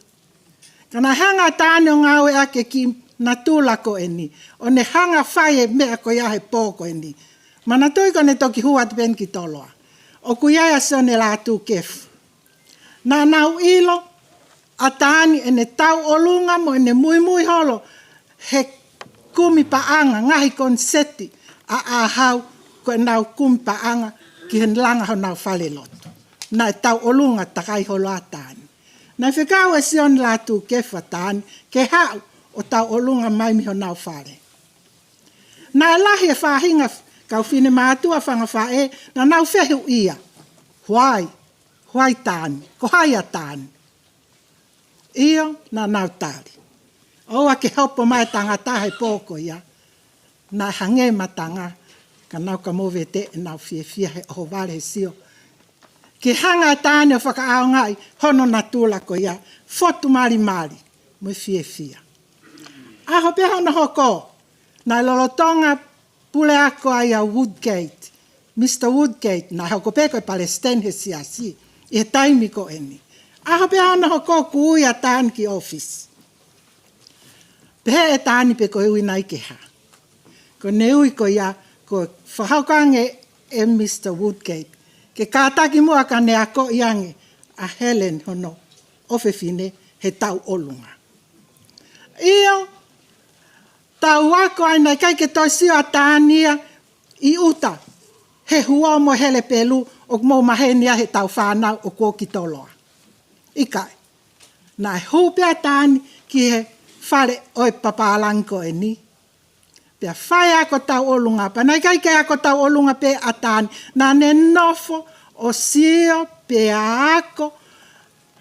Ka naʻe hanga ʻa Taani ʻo ngāueʻaki e kiʻi natula ko eni, ʻo ne hanga ʻo fai e meʻa ko ia he pō ko eni. Manatuʻi ko ʻene toki hū atu pē eni ki Toloa. ʻOku ʻi ai ʻa Sione Lātūkefu. Naʻa nau ʻilo ʻa Taani ʻene tauʻolunga mo ʻene muimui holo he kumi paʻanga, ngaahi koniseti ʻa ʻAhau, ko ʻenau kumi paʻanga ki he langa honau fale lotu. Naʻe tauʻolunga takai holo ʻa Taani. Naʻe fekau ʻe Sione Lātūkefu ʻa Taani ke haʻu ʻo tauʻolunga mai mei honau fale. Naʻe lahi e faʻahinga kau finemātuʻa fanga faʻē naʻa nau fehuʻia, "Why? Why Taani? Ko hai ʻa Taani?" ʻIo, naʻa nau tali, "ʻOua ke hopo mai e tangata he pō ko ia." Naʻe hangē matanga, ka nau ka movete ʻenau fiefia he ʻohovale he sio ki he hanga ʻe Taani ʻo fakaʻaongaʻi hono natula ko ia, fotu malimali mo e fiefia. ʻAho pē hono hoko, naʻe lolotonga puleako ai ʻa Woodgate, Mr Woodgate, naʻe hoko pē ko e palesiteni he siasi ʻi he taimi ko eni. ʻAho pē hono hoko kuo ui ʻa Taani ki ʻōfisi. Pehē ʻe Taani pe ko e ui nai ke hā. Ko ʻene ui ko ia, ko e fakahoko ange ʻe Mr Woodgate ke kātaki muʻa ka ne akoʻi ange ʻa Helen hono ʻofefine he tauʻolunga. ʻIo, tau ako ai, naʻe ʻikai ke toe sio ʻa Taani ia ʻi ʻuta he huo mo e hele pelu ʻoku mou maheni ai heʻetau fānau ʻoku ō ki Toloa. ʻIkai. Naʻe hū pē ʻa Taani ki he fale ʻo e papālangi ko eni. Pea fai ako tauʻolunga, pea naʻe ʻikai ke ako tauʻolunga pē ʻa Taani. Naʻa ne nofo ʻo sio pea ako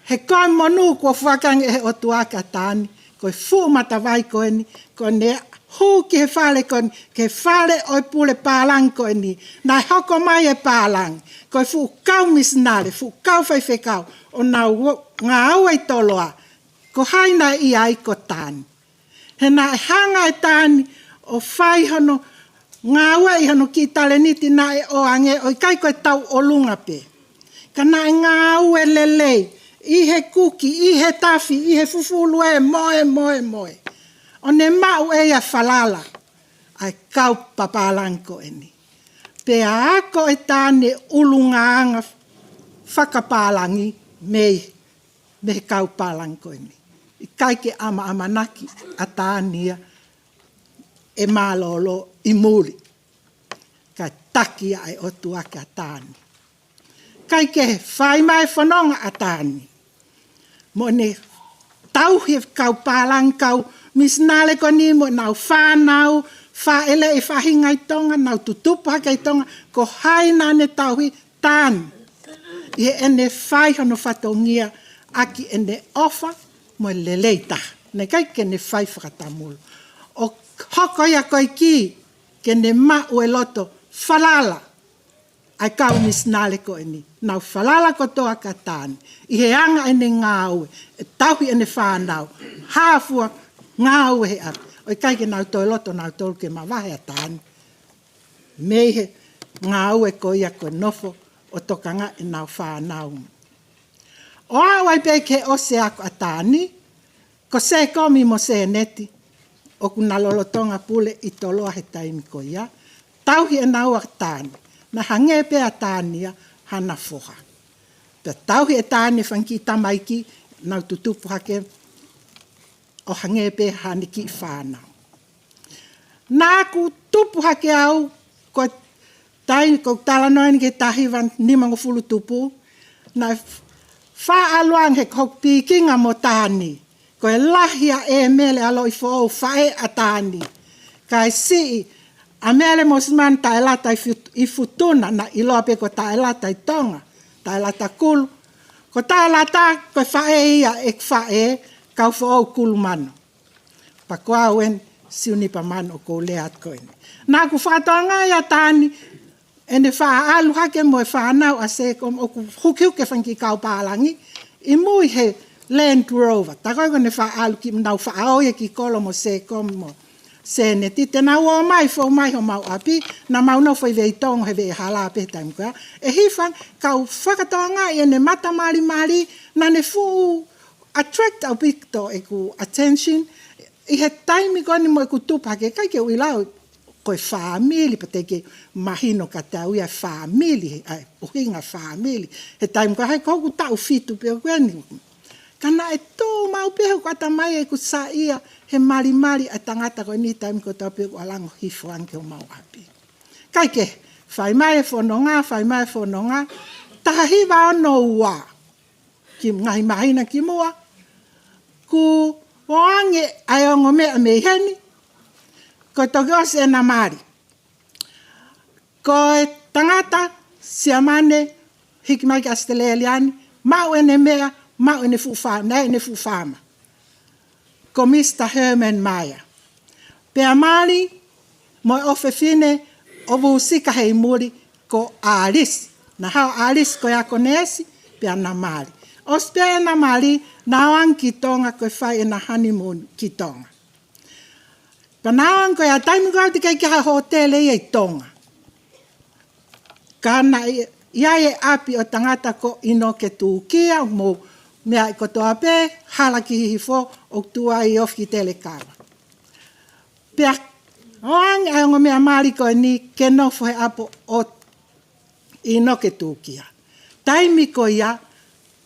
he ko e monū kuo foaki ange ʻe he ʻOtua kia Taani, ko e fuʻu matavai ko eni, ko ʻene hū ki he fale ko eni, ki he fale ʻo e pule pālangi ko eni. Naʻe hoko mai e pālangi, ko e fuʻu kau misinale, fuʻu kau faifekau, ʻo nau ngāue ʻi Toloa. Ko hai naʻe ʻi ai? Ko Taani. He naʻe hanga ʻe Taani ʻo fai hono ngāue ʻi hono kiʻi talēniti naʻe ʻoange, ʻo ʻikai ko e tauʻolunga pē, ka naʻe ngāue lelei ʻi he kuki, ʻi he tafi, ʻi he fufulu ē, mo e, mo e, mo e. ʻO ne maʻu ʻe ia falala ʻa e kau papālangi ko eni. Pea ako ʻe Taani e ʻulungaanga fakapālangi mei mei he kau pālangi ko eni. ʻIkai ke ʻamaʻamanaki ʻa Taani ia ʻe mālōlō ʻi muli. Kae taki ʻa e ʻOtua kia Taani. ʻIkai ke fai mai e fononga ʻa Taani mo ʻene tauhi e kau pālangi, kau misinale ko eni mo ʻenau fānau, fāʻeleʻi e faʻahinga ʻi Tonga, nau tutupu hake ʻi Tonga, ko hai naʻa ne tauhi? Taani. ʻI heʻene fai hono fatongia ʻaki ʻene ʻofa mo e lelei taha. Naʻe ʻikai ke ne fai fakatamulu. ʻO hoko ia ko e kī ke ne maʻu e loto falala ʻa e kau misinale ko eni. Nau falala kotoa kia Taani ʻi he anga ʻene ngāue, ʻe tauhi ʻene fānau, hā fua, ngāue he ʻapi. ʻO ʻikai ke nau toe loto nautolu ke mavahe ʻa Taani mei he ngāue ko ia ko e nofo ʻo tokanga ʻenau fānau. ʻO aʻu ai pē ki he ʻosi e ako ʻa Taani, ko Sēkomi mo Sēneti, ʻoku na lolotonga pule ʻi Toloa he taimi ko ia, tauhi ʻe naua ʻa Taani. Naʻe hangē pē ʻa Taani ia hana foha. Pea tauhi ʻe Taani e fanga kiʻi tamaiki, nau tutupu hake ʻo hangē pē haʻane kiʻi fānau. Naʻa ku tupu hake au, ko e taimi, ko e talanoa eni ki he taha hiva nimangofulu tupu, naʻe faʻa ʻalu ange he ko hoku pīkinga mo Taani, ko e lahi ʻa ʻEmele ʻAloʻifoʻou, faʻē ʻa Taani, kae siʻi ʻa Mele Mosimanu Taʻelata ʻi Fut-, ʻi Futuna, naʻe ʻiloa pē ko Taʻelata ʻi Tonga, Taʻelata Kulu. Ko Taʻelata ko e faʻē ia ʻeku faʻē, Kaufoʻou Kulumanu. Pea ko au eni, Siunipa Manu, ʻoku ou lea atu ko eni. Naʻa ku fakatokangaʻi ʻa Taani ʻene faʻa ʻalu hake mo e fānau ʻa Sēkomi, ʻoku hukihuki e fanga kiʻi kau pālangi ʻi mui he Land Rover. Tā ko ē ko ʻene faʻa ʻalu ki, nau faʻa ō ia ki kolo mo Sēkomi mo Sēneti, te nau ō mai, fou mai homau ʻapi, naʻa mau nofo ʻi Veitongo he veʻehala pē he taimi ko ia. ʻE hifo ange, ka u fakatokangaʻi ʻene mata malimali, naʻa ne fuʻu attract ʻaupito ʻeku attention ʻi he taimi ko eni mo ʻeku tupu hake, ʻikai ke u ʻilo au ko e fāmili, pea te ke mahino ka tau ia fāmili, ʻa e ʻuhinga fāmili. He taimi ko ē, he ko hoku taʻu fitu pē ʻoku eni. Ka naʻe tuʻu maʻu pē hoku ʻatamai ʻeku saiʻia he malimali ʻa e tangata ko eni taimi kotoa pē ʻoku ʻalu ange ʻo hifo ange ki homau ʻapi. Kae kehe, fai mai e fononga, fai mai e fononga, taha hiva ono ua, ki he ngaahi māhina kimuʻa, kuo ʻoange ʻa e ongo meʻa mei heni, kuo toki ʻosi ʻena mali. Ko e tangata Siamane hiki mai ki ʻAositelēlia ni, maʻu ʻene meʻa, maʻu ʻene fuʻu fā-, naʻe ʻene fuʻu faama. Ko Mr Herman Meyer. Pea mali mo e ʻofefine ʻo Vusika Heimuli ko ʻAlisi. Naʻe haʻu ʻa ʻAlisi ko e ako neesi, pea na mali. ʻOsi pē ʻena mali, na ō ange ki Tonga ko e fai ʻena honeymoon ki Tonga. Pea na ō ange ko ia, taimi ko ia teʻeki ke ʻi ai ha hōtele ia ʻi Tonga. Ka naʻe ʻi ai e ʻapi ʻo e tangata ko ʻInoke Tūkia, mou meaʻi kotoa pē, hala ki Hihifo, ʻoku tuʻu ai e ofi ki Telekava. Pea ō ange ʻa e ongo meʻa mali ko eni ke nofo he ʻapi ʻo ʻInoke Tūkia. Taimi ko ia,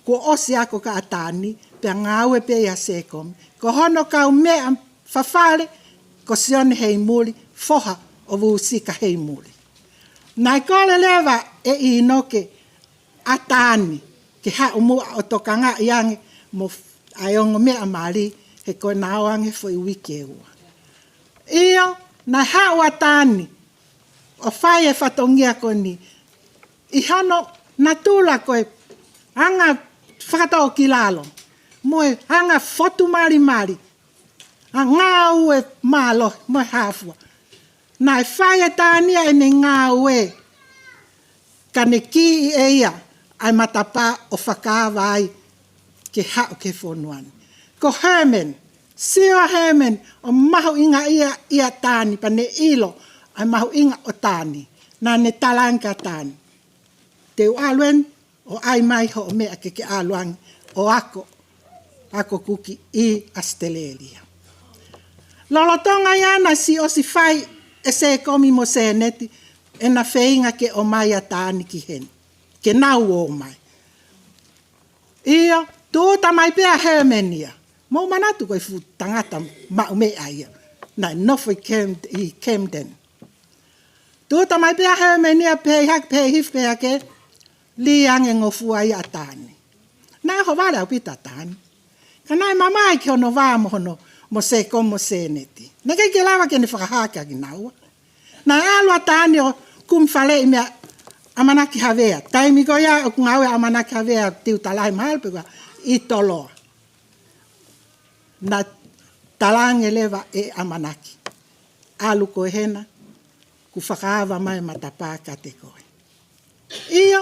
kuo ʻosi ako kia Tani, pea ngāue pē ia Sekomi. Ko hono kaumeʻa fafale, ko Sione Heimuli, foha ʻo Vusika Heimuli. Naʻe kole leva ʻe ʻInoke ʻa Tani ke haʻu muʻa ʻo tokangaʻi ange mo f-, ʻa e ongo meʻa mali, he ko ʻena ō ange foʻi uike ʻe ua. ʻIo, naʻe haʻu ʻa Tani ʻo fai e fatongia ko eni ʻi hono natula ko e anga fakatōkilalo mo e anga fotu malimali, ʻa e ngāue mālohi mo e hā fua. Naʻe fai ʻe Tani ʻene ngāue, ka ne kiʻi ʻe ia ʻa e matapā ʻo fakaava ai ke haʻu ki he fonua ni. Ko Herman, sio ʻa Herman ʻo mahuʻingaʻia ʻia Tani, pea ne ʻilo ʻa e mahuʻinga ʻo Tani. Naʻa ne tala ange kia Tani, te u ʻalu eni, ʻo ʻai mai hoʻo meʻa ke ke ʻalu ange ʻo ako, ako kuki ʻi ʻAositelēlia. Lolotonga ia naʻe siʻi ʻosi fai ʻe Sekomi mo Seneti ʻena feinga ke ʻomai ʻa Tani ki heni, ke nau ō mai. ʻIo, tūʻuta mai pē ʻa Herman ia. Mou manatu ko e fuʻu tangata maʻu meʻa ia. Naʻe nofo ʻi Cam-, ʻi Camden. Tūʻuta mai pē ʻa Herman ia, pehē hake, pehē hifo, pehē hake, lī ange ngofua ia ʻa Tani. Naʻe ʻohovale ʻaupito ʻa Tani. Ka naʻe mamahi ki hono vā mo hono, mo Sekomi mo Seneti. Naʻe ʻikai ke lava ke ne fakahā kia kinaua. Naʻe ʻalu ʻa Tani ʻo kumi faleʻi meia ʻAmanaki Havea. Taimi ko ia ʻoku ngāue ʻa ʻAmanaki Havea, tiuta lahi mahalo pē ko ia, ʻi Toloa. Naʻe talaange leva ʻe ʻAmanaki, ʻalu koe hena, kuo fakaava mai e matapā kiate koe. ʻIo,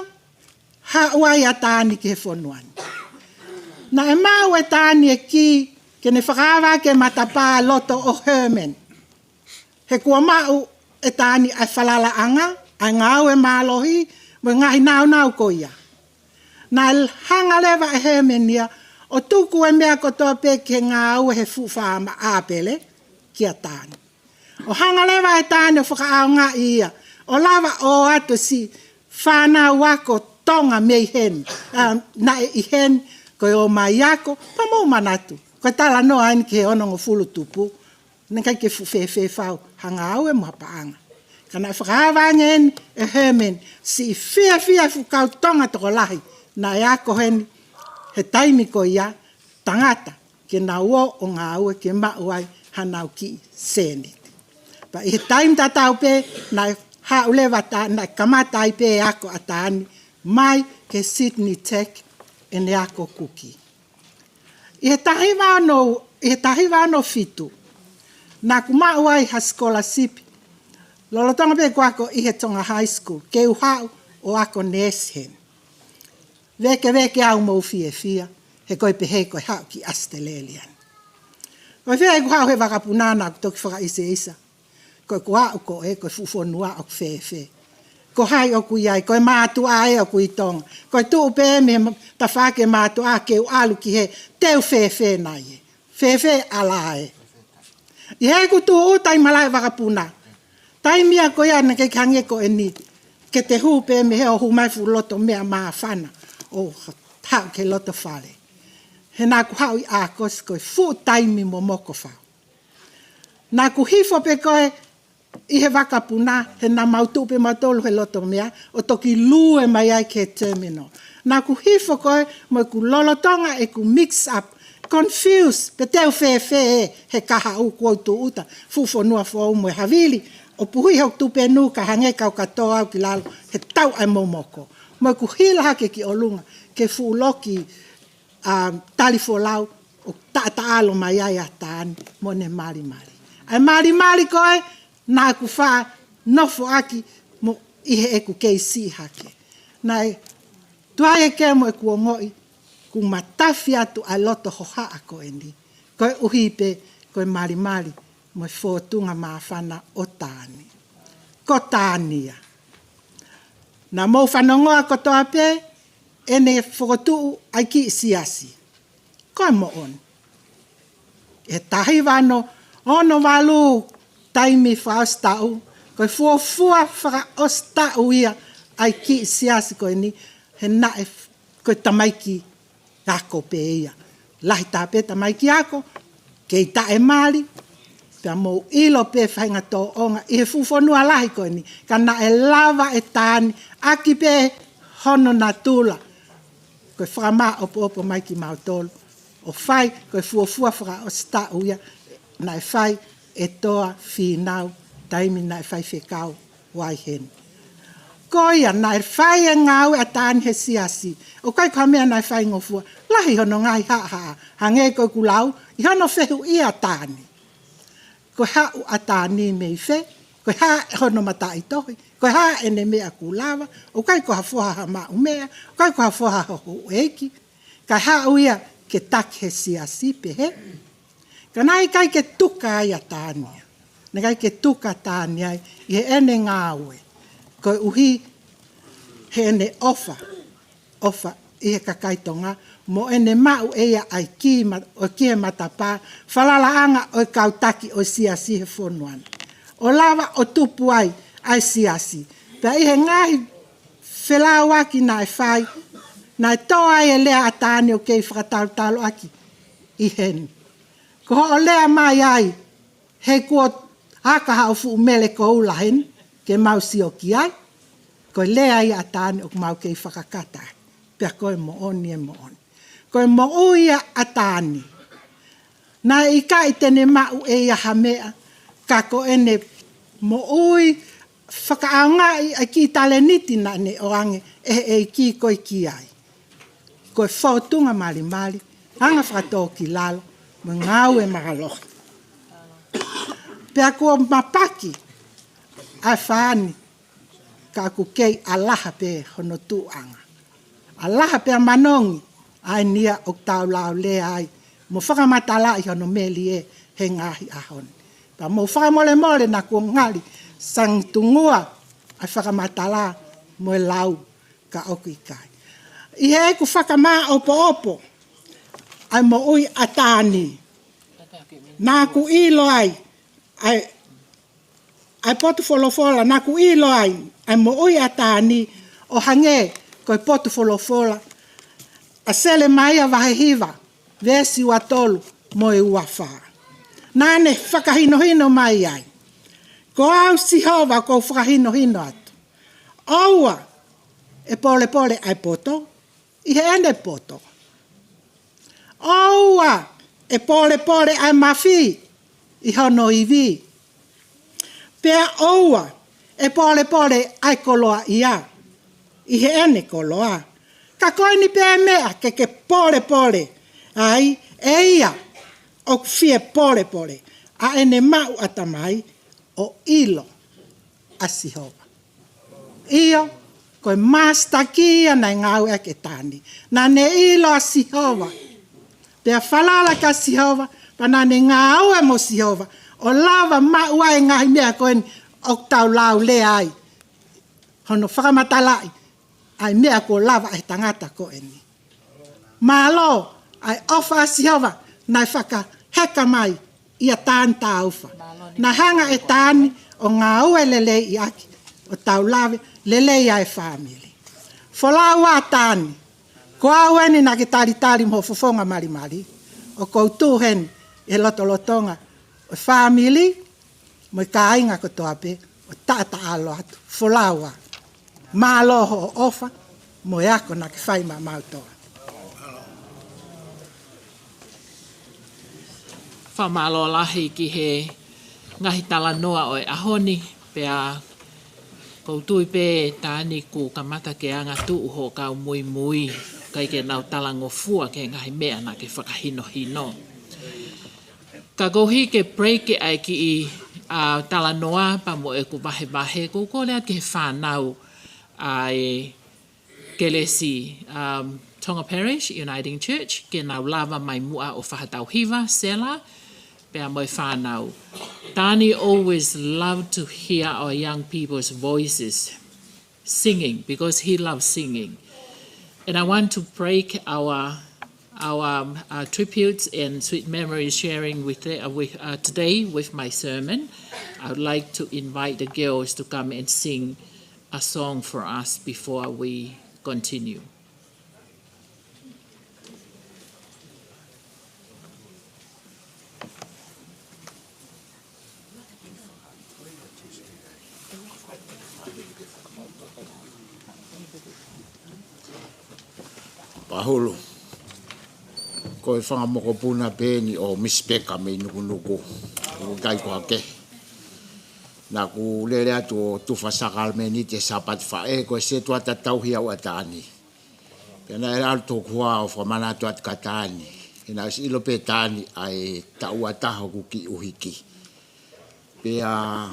haʻu ai ʻa Tani ki he fonua ni. Naʻe maʻu ʻe Tani e kī ke ne fakaava ʻaki e matapā loto ʻo Herman. He kuo maʻu ʻe Tani ʻa e falalaʻanga, ʻa e ngāue mālohi, mo e ngaahi nāunau ko ia. Naʻe hanga leva ʻe Herman ia ʻo tuku e meʻa kotoa pē ki he ngāue he fuʻu faama ʻāpele kia Tani. ʻO hanga leva ʻe Tani ʻo fakaʻaongaʻi ia, ʻo lava ʻo ʻoatu siʻi fānau ako Tonga mei heni. ʻA, naʻe ʻi heni, ko e ō mai ako, pea mou manatu. Ko e talanoa eni ki he onongofulu tupu, naʻe ʻikai ke fuʻu fēfē fau ha ngāue mo ha paʻanga. Ka naʻe fakaava ange eni ʻe Herman, siʻi fiefia e fuʻu kau Tonga tokolahi naʻe ako heni he taimi ko ia, tangata ke nau ō ʻo ngāue ke maʻu ai hanau kiʻi sēniti. Pea ʻi he taimi tatau pē, naʻe haʻu leva ʻa Ta-, naʻe kamata ai pē e ako ʻa Tani, mai ki he Sydney Tech ʻene ako kuki. ʻI he taha hiva ono, ʻi he taha hiva ono fitu, naʻa ku maʻu ai ha scholarship, lolotonga pē ʻeku ako ʻi he Tonga High School, ke u haʻu ʻo ako neesi heni. Vēkeveke au, mou fiefia, he ko e pehē ko e haʻu ki ʻAositelēlia ni. Ko e fē ʻeku haʻu he vakapuna, naʻa ku toki fakaʻiseʻisa. Ko ʻeku aʻu ko ē, ko e fuʻu fonua ʻoku fēfē. Ko hai ʻoku ʻi ai, ko e mātuʻa ē ʻoku ʻi Tonga. Ko e tuʻu pē mei he ma-, tafaʻaki e mātuʻa ke u ʻalu ki hē, te u fēfē nai ē. Fēfē ʻalā ē. ʻI heʻeku tūʻuta ʻi malaʻe vakapuna. Taimi ia ko ia naʻe ʻikai ke hangē ko eni. Ke te hū pē mei hē ʻo hū mai fuʻu loto meʻa māfana ʻo haʻu ki he loto fale. He naʻa ku haʻu ʻi ʻAokosi ko e fuʻu taimi momoko fau. Naʻa ku hifo pē ko ē ʻi he vakapuna, he naʻa mau tuʻu pē mautolu he loto meʻa, ʻo toki lue mai ai ki he terminal. Naʻa ku hifo ko ē mo ʻeku lolotonga ʻeku mix up, confuse, pe te u fēfē ē, he kahaʻu kuo u tūʻuta, fuʻu fonua foʻou mo e havili, ʻo puhi hoku tupenu ka hangē kau ka tō au ki lalo, he tau ʻa e momoko. Mo ʻeku hila hake ki ʻolunga, ki he fuʻu loki, ʻa, tali folau, ʻo taʻataʻalo mai ai ʻa Taani mo ʻene malimali. ʻA e malimali ko ē, naʻa ku faʻa nofo ʻaki mo ʻi heʻeku kei siʻi hake. Naʻe tuai ʻeke mo ʻeku ongoʻi, kuo matafi atu ʻa e loto hohaʻa ko eni. Koeʻuhi pē, ko e malimali, mo e fōtunga māfana ʻo Taani. Ko Taani ia. Naʻa mou fanongoa kotoa pē, ʻene fokotuʻu ʻa e kiʻi siasi. Ko e moʻoni. ʻI he taha hiva ono ono valu taimi fakaʻosi taʻu, ko e fuofua fakaʻosi taʻu ia ʻa e kiʻi siasi ko eni, he naʻe f-, ko e tamaiki ako pē ia. Lahi taha pē tamaiki ako, kei taʻemali, pea mou ʻilo pē faʻahinga tōʻonga ʻi he fuʻu fonua lahi ko eni, ka naʻe lava ʻe Taani, ʻaki pē hono natula. Ko e fakamāʻopoʻopo mai kimautolu. ʻO fai, ko e fuofua fakaʻosi taʻu ia, naʻe fai ʻe Toa Fīnau, taimi naʻe faifekau ʻo ai heni. Ko ia, naʻe fai e ngāue ʻa Taani he siasi. ʻOku ʻikai ko ha meʻa naʻe faingofua. Lahi hono ngaahi haʻahaʻa. Hangē ko ʻeku lau, ʻi hono fehuʻia ʻa Taani. Ko e haʻu ʻa Taani mei fē, ko e hā hono mataʻitohi, ko e hā ʻene meʻa kuo lava, ʻoku ʻikai ko ha foha ha maʻu meʻa, ʻoku ʻikai ko ha foha ha houʻeiki, kae haʻu ia ke taki he siasi pehē. Ka naʻe ʻikai ke tuka ai ʻa Taani. Naʻe ʻikai ke tuka Taani ai, ʻi heʻene ngāue. Koeʻuhi heʻene ʻofa, ʻofa ʻi he kakai Tonga, mo ʻene maʻu ʻe ia ʻa e kī ma-, ʻo e kī he matapā, falalaʻanga ʻo e kau taki ʻo e siasi he fonua ni. ʻO lava ʻo tupu ai ʻa e siasi. Pea ʻi he ngaahi felauaki naʻe fai, naʻe tō ai e lea ʻa Taani ʻoku kei fakatalutalo ʻaki ʻi heni. Ko hoʻo lea mai ai, he kuo aka haʻo fuʻu mele koula heni, ke mau sio ki ai, ko e lea ia ʻa Taani ʻoku mau kei fakakata ai. Pea ko e moʻoni e moʻoni. Ko e moʻui ia ʻa Taani. Naʻe ʻikai te ne maʻu ʻe ia ha meʻa, ka ko ʻene moʻui fakaʻaongaʻi ʻa e kiʻi talēniti naʻa ne ʻoange ʻe he ʻEiki ko e ki ai. Ko e fōtunga malimali, anga fakatōkilalo, mo e ngāue mālohi. Pea kuo mapaki ʻa e fāni, ka ʻoku kei ʻalaha pē hono tuʻuʻanga. ʻAlaha pē ʻa Manongi, ʻa eni ia ʻoku tau lau lea ai, mo fakamatalaʻi hono melie he ngaahi ʻaho ni. Pea mou fakamolemole naʻa ku ngali sangitungua ʻa e fakamatala mo e lau ka ʻoku ʻikai. ʻI heʻeku fakamāʻopoʻopo ʻa e moʻui ʻa Taani, naʻa ku ʻilo ai ʻa e, ʻa e potu folofola, naʻa ku ʻilo ai ʻa e moʻui ʻa Taani ʻo hangē ko e potu folofola ʻa Selemaia vahe hiva, veesi ua tolu mo e ua fā. Naʻa ne fakahinohino mai ai, ko au Sihova ʻoku ou fakahinohino atu. ʻOua ʻe polepole ʻa e poto ʻi heʻene poto. ʻOua ʻe polepole ʻa e mafi ʻi hono ivi. Pea ʻoua ʻe polepole ʻa e koloaʻia ʻi heʻene koloa. Ka ko eni pē meʻa ke ke polepole ai, ʻe ia ʻoku fie polepole ʻa ʻene maʻu ʻatamai ʻo ʻilo ʻa Sihova. ʻIo, ko e masitaki ia naʻe ngāueʻaki ʻe Taani. Naʻa ne ʻilo ʻa Sihova. Pea falala kia Sihova, pea naʻa ne ngāue mo Sihova. ʻO lava maʻu ai e ngaahi meʻa ko eni ʻoku tau lau lea ai. Hono fakamatalaʻi ʻa e meʻa kuo lava ʻe he tangata ko eni. Mālō, ʻa e ʻofa ʻa Sihova, naʻe fakaheka mai ʻia Taani Taufa. Naʻe hanga ʻe Taani ʻo ngāue lelei ʻaki, ʻo tau lave lelei ʻa e fāmili. Folau ʻa Taani, Ko au eni naʻa ke talitali mo ho fofonga malimali, ʻoku ou tuʻu heni ʻi he lotolotonga ʻo e fāmili mo e kāinga kotoa pē, ʻo taʻataʻalo atu. Folaua, mālō hoʻo ʻofa mo e ako naʻa ke fai maʻamautolu. Fakamālō lahi ki he ngaahi talanoa ʻo e ʻaho ni, pea ʻoku ou tui pē Tani kuo kamata ke angatuʻu hoʻo kau muimui, ʻikai ke nau talangofua ki he ngaahi meʻa naʻa ke fakahinohino. Ka koeʻuhi ke break ʻa e kiʻi, ā, talanoa pea mo ʻeku vahevahe, ʻoku ou kole atu ki he fānau ʻa e kelesi, um, Tonga Parish Uniting Church, ke nau lava mai muʻa ʻo fai haʻatau hiva, Sela, pea mo e fānau. Tani always loved to hear our young people's voices singing because he loves singing. And I want to break our, our, um, uh, tributes and sweet memory sharing with the, uh, with, uh, today with my sermon. I would like to invite the girls to come and sing a song for us before we continue. Pahulu. Ko e fanga mokopuna pē eni ʻo Miss Becker mei Nukunuku. ʻOku ʻikai ko hake. Naʻa ku lele atu ʻo tufa sākalamēniti he Sāpate faʻē, ko e setuata tauhi au ʻa Tani. Pea naʻe ʻalu toku hoa ʻo fakamanatu atu kia Tani. He naʻe ʻosi ʻilo pē Tani ʻa e taʻu ʻe taha ʻoku kiʻi ʻuhiki. Pea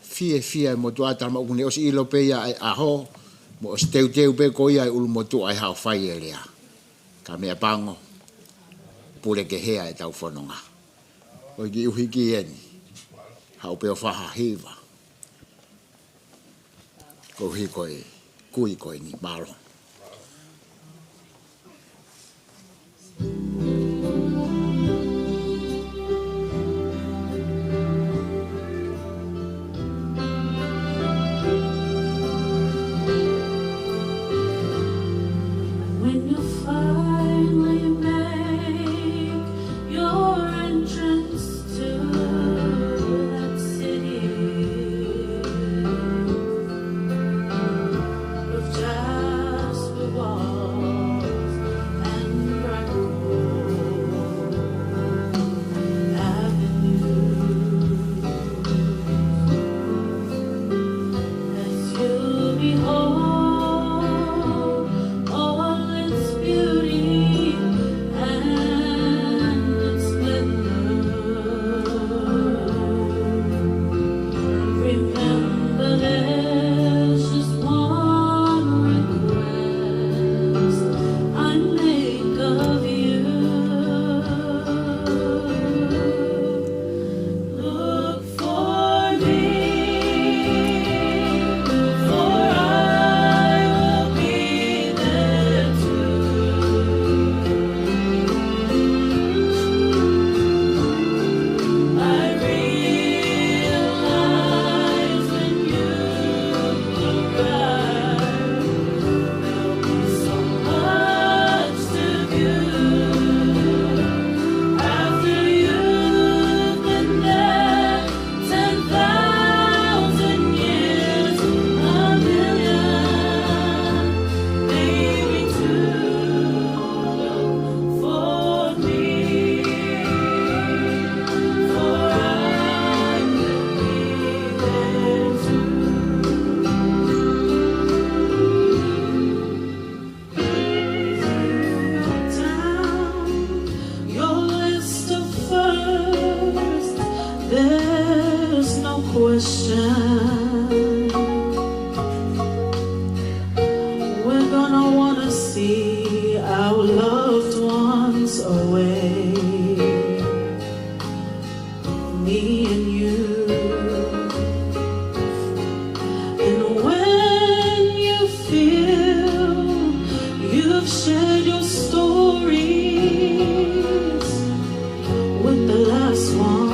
fiefia e motuʻa, talamai ʻoku ne ʻosi ʻilo pē ia e ʻaho, mo ʻosi teuteu pē ko ia e ʻulumotuʻa ʻe haʻu ʻo fai e lea. Ka meʻapango, pule ke hea ʻetau fononga. Ko e kiʻi ʻuhiki eni, haʻu pē ʻo fai ha hiva. Koeʻuhi ko e kui ko eni, mālō. When you finally make your entrance to that city of jasper walls and bright gold avenues, as you behold all its beauty and its splendor, remember there's just one request I make of you. Look for me, for I will be there too. I realize when you arrive, there'll be so much to do. After you've been there ten thousand years, a million, maybe two, for me, for I will be there too. Down your list of firsts, there's no question. We're gonna wanna see our loved ones away. Me and you. And when you feel you've shared your stories with the last one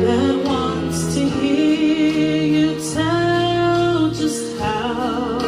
that wants to hear you tell just how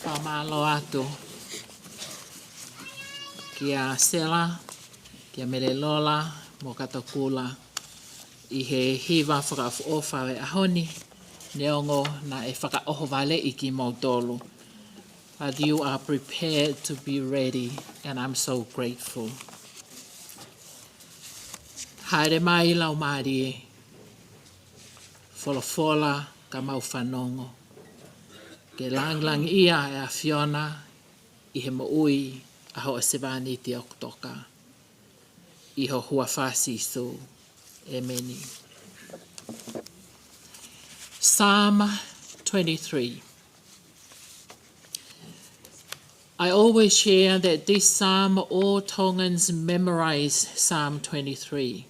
Fakamālō atu kia Sela, kia Melelola, mo Katokula, ʻi he hiva fakaʻofoʻofa ʻo e ʻaho ni, neongo naʻe fakaʻohovaleʻi kimoutolu. But you are prepared to be ready, and I'm so grateful. Haere mai Laumālie, folofola ka mau fanongo. Ke langilangiʻia ʻa e ʻAfiona ʻi he moʻui ʻa hoʻo sevāniti ʻOkatoka. ʻI ho huafa Sīsū. ʻĒmeni. Psalm twenty-three. I always share that this psalm, all Tongans memorize Psalm twenty-three.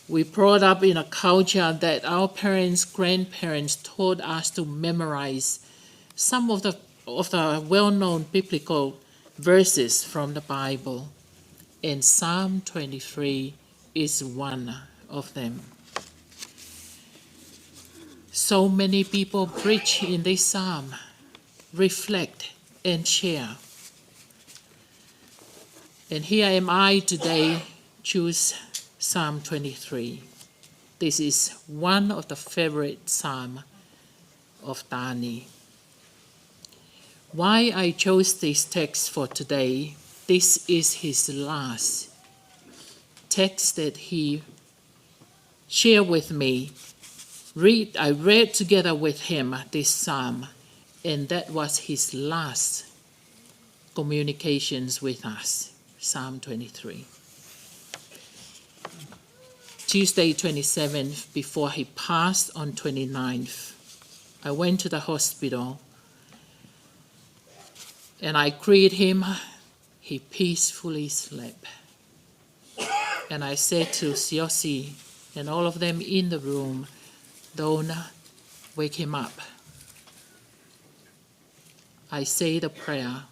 We brought up in a culture that our parents, grandparents taught us to memorize some of the, of the well-known biblical verses from the Bible, and Psalm twenty-three is one of them. So many people preach in this psalm, reflect, and share. And here am I today, choose Psalm twenty-three. This is one of the favorite psalm of Tani. Why I chose this text for today, this is his last text that he shared with me. Read, I read together with him this psalm, and that was his last communications with us, Psalm twenty-three. Tuesday twenty-seventh, before he passed on twenty-ninth, I went to the hospital and I greeted him. He peacefully slept. And I said to Siosi and all of them in the room, "Don't wake him up." I say the prayer.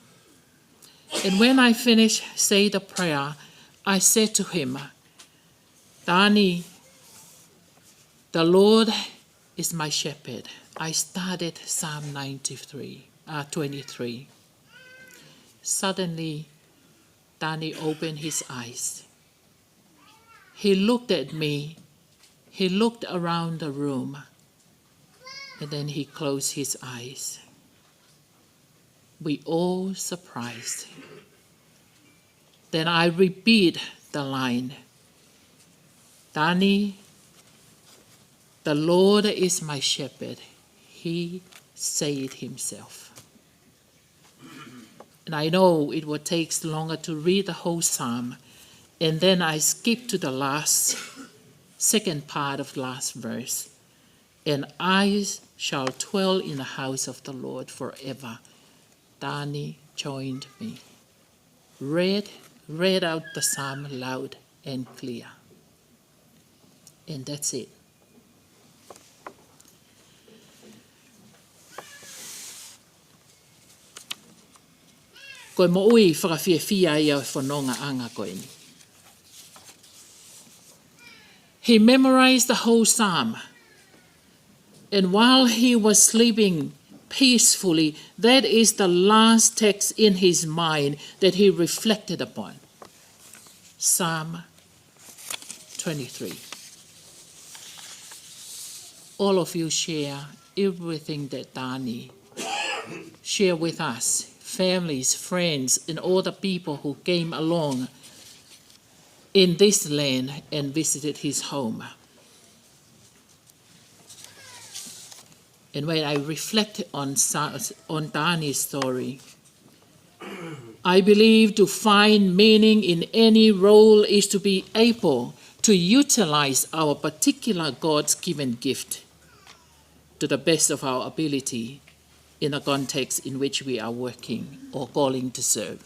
And when I finish say the prayer, I said to him, "Tani, the Lord is my shepherd." I started Psalm ninety-three, uh, twenty-three. Suddenly, Tani opened his eyes. He looked at me. He looked around the room. And then he closed his eyes. We all surprised. Then I repeat the line, "Tani, the Lord is my shepherd." He said it himself. And I know it will take longer to read the whole psalm. And then I skip to the last, second part of last verse. "And I shall dwell in the house of the Lord forever." Tani joined me. Read, read out the psalm loud and clear. And that's it. Ko e moʻui fakafiefia ia ʻo e fonongaʻanga ko eni. He memorized the whole psalm. And while he was sleeping peacefully, that is the last text in his mind that he reflected upon. Psalm twenty-three. All of you share everything that Tani shared with us, families, friends, and all the people who came along in this land and visited his home. And when I reflect on Sa-, on Tani's story, I believe to find meaning in any role is to be able to utilize our particular God's given gift to the best of our ability in the context in which we are working or calling to serve.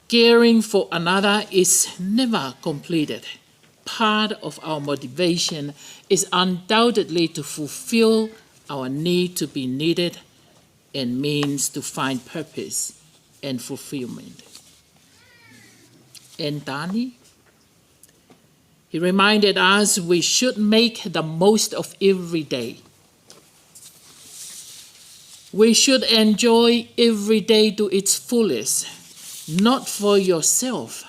Caring for another is never completed. Part of our motivation is undoubtedly to fulfill our need to be needed and means to find purpose and fulfillment. And Tani, he reminded us we should make the most of every day. We should enjoy every day to its fullest, not for yourself,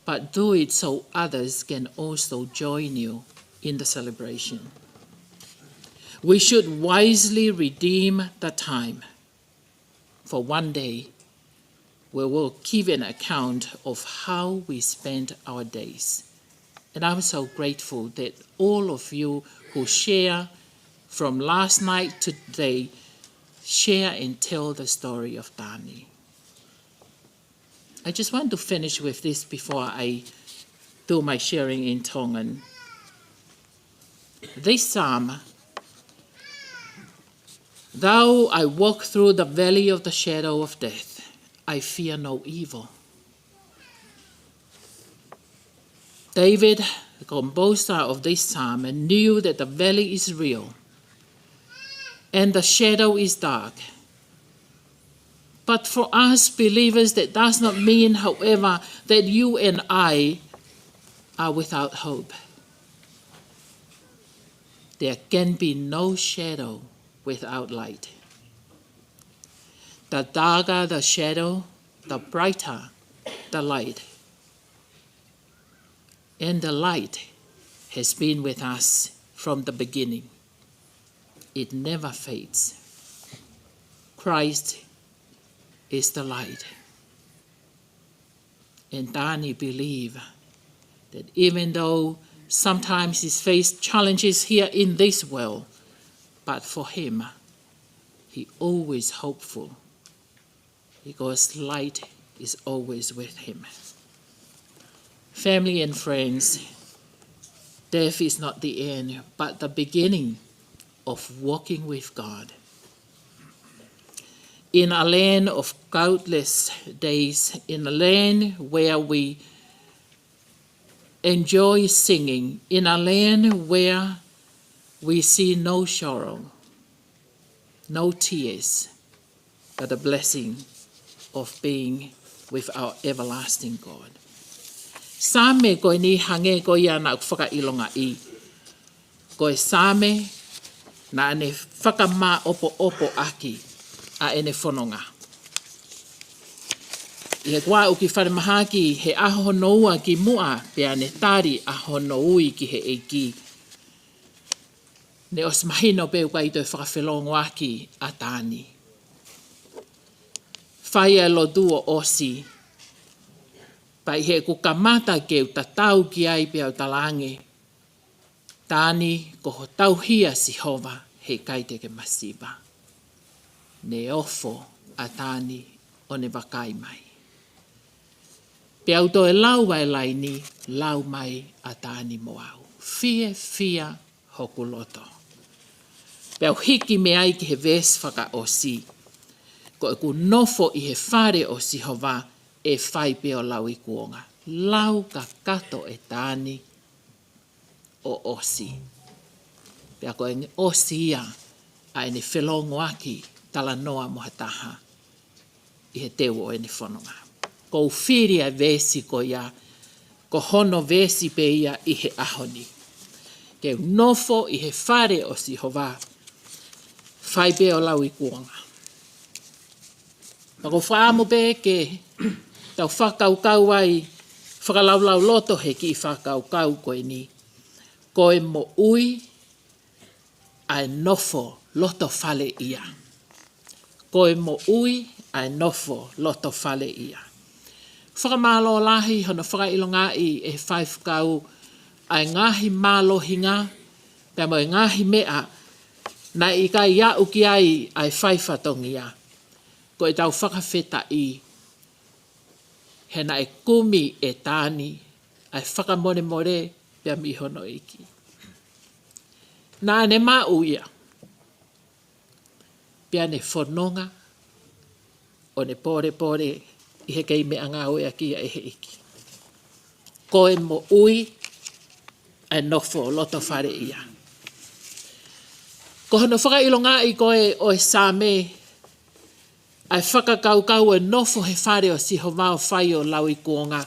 but do it so others can also join you in the celebration. We should wisely redeem the time, for one day we will give an account of how we spend our days. And I'm so grateful that all of you who share from last night to today share and tell the story of Tani. I just want to finish with this before I do my sharing in Tongan. This psalm, "Though I walk through the valley of the shadow of death, I fear no evil." David, the composer of this psalm, knew that the valley is real and the shadow is dark. But for us believers, that does not mean, however, that you and I are without hope. There can be no shadow without light. The darker the shadow, the brighter the light. And the light has been with us from the beginning. It never fades. Christ is the light. And Tani believe that even though sometimes he faced challenges here in this world, but for him, he always hopeful because light is always with him. Family and friends, death is not the end, but the beginning of walking with God. In a land of countless days, in a land where we enjoy singing, in a land where we see no sorrow, no tears, but the blessing of being with our everlasting God. Sāme ko eni hangē ko ia naʻa ku fakaʻilongaʻi, ko e Sāme naʻa ne fakamāʻopoʻopo ʻaki ʻa ʻene fononga. ʻI heʻeku aʻu ki falemahaki he ʻaho hono ua ki muʻa, pea ne tali ʻa hono ui ki he ʻEiki. Ne ʻosi mahino pē ʻoku ʻikai toe fakafelongoaki ʻa Tani. Fai ʻa e lotu ʻo ʻosi, pea ʻi heʻeku kamata ke u tatau ki ai pea u talaange, Tani, ko ho tauhi ʻa Sihova, heʻikai te ke masiva. Ne ofo ʻa Tani ʻo ne vakai mai. Pea u toe lau ʻa e laini, lau mai ʻa Tani mo au. Fiefia hoku loto. Pea u hiki mei ai ki he veesi fakaʻosi. Ko ʻeku nofo ʻi he fale ʻo Sihova, ʻe fai pē ʻo lauikuonga. Lau kakato ʻe Tani ʻo ʻosi. Pea ko e ʻosi ia ʻa ʻene felongoaki talanoa mo ha taha ʻi he teu ʻo ʻene fononga. Ko u fili ʻa e veesi ko ia, ko hono veesi pē ia ʻi he ʻaho ni. Ke u nofo ʻi he fale ʻo Sihova, fai pē ʻo lauikuonga. Pea ko u fakaʻamu pē ke tau fakakaukau ai, fakalaulauloto he kiʻi fakakaukau ko eni. Ko e moʻui ʻa e nofo loto fale ia. Ko e moʻui ʻa e nofo loto fale ia. Fakamālō lahi hono fakaʻilongaʻi ʻe he faifekau ʻa e ngaahi mālohinga, pea mo e ngaahi meʻa naʻe ʻikai aʻu ki ai ʻa e fai fatongia. Ko ʻetau fakafetaʻi, he naʻe kumi ʻe Tani ʻa e fakamolemole pea mei hono ʻEiki. Naʻa ne maʻu ia, pea ne fononga ʻo ne polepole ʻi he kei meʻangāueʻaki ia ʻe he ʻEiki. Ko e moʻui ʻa e nofo loto fale ia. Ko hono fakaʻilongaʻi ko ē ʻo e Sāme, ʻa e fakakaukau ʻo e nofo he fale ʻo Sihova ʻo fai ʻo lauikuonga,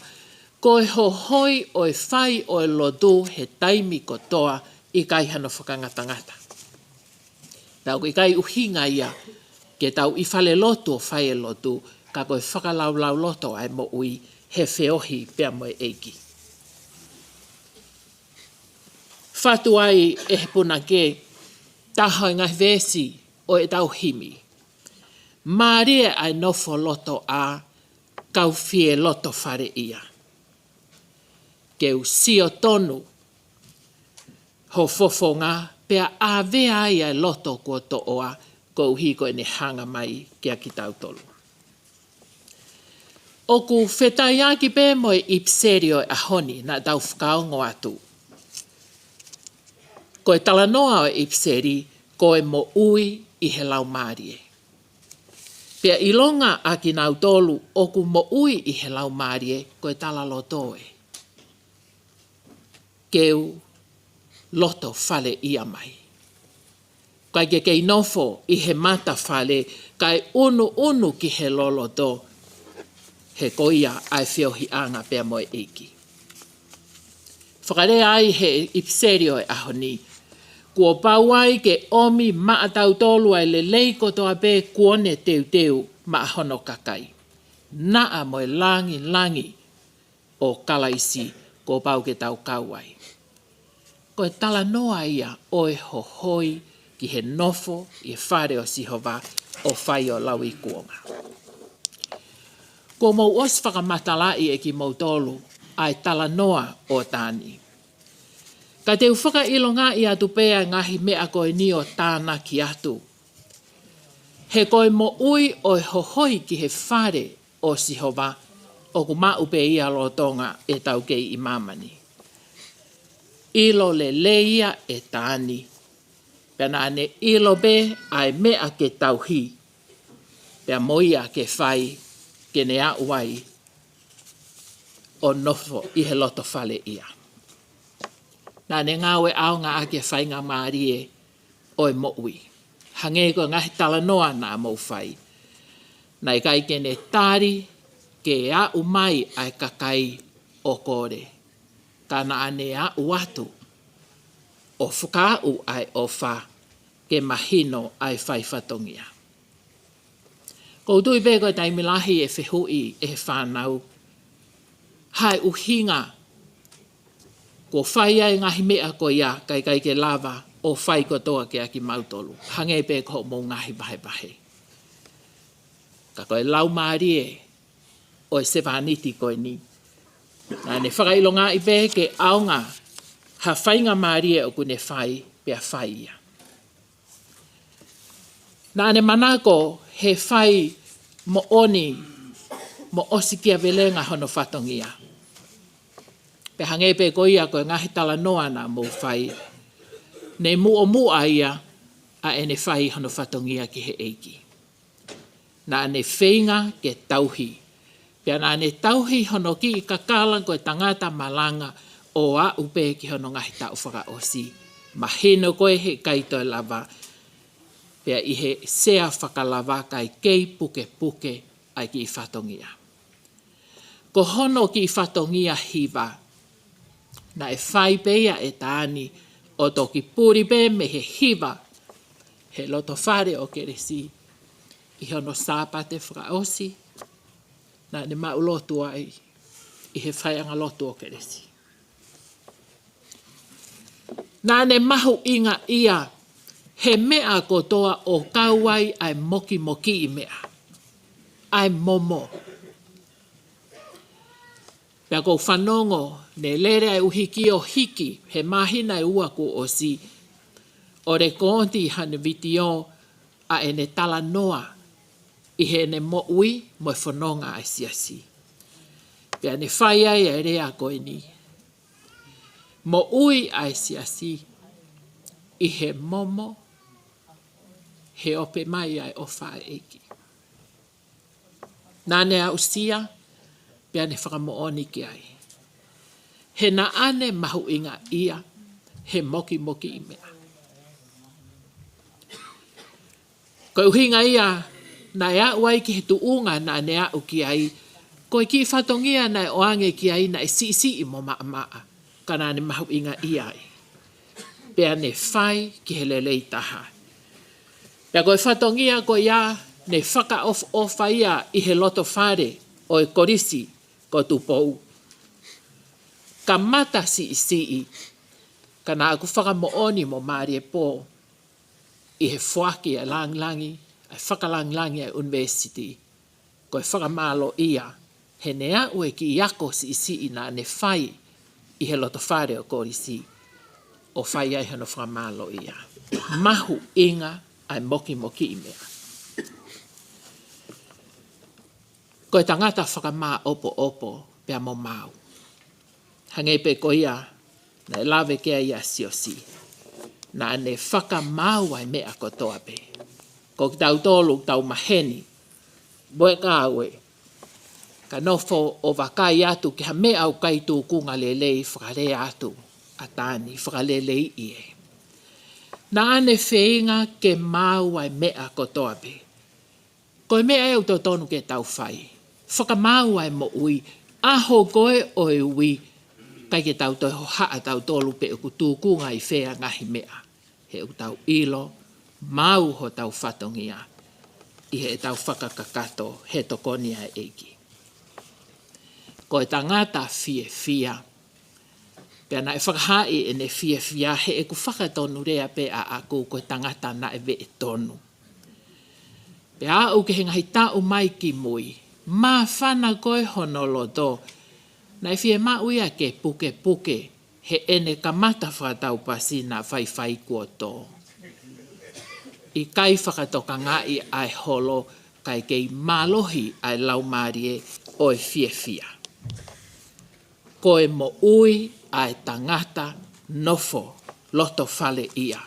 ko e hohoi ʻo e fai ʻo e lotu he taimi kotoa, ʻikai hano fakangatangata. ʻOku ʻikai ʻuhinga ia ke tau ʻi fale lotu ʻo fai e lotu, ka ko e fakalaulauloto ʻa e moʻui he feohi pea mo e ʻEiki. Fatu ai ʻe he punake taha ʻo e ngaahi veesi ʻo ʻetau himi. Mālie ʻa e nofo loto ʻa, kau fie loto fale ia. Ke u sio tonu ho fofonga pea ʻavea ai ʻa e loto kuo toʻoa koeʻuhi ko ʻene hanga mai kia kitautolu. ʻOku fetaiaki pē mo e ʻipiseli ʻo e ʻaho ni naʻa tau fakaongo atu. Ko e talanoa ʻo e ʻipiseli, ko e moʻui ʻi he laumālie. Pea ʻilonga ʻa kinautolu ʻoku moʻui ʻi he laumālie, ko e talaloto ē. Ke u loto fale ia mai. Kae ke kei nofo ʻi he mata fale, kae ʻunuʻunu ki he loloto, he ko ia ʻa e feohiʻanga pea mo e ʻEiki. Fakalea ai he ʻipiseli ʻo e ʻaho ni, kuo pau ai ke ʻomi maʻatautolu ʻa e lelei kotoa pē kuo ne teuteu maʻa hono kakai. Naʻa mo e langilangi ʻo Kalaisi kuo pau ke tau kau ai. Ko e talanoa ia ʻo e hohoi ki he nofo ʻi he fale ʻo Sihova ʻo fai ʻo lauikuonga. Kuo mou ʻosi fakamatalaʻi ʻe kimoutolu ʻa e talanoa ʻo Tani. Ka te u fakaʻilongaʻi atu pē ʻa e ngaahi meʻa ko eni ʻo tānaki atu. He ko e moʻui ʻo e hohoi ki he fale ʻo Sihova, ʻoku maʻu pē ia lolotonga ʻetau kei ʻi māmani. ʻIlo lelei ia ʻe Tani. Pea naʻa ne ʻilo pē ʻa e meʻa ke tauhi. Pea mo ia ke fai, ke ne aʻu ai ʻo nofo ʻi he loto fale ia. Naʻa ne ngāue ʻaonga ʻaki e faingamālie ʻo e moʻui. Hangē ko e ngaahi talanoa naʻa mou fai. Naʻe ʻikai ke ne tali ke aʻu mai ʻa e kakai ʻo kole. Ka naʻa ne aʻu atu ʻo fakaaʻu ʻa e ʻofa ke mahino ʻa e fai fatongia. ʻOku ou tui pē ko e taimi lahi ʻe fehuʻi ʻe he fānau, ʻa e ʻuhinga kuo fai ai e ngaahi meʻa ko ia kae ʻikai ke lava ʻo fai kotoa kiate kimautolu. Hangē pē ko hoʻomou ngaahi vahevahe. Ka ko e laumālie ʻo e sevāniti ko eni. Naʻa ne fakaʻilongaʻi pē ke ʻaonga ha faingamālie ʻoku ne fai pea fai ia. Naʻa ne manako he fai moʻoni mo ʻosikiavelenga hono fatongia. Pea hangē pē ko ia ko e ngaahi talanoa naʻa mou fai. Ne muʻomuʻa ia ʻa ʻene fai hono fatongia ki he ʻEiki. Naʻa ne feinga ke tauhi. Pea naʻa ne tauhi hono kiʻi kakala ko e tangata malanga ʻo aʻu pē ki hono ngaahi taʻu fakaʻosi. Mahino ko e heʻikai toe lava. Pea ʻi he sea fakalava kae kei pukepuke ʻa e kiʻi fatongia. Ko hono kiʻi fatongia hiva. Naʻe fai pē ia ʻe Tani ʻo toki puli pē mei he hiva he loto fale ʻo Kelesi. ʻI hono Sāpate fakaʻosi, naʻa ne maʻu lotu ai ʻi he faiʻanga lotu ʻo Kelesi. Naʻa ne mahuʻingaʻia he meʻa kotoa ʻo kau ai ʻa e mokimokiʻi meʻa. ʻA e momo. Pea ʻoku ou fanongo, ne lele ʻa e ʻuhiki ʻo hiki, he māhina ʻe ua kuo ʻosi, ʻo lekooti hano vitiō ʻa ʻene talanoa ʻi heʻene moʻui mo e fononga ʻa e siasi. Pea ne fai ai ʻa e lea ko eni. Moʻui ʻa e siasi ʻi he momo, he ope mai ʻa e ʻofa ʻa e ʻEiki. Naʻa ne aʻusia, pea ne fakamoʻoni ki ai. He naʻa ne mahuʻingaʻia he mokimokiʻi meʻa. Ko e ʻuhinga ia, naʻe aʻu ai ki he tuʻunga naʻa ne aʻu ki ai, ko e kiʻi fatongia naʻe ʻoange ki ai naʻe siʻisiʻi mo maʻamaʻa, ka naʻa ne mahuʻingaʻia ai. Pea ne fai ki he lelei taha. Pea ko e fatongia ko ia ne fakaʻofoʻofa ia ʻi he loto fale ʻo e Kolisi ko Tupou. Kamata siʻisiʻi, ka naʻa ku fakamoʻoni mo mālie pō ʻi he foaki ʻa e langilangi, ʻa e fakalāngilangi ʻa e ʻunivēsiti. Ko e fakamālōʻia, he ne aʻu e kiʻi ako siʻisiʻi naʻa ne fai ʻi he loto fale ʻo e Kolisi, ʻo fai ai hono fakamālōʻia. Mahuʻinga ʻa e mokimokiʻi meʻa. Ko e tangata fakamāʻopoʻopo pea mo maau. Hangē pē ko ia naʻe lave ki ai ʻa Siosi. Naʻa ne fakamaau ʻa e meʻa kotoa pē. Ko kitautolu tau maheni, mo e ngāue, ka nofo ʻo vakai atu ki ha meʻa ʻoku ʻikai tūkunga lelei, fakalea atu ʻa Tani, fakaleleiʻi ē. Naʻa ne feinga ke maau ʻa e meʻa kotoa pē. Ko e meʻa ē ʻoku totonu ke tau fai. Fakamaau ʻa e moʻui, ʻaho ko ē ʻo e ui, ʻikai ke tau toe hohaʻa tautolu pe ʻoku tūkunga ʻi fē ʻa e ngaahi meʻa. He ʻoku tau ʻilo, maau hotau fatongia ʻi heʻetau fakakakato he tokoni ʻa e ʻEiki. Ko e tangata fiefia. Pea naʻe fakahaaʻi ʻene fiefia heʻeku fakatonulea pē ʻaʻaku ko e tangata naʻe veʻe tonu. Pea aʻu ki he ngaahi taʻu mai ki mui, māfana ko ē hono loto, naʻe fiemaʻu ia ke pukepuke heʻene kamata fakataupasi naʻa faifai kuo tō. ʻIkai fakatokangaʻi ʻa e holo kae kei mālohi ʻa e laumālie ʻo e fiefia. Ko e moʻui ʻa e tangata nofo loto fale ia.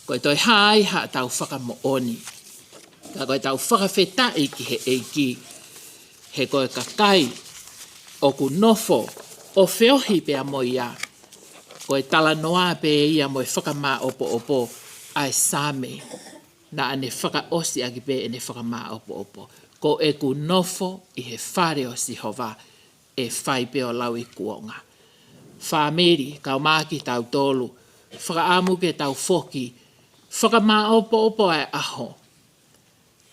Ko e toe hā ai haʻatau fakamoʻoni. Ka ko ʻetau fakafetaʻi ki he ʻEiki, he ko e kakai ʻoku nofo ʻo feohi pea mo ia, ko e talanoa pē ia mo e fakamāʻopoʻopo ʻa e Saame, naʻa ne fakaʻosi ʻaki pē ʻene fakamāʻopoʻopo. Ko ʻeku nofo ʻi he fale ʻo Sihova, ʻe fai pē ʻo lauikuonga. Fāmili, kau mai kitautolu, fakaʻamu ke tau foki, fakamāʻopoʻopo ʻa e ʻaho.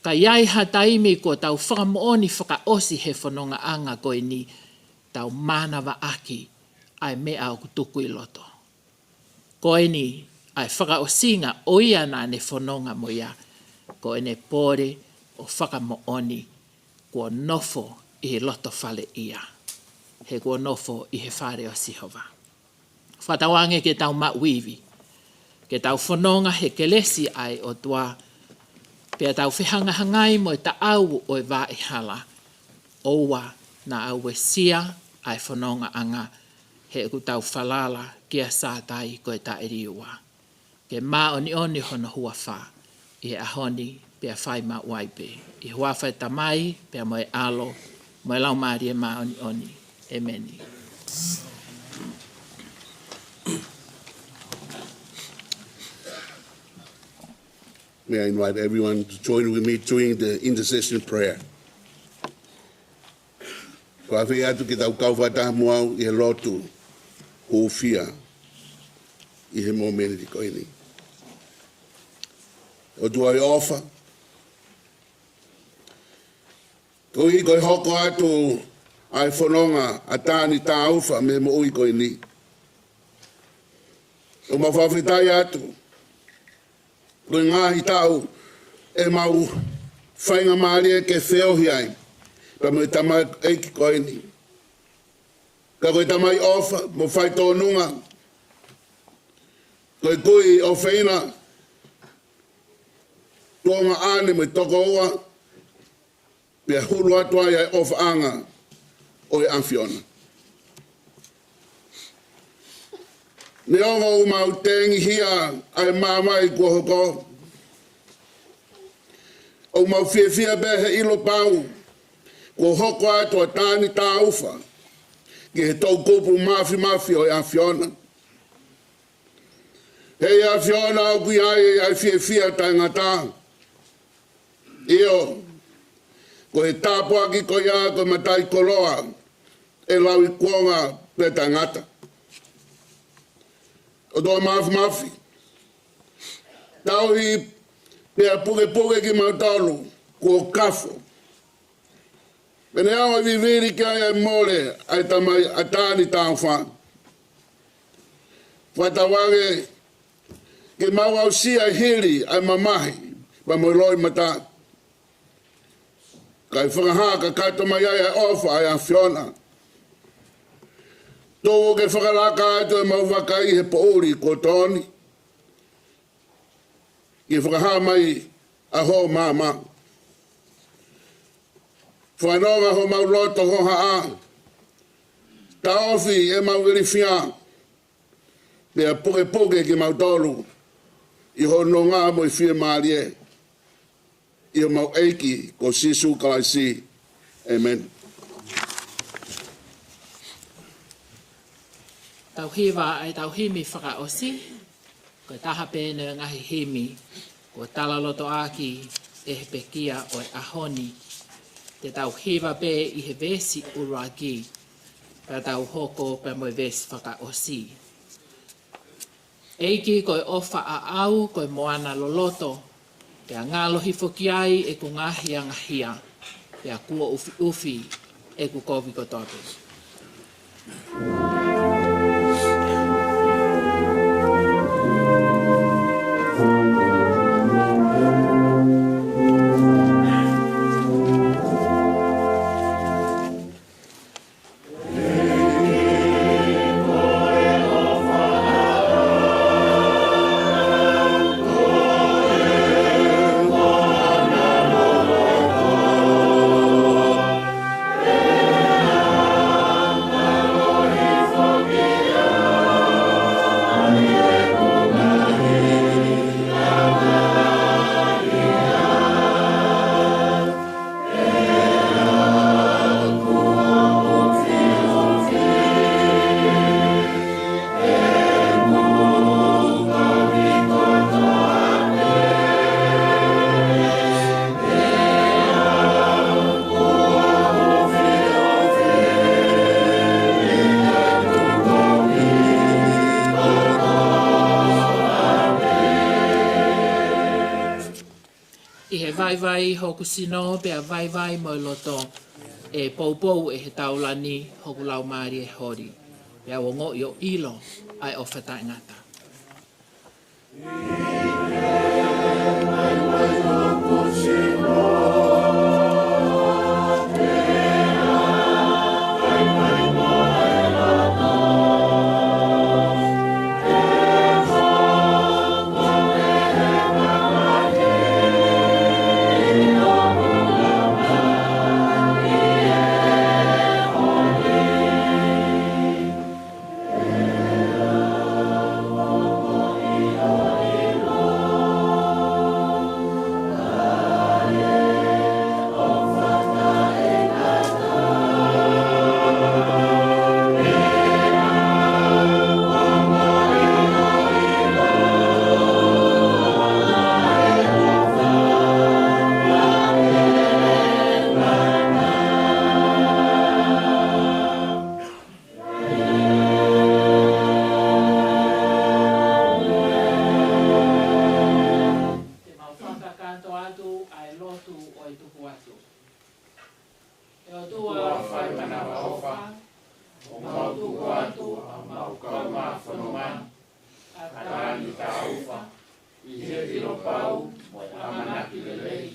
Ka ʻi ai ha taimi kuo tau fakamoʻoni fakaʻosi he fonongaʻanga ko eni, tau mānavaʻaki ʻa e meʻa ʻoku tuku ʻi loto. Ko eni ʻa e fakaʻosinga ʻo ia naʻa ne fononga mo ia, ko ʻene pole ʻo fakamoʻoni kuo nofo ʻi he loto fale ia, he kuo nofo ʻi he fale ʻo Sihova. Fakatauange ke tau maʻu ivi, ke tau fononga he kelesi ʻa e ʻOtua, pea tau fehangahangai mo e taʻau ʻo e vaʻe hala, ʻoua naʻa uesia ʻa e fonongaʻanga, he ʻoku tau falala kia Sātai ko e taʻeliua. Ke māʻoniʻoni hono huafa ʻi he ʻaho ni pea fai maʻu ai pē. ʻI he huafa ʻo e Tamai, pea mo e ʻAlo, mo e Laumālie Māʻoniʻoni. ʻEmeni. May I invite everyone to join with me during the intercession prayer. Fakafeʻiloaki atu ke tau kau fakataha mo au ʻi he lotu hūfia ʻi he momeniti ko eni. ʻOtua ʻofa, koeʻuhi ko e hoko atu ʻa e fononga ʻa Tani Taufa mei he moʻui ko eni. ʻOku mau fakafetaʻi atu. Ko e ngaahi taʻu ʻemau faingamālie ke feohi ai pea mo e tamaiki ko eni. Ka ko e tamai ʻofa mo faitōnunga. Ko e kui ʻofeina, tuongaʻane mo e tokoua, pea hulu atu ai ʻa e ʻofaʻanga ʻo e ʻAfiona. Neongo ʻoku mau tengihia ʻa e mamahi kuo hoko, ʻoku mau fiefia pē he ʻilo pau kuo hoko atu ʻa Tani Taufa ki he toʻukupu mafimafi ʻo e ʻAfiona. ʻE ʻAfiona, ʻoku ʻi ai ʻa e fiefia taʻengata. ʻIo, ko e tāpuaki ko ia ko e mataʻikoloa ʻe lauikuonga pea taʻengata. ʻOtua mafimafi, tauhi Pea pukepuke kimautolu kuo kafo. Pea ne ʻomi e vivili ki ai ʻa e mole ʻa e Tamai ʻa Tānitaofa. Fakatauange ke mau aʻusia e hili ʻa e mamahi pea mo e loʻimata, kae fakahā kakato mai ai ʻa e ʻofa ʻa e ʻAfiona. Tuku ke fakalaka atu ʻemau vakai he poʻuli kuo tō ni, ke fakahā mai ʻa hoʻo maama. Fanongo homau loto hohaʻa, taʻofi ʻemau ilifia, pea pukepuke kimautolu ʻi hoʻo nonga mo e fiemālie, ʻi homau ʻEiki ko Sīsū Kalaisi. ʻĒmeni. Tau hiva ʻa e tau himi fakaʻosi, ko e taha pē ʻeni ʻo e ngaahi himi kuo talalotoʻaki ʻe he pekia ʻo e ʻaho ni. Te tau hiva pē ʻi he veesi ʻuluaki, pea tau hoko pē mo e veesi fakaʻosi. ʻEiki, ko e ʻofa ʻaʻau ko e moana loloto, pea ngalo hifo ki ai ʻeku ngaahi angahia, pea kuo ʻufiʻufi ʻeku kovi kotoa pē. ʻI he vaivai hoku sino, pea vaivai mo e loto, ʻe poupou ʻe he taulani hoku laumālie holi, pea u ongoʻi ʻo ʻilo ʻa e ʻofa taʻengata. Te mau fakakakato atu ʻa e lotu ʻo e tuku atu. ʻE ʻOtua fai manavaʻofa, ʻoku mau tuku atu ʻa homau kaungā fononga, ʻa Tānitaofa, ʻi he ʻilo pau mo e ʻamanaki lelei,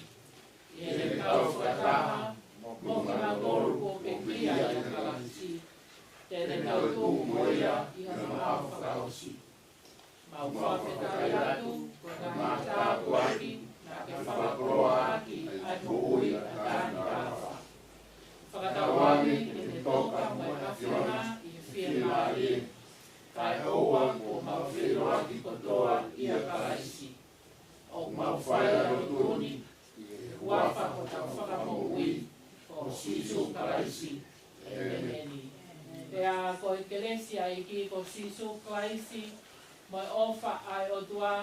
ʻi heʻetau fakataha mo kinautolu kuo pekia ʻia Kalaisi, te nau tuʻu mo ia ʻi ha maʻu fakaʻosi. Mau fakafetaʻi atu, ko e ngaahi tāpuaki naʻa ke fakakoloa ʻaki ʻa e moʻui ʻa Tānitaofa. Fakatauange ke ne toka mo e ʻAfiona ʻi he fiemālie, kaeʻoua kuo mau feʻiloaki kotoa ʻia Kalaisi. ʻOku mau fai ʻa e lotu ni ʻi he huafa ʻo hotau Fakamoʻui ko Sīsū Kalaisi. ʻĒmeni. Pea ko e kelesi ʻa e ʻEiki ko Sīsū Kalaisi, mo e ʻofa ʻa e ʻOtua,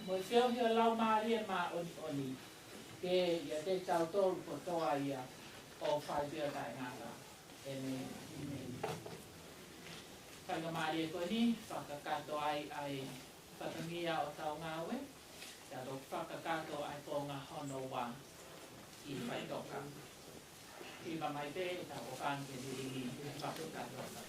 mo e feohi ʻa e Laumālie Māʻoniʻoni, ke ʻiate kitautolu kotoa ia ʻo fai pē ʻo taʻengata. ʻĒmeni. Faingamālie ko eni, fakakakato ai ʻa e fatongia ʻo hotau ngāue, ka tau fakakakato ʻa e Toka. Kiʻi pā mai pē, ta ko kan ke diri ni, ke paku ka toka.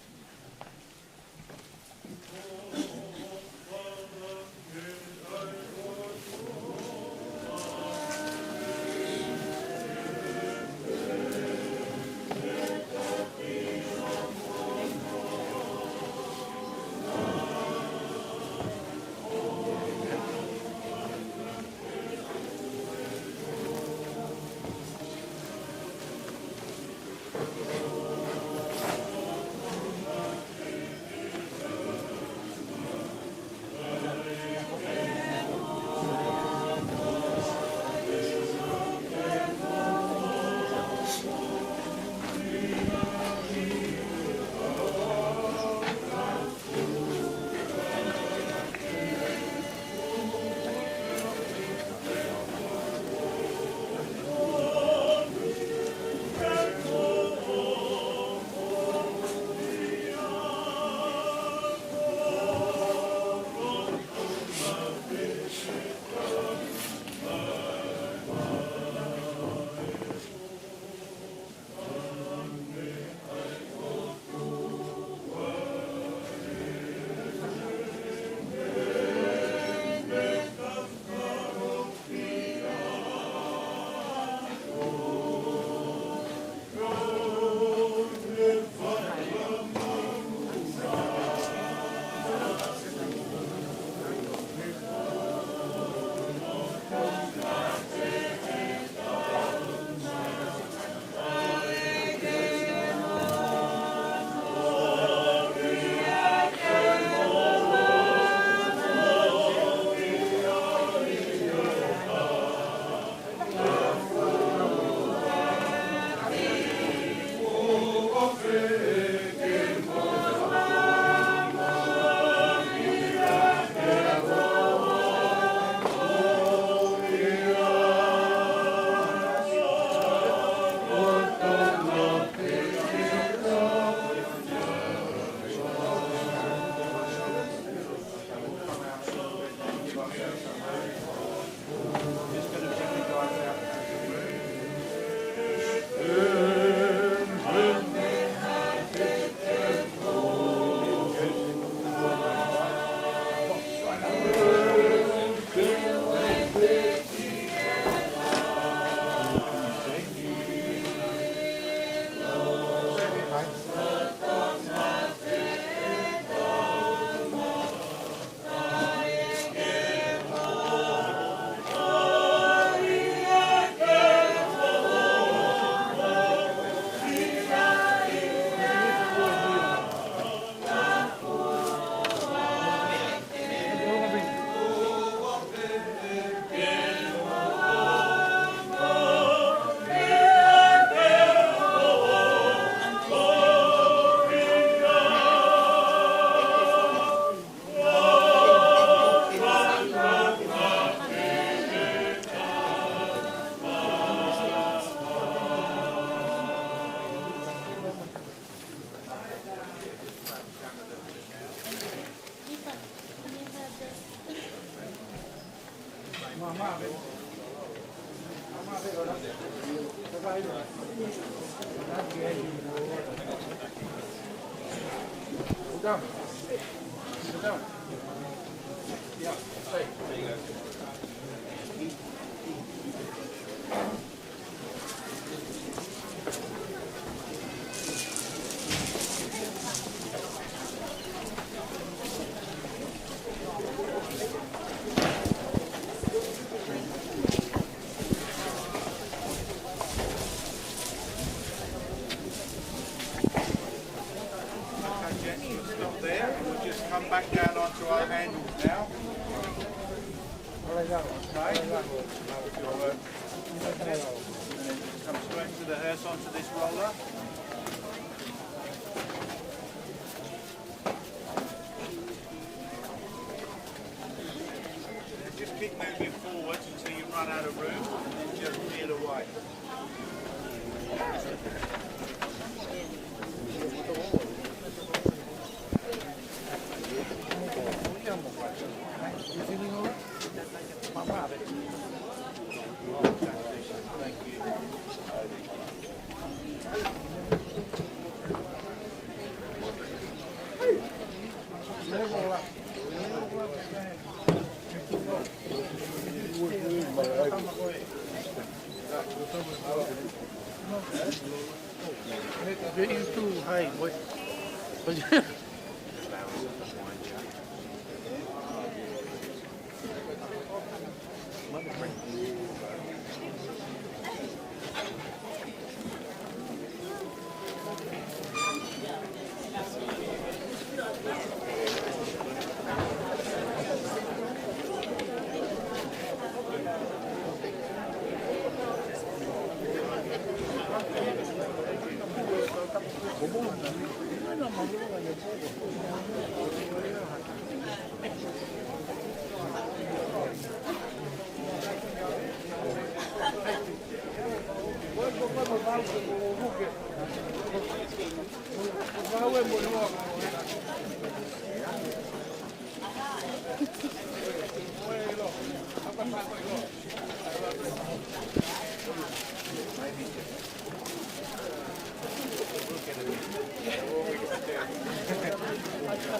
Okay, gents, we'll stop there. We'll just come back down onto our handles now. Okay. Come straight to the hearse onto this roller. Just keep moving forwards until you run out of room, and then just peel away. You're too high, boy.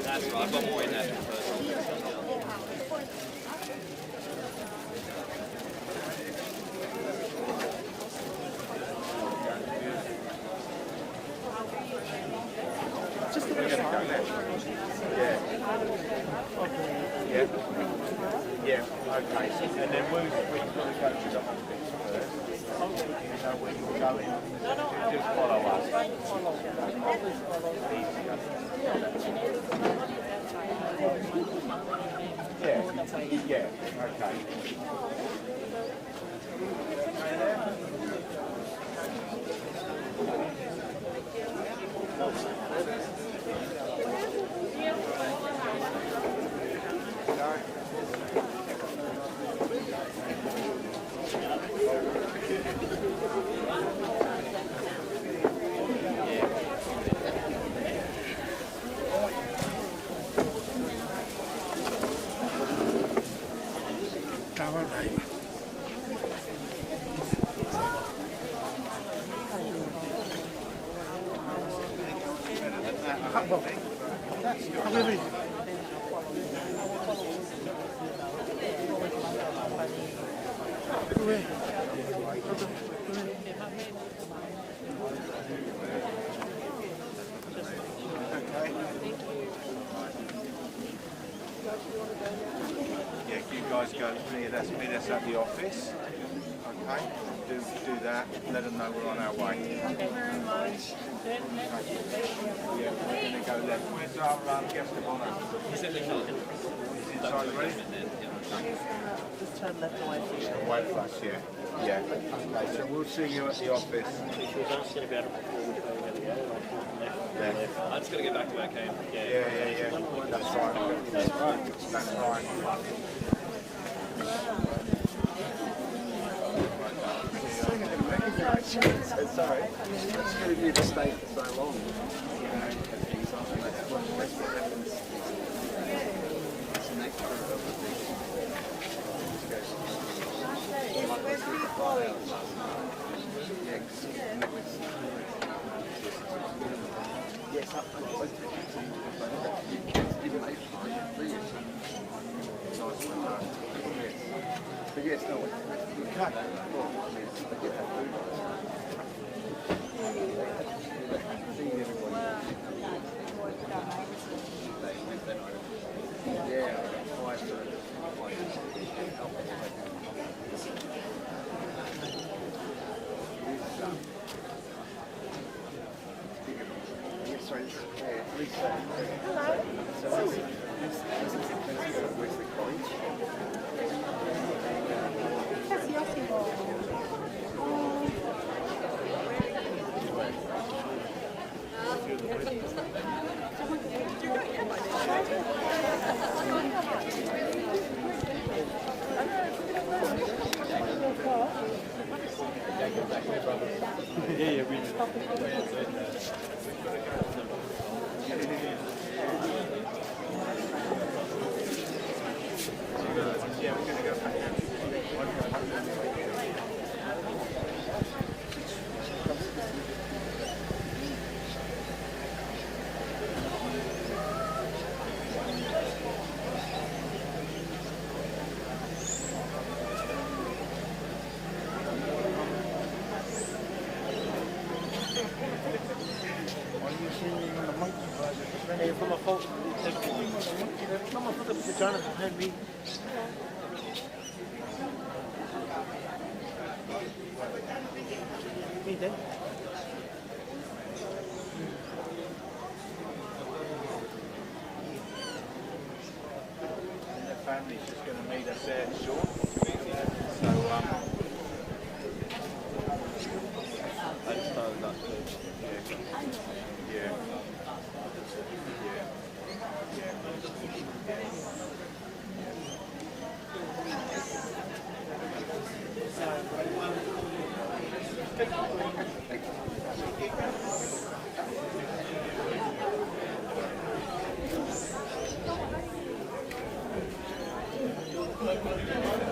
That's right, I've got more in that first one. Just the other side. Yeah. Yeah. Yeah. Okay. And then we, we've got to go to the hospital first. So we can go in. No, no, I, just follow us. Easier. Yeah. Yeah. Okay. Yeah, you guys go meet us, meet us at the office. Okay, do, do that. Let them know we're on our way. Thank you very much. Yeah, we're gonna go left. Where's our, um, guest of honor? He's in the car. He's inside already? Just turn left away from you. Away from us, yeah. Yeah. Okay, so we'll see you at the office. She was asking about it before we were gonna go, and I thought left, left. I just gotta get back to where I came. Yeah, yeah, yeah. That's fine. That's fine. That's fine. Sorry. It's gonna be the state for so long. But yes, no, we can't. Henry. Hey, Dad. And the family's just gonna meet us there short. So, um, I just found that. Yeah. Yeah. Yeah. Yeah.